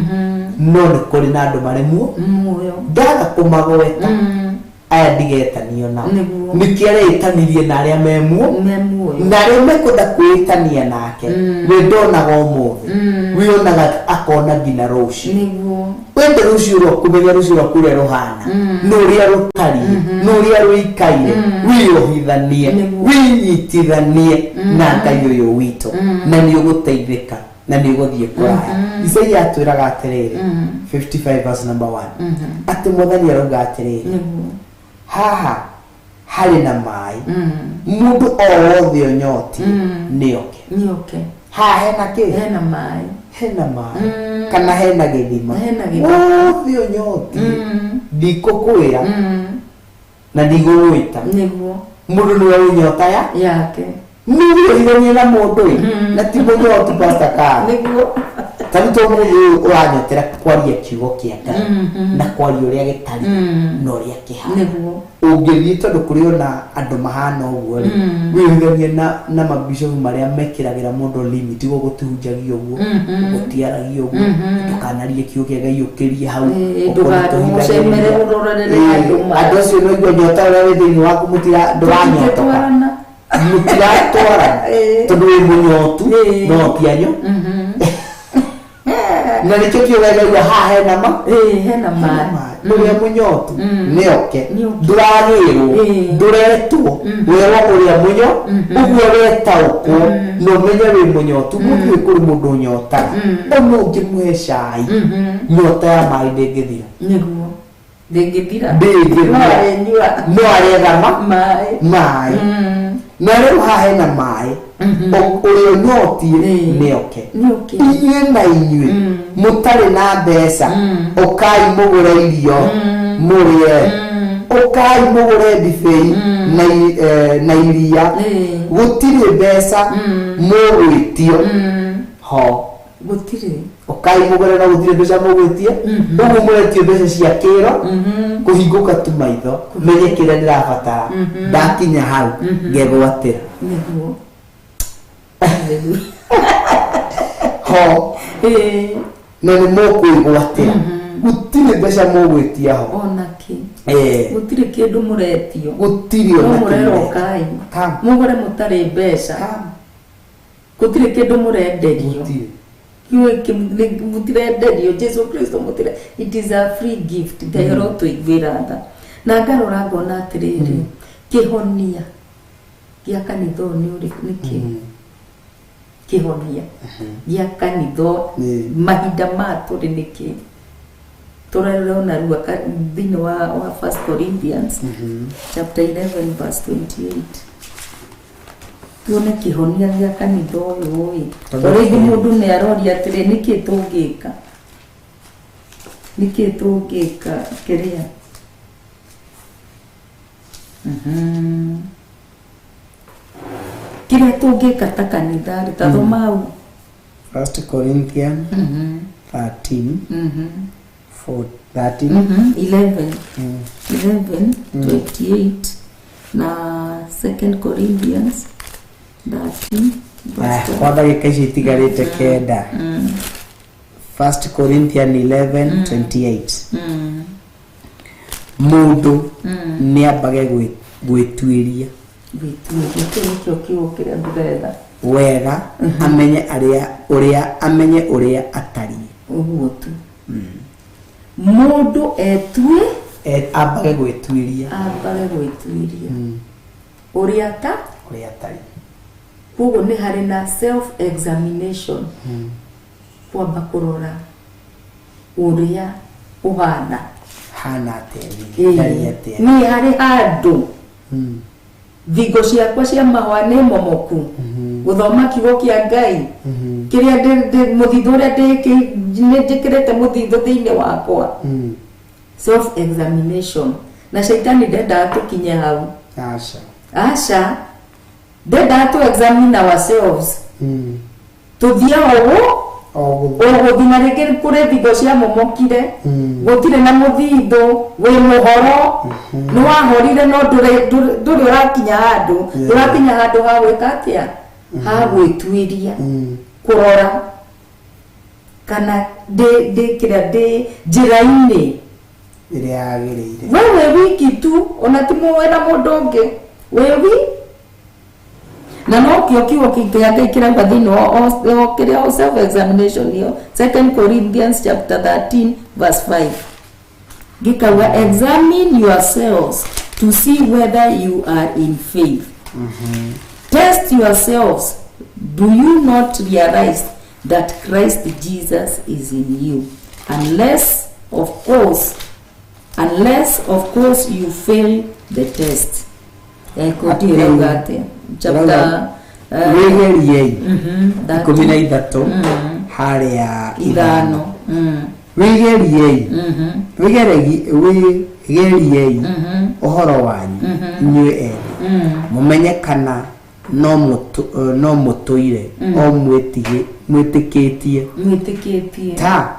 No nĩ kũrĩ na andũ marĩ muoyo. Ndaga kũmagweta aya ndigetanio nao. Nĩkĩo areĩtanirie na arĩa me muoyo na arĩa mekwenda kwĩĩtania nake. We ndonaga ũmũthĩ, wĩonaga akona nginya rũciũ. Wende rũciũ rwaku, menya rũciũ rwaku ũrĩa rũhana, na ũrĩa rũtariĩ, na ũrĩa rũikaire. Wĩyohithanie, wĩnyitithanie na Ngai ũyũ witũ, na nĩ ũgũteithĩka na nĩ ũgũthiĩ kũraya. Isaia atwĩraga atĩrĩrĩ 55 verse number 1 atĩ Mwathani arauga atĩrĩrĩ, haha harĩ na maĩ, mũndũ o wothe ũnyotiĩ nĩoke. Nĩoke. Haha hena kĩ? Hena maĩ. Hena maĩ kana hena gĩthima. Wothe ũnyotiĩ ndikũkwĩra na ndigũgwĩta. Nĩguo. Mũndũ nĩwe wĩ nyota yake. Nĩwĩyohithanie na mũndũ ĩ na ti mũnyotu Pastor Karl. Nĩguo. Ta rĩu to mũndũ ũyũ ũranyotera kwaria kiugo kĩa Ngai na kwaria ũrĩa gĩtariĩ na ũrĩa kĩhana. Nĩguo. Ũngĩthiĩ tondũ kũrĩ ona andũ mahana ũguo rĩ, wĩyohithanie na mabishopu marĩa mekĩragĩra mũndũ limit, ũguo gũtihunjagio ũguo, gũtiaragio ũguo, ndũkanarie kiugo kĩa Ngai ũkĩrie hau, ndũkamũcemere ũrorere andũ ma. Andũ acio no igua nyota ũrĩa wĩ thĩinĩ waku ndũranyotoka. Mũtiratwarana tondũ wĩ mũnyotu no ti anyo. Na nĩkĩo kiugo kĩa Ngai haha hena ma? Hena maĩ. Ũrĩa mũnyotu nĩoke, ndũragĩrwo, ndũretwo, werwo ũrĩa mũnyo, ũguo wetaũkwo na ũmenye wĩ mũnyotu. Mũthiĩ kũrĩ mũndũ ũnyotaga, ona ũngĩmũhe cai, nyota ya maĩ ndĩngĩthira. Nĩguo. Ndĩngĩthira. Ndĩngĩthira. No aretha maĩ. Na rĩu haha hena maĩ, ũrĩa ũnyotiĩ nĩoke. Inyuĩ na inyuĩ mũtarĩ na mbeca, ũkai mũgũre irio mũrĩe, ũkai mũgũre ndibei na iria, gũtirĩ mbeca mũgwĩtio ho. Gũtirĩ. Ũkai mũgũre na gũtirĩ mbeca mũgwĩtio, ũguo mũretio mbeca cia kĩro, kũhingũka tu maitho, menye kĩrĩa ndĩrabatara, ndakinya hau ngegwatĩra. Nĩguo. Ho. Na nĩ mũkwĩgwatĩra. Gũtirĩ mbeca mũgwĩtia ho. Ona kĩ. Gũtirĩ kĩndũ mũretio. Gũtirĩ ona kĩ. Mũrerwo ũkai. Mũgũre mũtarĩ mbeca. Gũtirĩ kĩndũ mũrenderio. Gũtirĩ. Mũtirenderio Jesu Kristo mũtire. It is a free gift. Ngai arotũiguĩra tha. Na ngarora ngona atĩrĩrĩ, kĩhonia gĩa kanitha ũyũ nĩ ũrĩkũ? Nĩ kĩ? Kĩhonia gĩa kanitha mahinda maya tũrĩ nĩ kĩ? Tũrarona rĩu thĩinĩ wa 1 Corinthians chapter 11 verse 28. Tuone kĩhonia gĩa kanitha ũyũ ĩ. Tondũ Rĩngĩ mũndũ nĩ aroria atĩrĩ, nĩkĩ tũngĩka? Nĩkĩ tũngĩka kĩrĩa? Kĩrĩa tũngĩka ta kanitha rĩ, ta thoma hau. 1 Corinthians 13 4 13 11 11 28 na 2 Corinthians 13 Kwa ndagĩka ici itigarĩte 9. 1 Corinthians 11:28. Mũndũ nĩ ambage gwĩtuĩria. Gwĩtuĩria kĩu nĩkĩo kiugo kĩrĩa ndĩretha. Wega amenye ũrĩa amenye ũrĩa atariĩ. Ũguo tu. Mũndũ etue ambage gwĩtuĩria. Ambage gwĩtuĩria. Ũrĩa ta ũrĩa atariĩ. Koguo nĩ harĩ na self examination. Kwamba kũrora ũrĩa ũhana. Hana atĩa ndariĩ atĩa. Niĩ harĩ handũ. Thingo ciakwa cia mahũa nĩ momoku. Gũthoma kiugo kĩa Ngai. Kĩrĩa mũthithũ ũrĩa njĩkĩrĩte mũthithũ thĩinĩ wakwa. Self examination. Na shaitani ndendaga tũkinye hau. Aca. Aca. Ndendaga tũ examine ourselves. Tũthiĩ ũgũthiĩ na rĩngĩ kũrĩ thingo cia momokire. Gũtirĩ na mũthithũ, wĩ mũhoro. Nĩ wahorire no ndũrĩ ũrakinya handũ. Ndũrakinya handũ ha gwĩka atĩa? Ha gwĩtuĩria. Kũrora kana ndĩ kĩrĩa ndĩ njĩra-inĩ ĩrĩa yagĩrĩire. We wĩ wiki tu, ona ti wĩna mũndũ ũngĩ. Wĩ wi na no kĩo kiugo kĩa Ngai kĩrauga thĩinĩ wa kĩrĩa self examination ĩyo 2 Corinthians chapter 13 verse 5. Gĩkauga examine yourselves to see whether you are in faith. Test yourselves. Do you not realize that Christ Jesus is in you? Unless of course you fail the test. Chapter wĩgeriei 13 harĩa 5. Wĩgeriei wĩgeriei ũhoro wanyu inyuĩ ene mũmenye kana no mũtũire o mwĩtĩkĩtie ta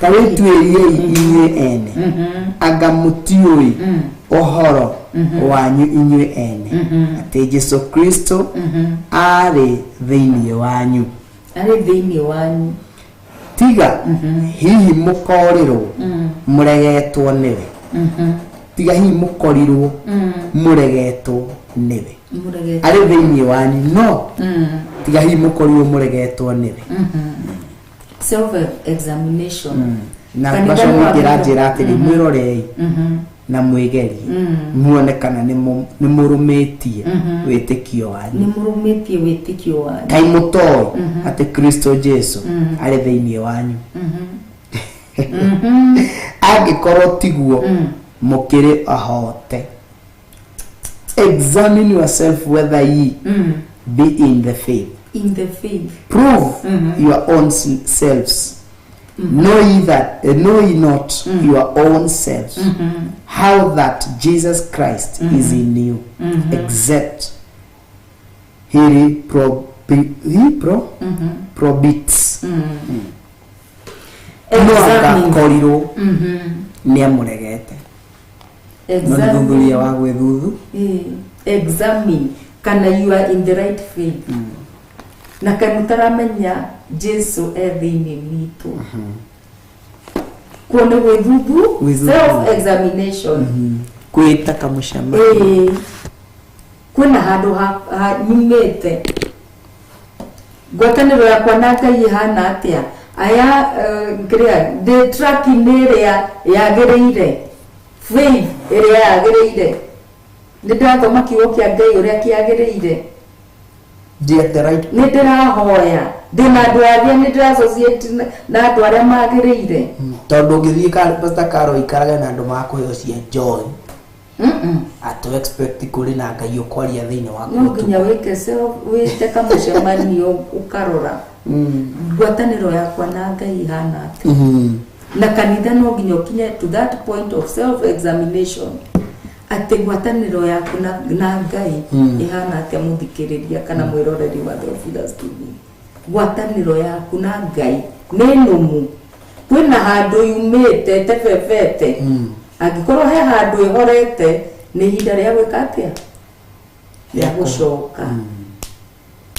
wĩtuĩriei inyuĩ ene anga mũtiũĩ ũhoro wanyu inyuĩ ene atĩ Jesu Kristo arĩ thĩinĩ wanyu. Arĩ thĩinĩ wanyu. Tiga hihi mũkorirwo mũregetwo nĩwe. Tiga hihi mũkorirwo mũregetwo nĩwe. Arĩ thĩinĩ wanyu no tiga hihi mũkorirwo mũregetwo nĩwe. Self examination. Na macio njĩra atĩrĩ mwĩrorei na mwĩgerie muone kana nĩ mũrũmĩtie wĩtĩkio wanyu. Nĩ mũrũmĩtie wĩtĩkio wanyu. Kaĩ mũtoĩ atĩ Kristo Jesu arĩ thĩinĩ wanyu. Angĩkorwo tiguo mũkĩrĩ ahote. Examine yourself whether ye be in the faith. In the faith. Prove your own selves. Know ye that know ye not your own selves how that Jesus Christ is in you, except he probits. No agakorirwo nĩ amũregete. No nĩ thuthuria wa gwĩthuthu. Examine kana you are in the right faith. Na kaĩ mũtaramenya Jesu e thĩinĩ witũ. Kuo nĩ gwĩthuthu, self examination. Kwĩta kamũcemanio. Kwĩna handũ nyumĩte. Ngwatanĩro yakwa na Ngai ĩhana atĩa? Aya kĩrĩa ndĩ track-inĩ ĩrĩa yagĩrĩire. Faith ĩrĩa yagĩrĩire. Nĩ ndĩrathoma kiugo kĩa Ngai ũrĩa kĩagĩrĩire. Nĩ ndĩrahoya. Ndĩna andũ arĩa nĩ ndĩra-associate na andũ arĩa magĩrĩire. Tondũ ũngĩthiĩ Pastor Carol ikarage na andũ makũheo cia joy. Atũ expect kũrĩ na Ngai ũkwaria thĩinĩ waku. No nginya wĩke self wĩte kamũcemanio ũkarora. Ngwatanĩro yakwa na Ngai ĩhana atĩa. Na kanitha no nginya ũkinye to that point of self examination. Atĩ ngwatanĩro yaku na Ngai ĩhana atĩa mũthikĩrĩria kana mwĩroreri wa Theophilus TV. Ngwatanĩro yaku na Ngai nĩ nũmu. Kwĩna handũ yumĩte tebebete. Angĩkorwo he handũ ĩhorete Nĩ ihinda rĩa gwĩka atĩa? Rĩa gũcoka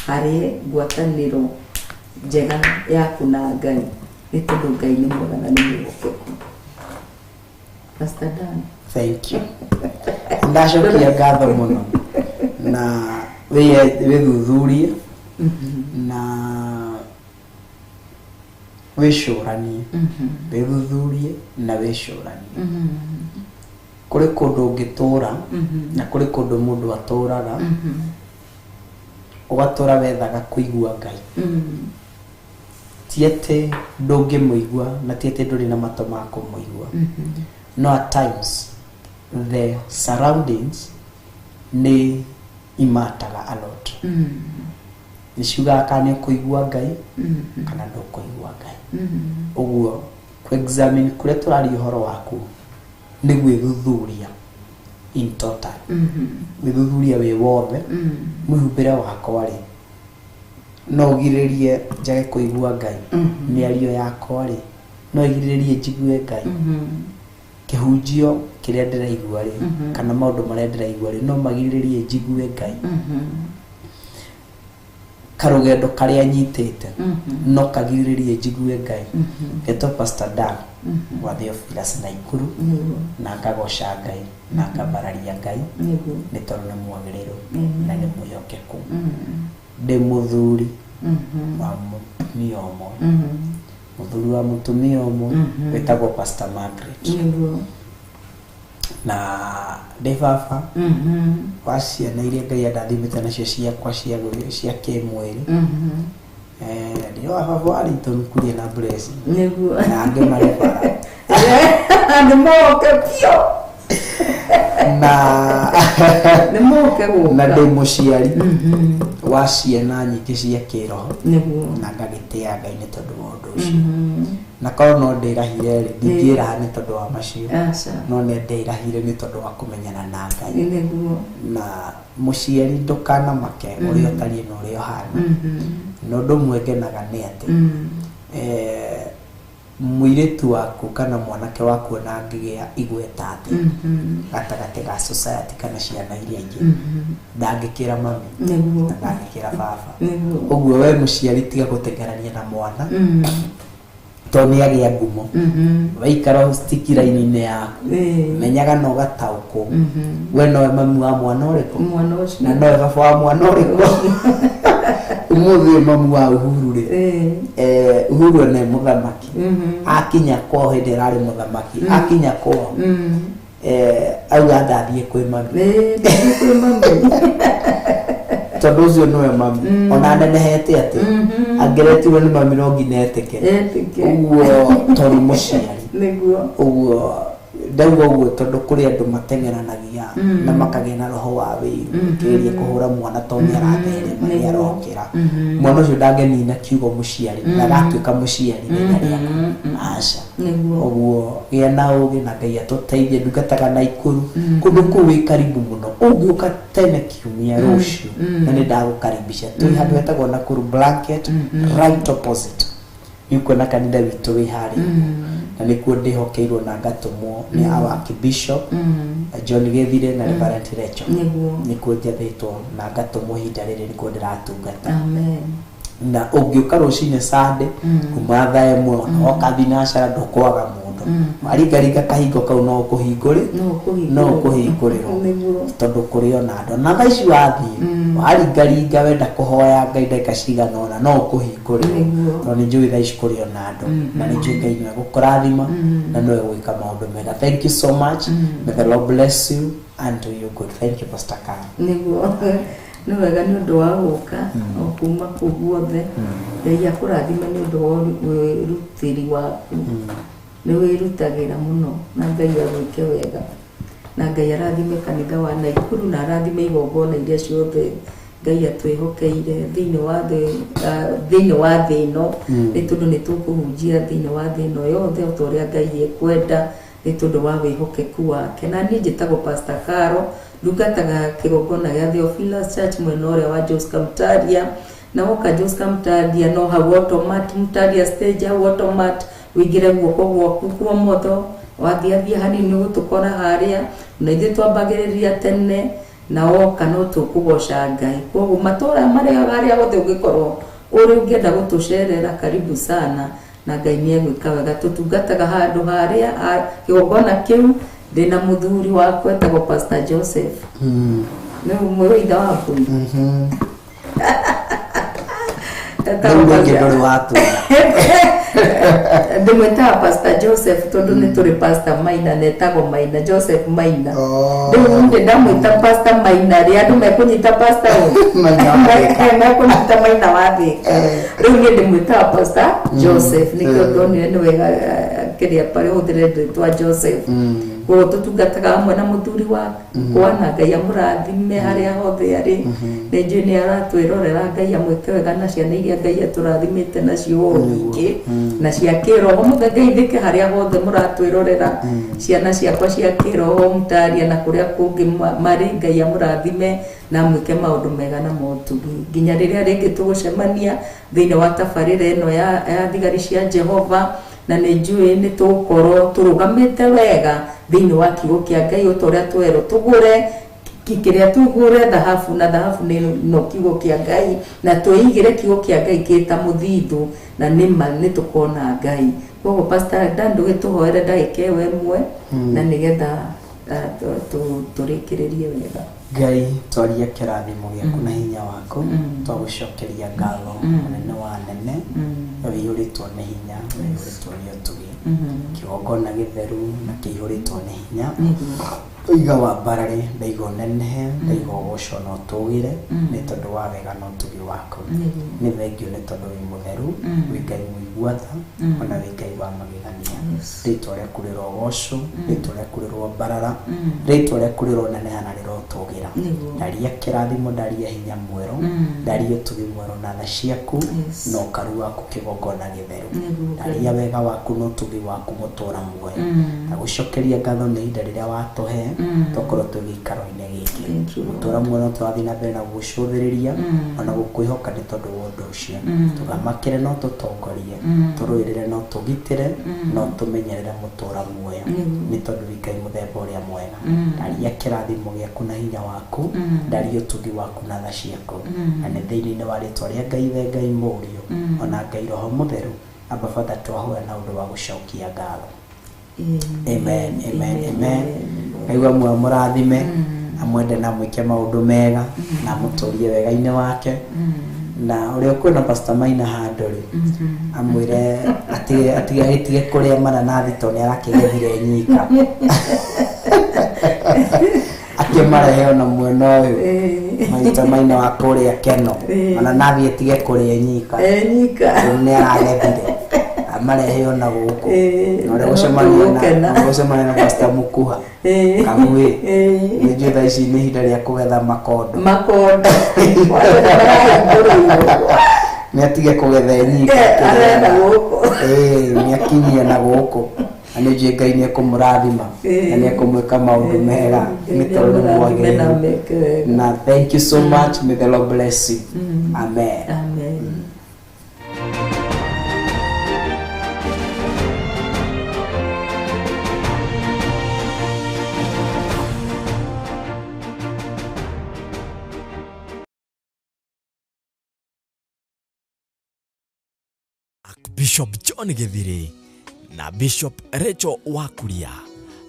harĩ ngwatanĩro njega yaku na Ngai, nĩ tondũ Ngai nĩ mwega na nĩ mwĩhokeku. Pastor Dan. Thank you. Ndacokia ngatho mũno na wĩthuthurie na wĩcũranie, wĩthuthurie na wĩcũranie. Kũrĩ kũndũ ũngĩtũra na kũrĩ kũndũ mũndũ atũraga, ũgatũra wethaga kũigua Ngai. Ti atĩ ndũngĩmũigua na ti atĩ ndũrĩ na matũ ma kũmũigua, no at times the surroundings nĩ imataga a lot. Nĩ ciugaga kana nĩ ũkũigua Ngai kana ndũkũigua Ngai. Ũguo kũ-examine kũrĩa tũraria ũhoro waku nĩ gwĩthuthuria in total, gwĩthuthuria wĩ wothe. Mwĩhumbĩre wakwa rĩ, no ũgirĩrĩrie njage kũigua Ngai? Mĩario yakwa rĩ, no ĩgirĩrĩrie njigue Ngai? Kĩhunjio kĩrĩa ndĩraigua rĩ, kana maũndũ marĩa ndĩraigua rĩ, no magirĩrĩrie njigue Ngai? Karũgendo karĩa nyitĩte no kagirĩrĩrie njigue Ngai? Ngetwo Pastor Dan wa Theophilus Naikuru, na ngagoca Ngai na ngambararia Ngai nĩ tondũ nĩ mwagĩrĩru na nĩ mwĩhokeku. Ndĩ mũthuri wa mũtumia ũmwe, mũthuri wa mũtumia ũmwe wĩtagwo Pastor Margaret, na ndĩ baba wa ciana iria Ngai andathimĩte nacio ciakwa cia kĩmwĩrĩ. Ndĩ wa baba wa Ringtone Kuria na Blessing na angĩ marĩ bara. Nĩ moke biũ. Na Nĩ moke gũka. Na ndĩ mũciari wa ciana nyingĩ cia kĩroho na ngagĩtĩa Ngai nĩ tondũ wa ũndũ ũcio. Na korwo no ndĩrahire rĩ, ndingĩraha nĩ tondũ wa macio, Aca. no nĩ ndĩrahire nĩ tondũ wa kũmenyana na Ngai. Na mũciari, ndũkanamake ũrĩa ũtariĩ na ũrĩa ũhana. Na ũndũ ũmwe ngenaga nĩ atĩ mũirĩtu waku kana mwanake waku ona angĩgĩa igweta atĩ gatagatĩ ga society kana ciana iria ingĩ, ndangĩkĩra mami na ndangĩkĩra baba. Ũguo we mũciari, tiga gũtengerania na mwana tondũ nĩ agĩa ngumo. Waikara stick raini-inĩ yaku, menyaga na ũgataũkwo we nowe mami wa mwana ũrĩkũ Mwana ũcio. na nowe baba wa mwana ũrĩkũ. Ũmũthĩ ũyũ mamu wa Uhuru rĩ, Uhuru ene mũthamaki akinya kwao, hĩndĩ ĩrarĩ mũthamaki akinya kwao, auga ndathiĩ kwĩ mami. Ndathiĩ kwĩ mami. Tondũ ũcio nĩwe mami, ona anenehete atĩ angĩretirwo nĩ mami no nginya etĩke. Etĩke. Ũguo tondũ mũciari, ũguo ndauga ũguo tondũ kũrĩ andũ mateng'eranagia na makagĩa na roho wa wĩiru, kĩgeria kũhũra mwana tondũ nĩ aratherema, nĩ arokĩra. Mwana ũcio ndangĩnina kiugo mũciari na agatuĩka mũciari ithenya rĩaku, aca. Ũguo gĩa na ũgĩ na Ngai atũteithie. Ndungataga Naikuru, kũndũ kũu wĩ karibu mũno ũngĩũka tene kiumia rũciũ, na nĩ ndagũkaribisha. Twĩ handũ hetagwo Nakuru Blanket, right opposite nĩ ũkuona kanitha witũ wĩ harĩa, na nĩkuo ndĩhokeirwo na ngatũmwo nĩ our Archbishop John Gĩthire na Reverend Rachel. Nĩkuo njathĩtwo na ngatũmwo ihinda rĩrĩ, nĩkuo ndĩratungata. Amen. Na ũngĩũka rũcinĩ Sunday kuma thaa 1 ona woka thinacara, ndũkwaga mũndũ. Waringaringa kahingo kau no ũkũhingũrĩ No ũkũhingũrĩrwo. No ũkũhingũrĩrwo tondũ kũrĩ ona andũ. Na thaa ici wathiĩ waringaringa wenda kũhoya Ngai ndagĩka cigana ũna, no ũkũhingũrĩrwo tondũ nĩ njũĩ thaa ici kũrĩ ona andũ, na nĩ njũĩ Ngai nĩwe gũkũrathima na nĩwe gwĩka maũndũ mega. Thank you so much. May the Lord bless you and do you good. Thank you, Pastor Carl. Nĩguo, nĩ wega nĩ ũndũ wa gũka o kuma kũu guothe. Ngai akũrathime nĩ ũndũ wa wĩrutĩri waku, nĩ wĩrutagĩra mũno, na Ngai agwĩke wega, na Ngai arathime kanitha wa Naikuru na arathime igongona iria ciothe Ngai atwĩhokeire thĩinĩ wa thĩ, thĩinĩ wa thĩ ĩno, nĩ tondũ nĩ tũkũhunjia thĩinĩ wa thĩ ĩno yothe o ta ũrĩa Ngai ekwenda nĩ tondũ wa wĩhokeku wake. Na niĩ njĩtagwo Pastor Caro, ndungataga kĩgongona gĩa Theophilus Church mwena ũrĩa wa Joska Mtaria. Na woka Joska Mtaria, no hau automat Mtaria stage, hau automat wĩingĩre guoko gwaku kwa motho. Wathiathia hanini ũgũtũkora harĩa, na ithuĩ twambagĩrĩria tene na woka no tũkũgoca Ngai. Koguo matũra marĩa harĩa hothe ũngĩkorwo ũrĩ ũngĩenda gũtũcerera, karibu sana, na Ngai nĩ egwĩka wega. Tũtungataga handũ harĩa kĩgongona kĩu ndĩna mũthuri wakwa etagwo Pastor Joseph. Nĩ ũmwe ithe wa mbũri. Rĩu rĩngĩ ndũrĩ watwĩra. Ndĩmwĩtaga Pastor Joseph tondũ nĩ tũrĩ Pastor Maina na etagwo Maina, Joseph Maina. Rĩu ndĩ ndamwĩta Pastor Maina rĩ, andũ mekũnyita Pastor ũ? Maina wa Thĩka. Mekũnyita Maina wa Thĩka. Rĩu niĩ ndĩmwĩtaga Pastor Joseph, nĩkĩo ndonire nĩ wega kĩrĩa hũthĩre rĩtwa Joseph. Koguo tũtungataga hamwe na mũthuri wakwa, na Ngai amũrathime harĩa hothe arĩ. Nĩ njũĩ nĩ aratwĩrorera, Ngai amwĩke wega na ciana iria Ngai atũrathimĩte nacio o nyingĩ na cia kĩroho. Mũgegeithĩke harĩa hothe mũratwĩrorera, ciana ciakwa cia kĩroho Mtaria na kũrĩa kũngĩ marĩ, Ngai amũrathime na amwĩke maũndũ mega na motugi nginya rĩrĩa rĩngĩ tũgũcemania thĩinĩ wa tabarĩra ĩno ya thigari cia Jehova. Na nĩ njũĩ nĩ tũgũkorwo tũrũgamĩte wega thĩinĩ wa kiugo kĩa Ngai, o ta ũrĩa twerwo tũgũre kĩrĩa tũgũre thahabu, na thahabu nĩ no kiugo kĩa Ngai, na twĩigĩre kiugo kĩa Ngai kĩ ta mũthithũ, na nĩma nĩ tũkona Ngai. Koguo Pastor Dan, ndũgĩtũhoere ndagĩka ĩyo ĩmwe na nĩgetha tũrĩkĩrĩrie wega. Ngai, twaria kĩrathimo gĩaku na hinya waku, twagũcokeria ngatho, mũnene wa nene, wĩihũrĩtwo nĩ hinya, wĩihũrĩtwo nĩ ũtugi, kĩgongona gĩtheru na kĩihũrĩtwo nĩ hinya. Iga wambarare, ndaiga ũnenehe, ndaiga ũgocwo na ũtũgĩre nĩ tondũ wa wega na ũtugi waku. Nĩ thengio nĩ tondũ wĩ mũtheru, wĩ Ngai mũigua tha, ona wĩ Ngai wa magegania. Rĩtwa rĩaku rĩrogocwo, rĩtwa rĩaku rĩrombarara, rĩtwa rĩaku rĩroneneha na rĩrotũgĩra. Ndaria kĩrathimo, ndaria hinya mwerũ, ndaria ũtugi mwerũ na tha ciaku na ũkaru waku kĩgongona gĩtheru. Ndaria wega waku na ũtugi waku mũtũra muoyo. Na gũcokeria ngatho nĩ ihinda rĩrĩa watũhe twakorwo twĩ gĩikaro-inĩ gĩkĩ. Mũtũra muoyo tũrathiĩ na mbere na gũgũcũthĩrĩria ona gũkwĩhoka nĩ tondũ wa ũndũ ũcio. Tũthamakĩre no tũtongorie, tũrũĩrĩre no tũgitĩre, no tũmenyerere mũtũra muoyo nĩ tondũ wĩ Ngai mũthemba ũrĩa mwega. Ndaria kĩrathimo gĩaku na hinya waku, ndaria ũtugi waku na tha ciaku, na nĩ thĩinĩ wa rĩtwa rĩa Ngai Ithe, Ngai Mũriũ, ona Ngai Roho Mũtheru, aba Father, twahoya na ũndũ wa gũcokia ngatho. Amen, amen, amen. Ngai wa muoyo mũrathime, amwende na mwĩke maũndũ mega na amũtũrie wega-inĩ wake. Na ũrĩa ũkuona Pastor Maina handũ rĩ, amwĩre atige atige agĩtige kũrĩa mananathi tondũ nĩ arakĩgethire nyika, akĩmarehe ona mwena ũyũ maita Maina wa kũrĩa Keno, mananathi atige kũrĩa nyika. Nyika. Rĩu nĩ aragethire, amarehe ona gũkũ. Na ũrĩa No gũcemania na tũgũkena. ũrĩa gũcemania na Pastor Mukuha Kaguĩ, nĩ njũĩ thaa ici nĩ ihinda rĩa kũgetha makondo. Makondo marahingũrĩirwo. Nĩ atige kũgetha nyika. Arenda gũkũ. Nĩ akinyie na gũkũ, na nĩ njũĩ Ngai nĩ ekũmũrathima na nĩ ekũmwĩka maũndũ mega nĩ tondũ nĩ Amũrathime na mwagĩrĩru. ameke wega. Na thank you so much, may the Lord bless you. Amen. Amen. Bishop John Githiri na Bishop Rachel Wakuria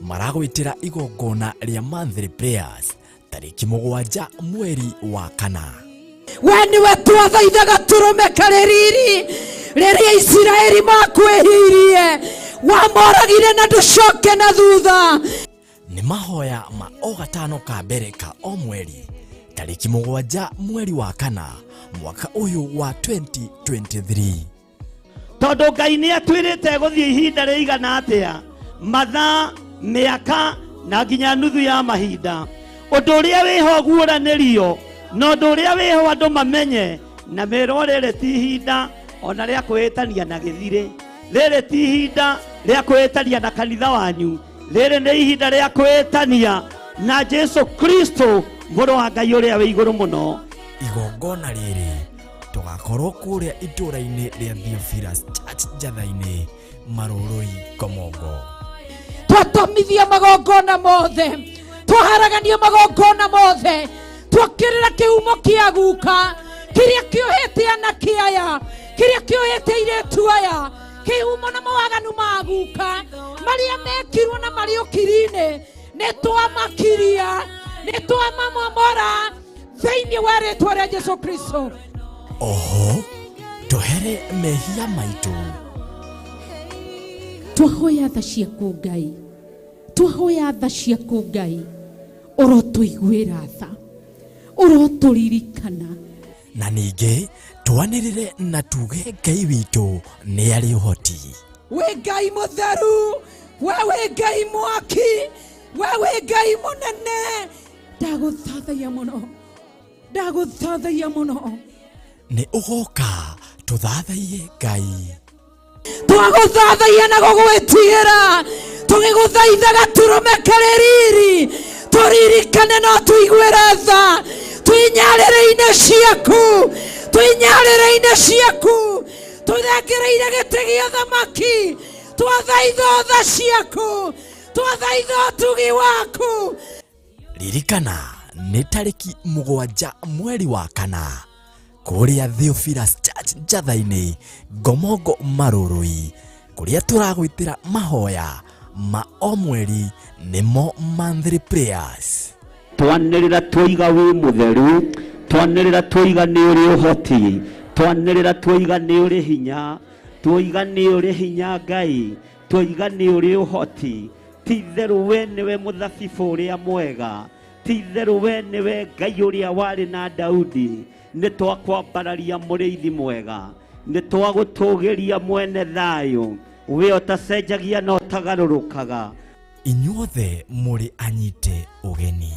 maragwĩtĩra igongona rĩa monthly prayers tarĩki 7 mweri wa 4. We nĩwe twathaithaga tũrũme karĩ riri rĩrĩa Isiraeli makwĩhirie, wamoragire na ndũcoke na thutha. Nĩ mahoya ma o gatano ka mbere ka o mweri tarĩki 7 mweri wa 4 mwaka ũyũ wa 2023. Tondũ Ngai nĩ atwĩrĩte gũthiĩ ihinda rĩigana atĩa, mathaa, mĩaka na nginya nuthu ya mahinda. Ũndũ ũrĩa wĩho guũranĩrio na ũndũ ũrĩa wĩho andũ mamenye na merwo, rĩrĩ ti ihinda ona rĩa kwĩĩtania na gĩthirĩ, rĩrĩ ti ihinda rĩa kwĩĩtania na kanitha wanyu, rĩrĩ nĩ ihinda rĩa kwĩĩtania na Jesu Kristo, mũrũ wa Ngai ũrĩa wĩ igũrũ mũno. Igongona rĩrĩ tũgakorwo kũrĩa itũũra-inĩ rĩa Theophilus Church Njatha-inĩ, Marũrũi, Komongo. Twatomithia magongona mothe, twaharagania magongona mothe, twokĩrĩra kĩhumo kĩa guka kĩrĩa kĩohete anake aya, kĩrĩa kĩohete airĩtu aya, kĩhumo na mawaganu ma guka marĩa mekirwo na marĩ ũkiri-inĩ, nĩ twamakiria, nĩ twamamomora thĩinĩ wa rĩtwa rĩa Jesu Kristo. Oho tũhere mehia maitũ. Twahoya tha ciaku Ngai, twahoya tha ciaku Ngai, ũrotũiguĩra tha, ũrotũririkana. Na ningĩ twanĩrĩre na tuge Ngai witũ nĩ arĩ ũhoti. Wĩ Ngai mũtheru, we wĩ Ngai mwaki, we wĩ Ngai mũnene. Ndagũthathaiya mũno, ndagũthathaiya mũno. Nĩ ũgoka tũthathaiye Ngai. Twagũthathaiya na gũgwĩtigĩra, tũgĩgũthaitha gatũrũme karĩ riri, tũririkane no tũiguĩre tha, twĩnyarĩrĩ-inĩ ciaku, twĩnyarĩrĩ-inĩ ciaku, tũthengereire gĩtĩ gĩa thamaki, twathaitha tha ciaku, twathaitha ũtugi waku. Ririkana nĩ tarĩki 7 mweri wa 4 kũrĩa Theophilus Church Njatha-inĩ, Ngomongo Marũrũi, kũrĩa tũragwĩtĩra mahoya ma o mweri nĩmo monthly prayers. Twanĩrĩra twoiga wĩ mũtheru, twanĩrĩra twoiga nĩ ũrĩ ũhoti, twanĩrĩra twoiga nĩ ũrĩ hinya, twoiga nĩ ũrĩ hinya Ngai, twoiga nĩ ũrĩ ũhoti. Ti itherũ we nĩwe mũthabibũ ũrĩa mwega, ti itherũ we nĩwe Ngai ũrĩa warĩ na Daudi. Nĩ twakwambararia mũrĩithi mwega, nĩ twagũtũgĩria mwene thayũ, we ũtacenjagia na ũtagarũrũkaga. Inyuothe mũrĩ anyite ũgeni.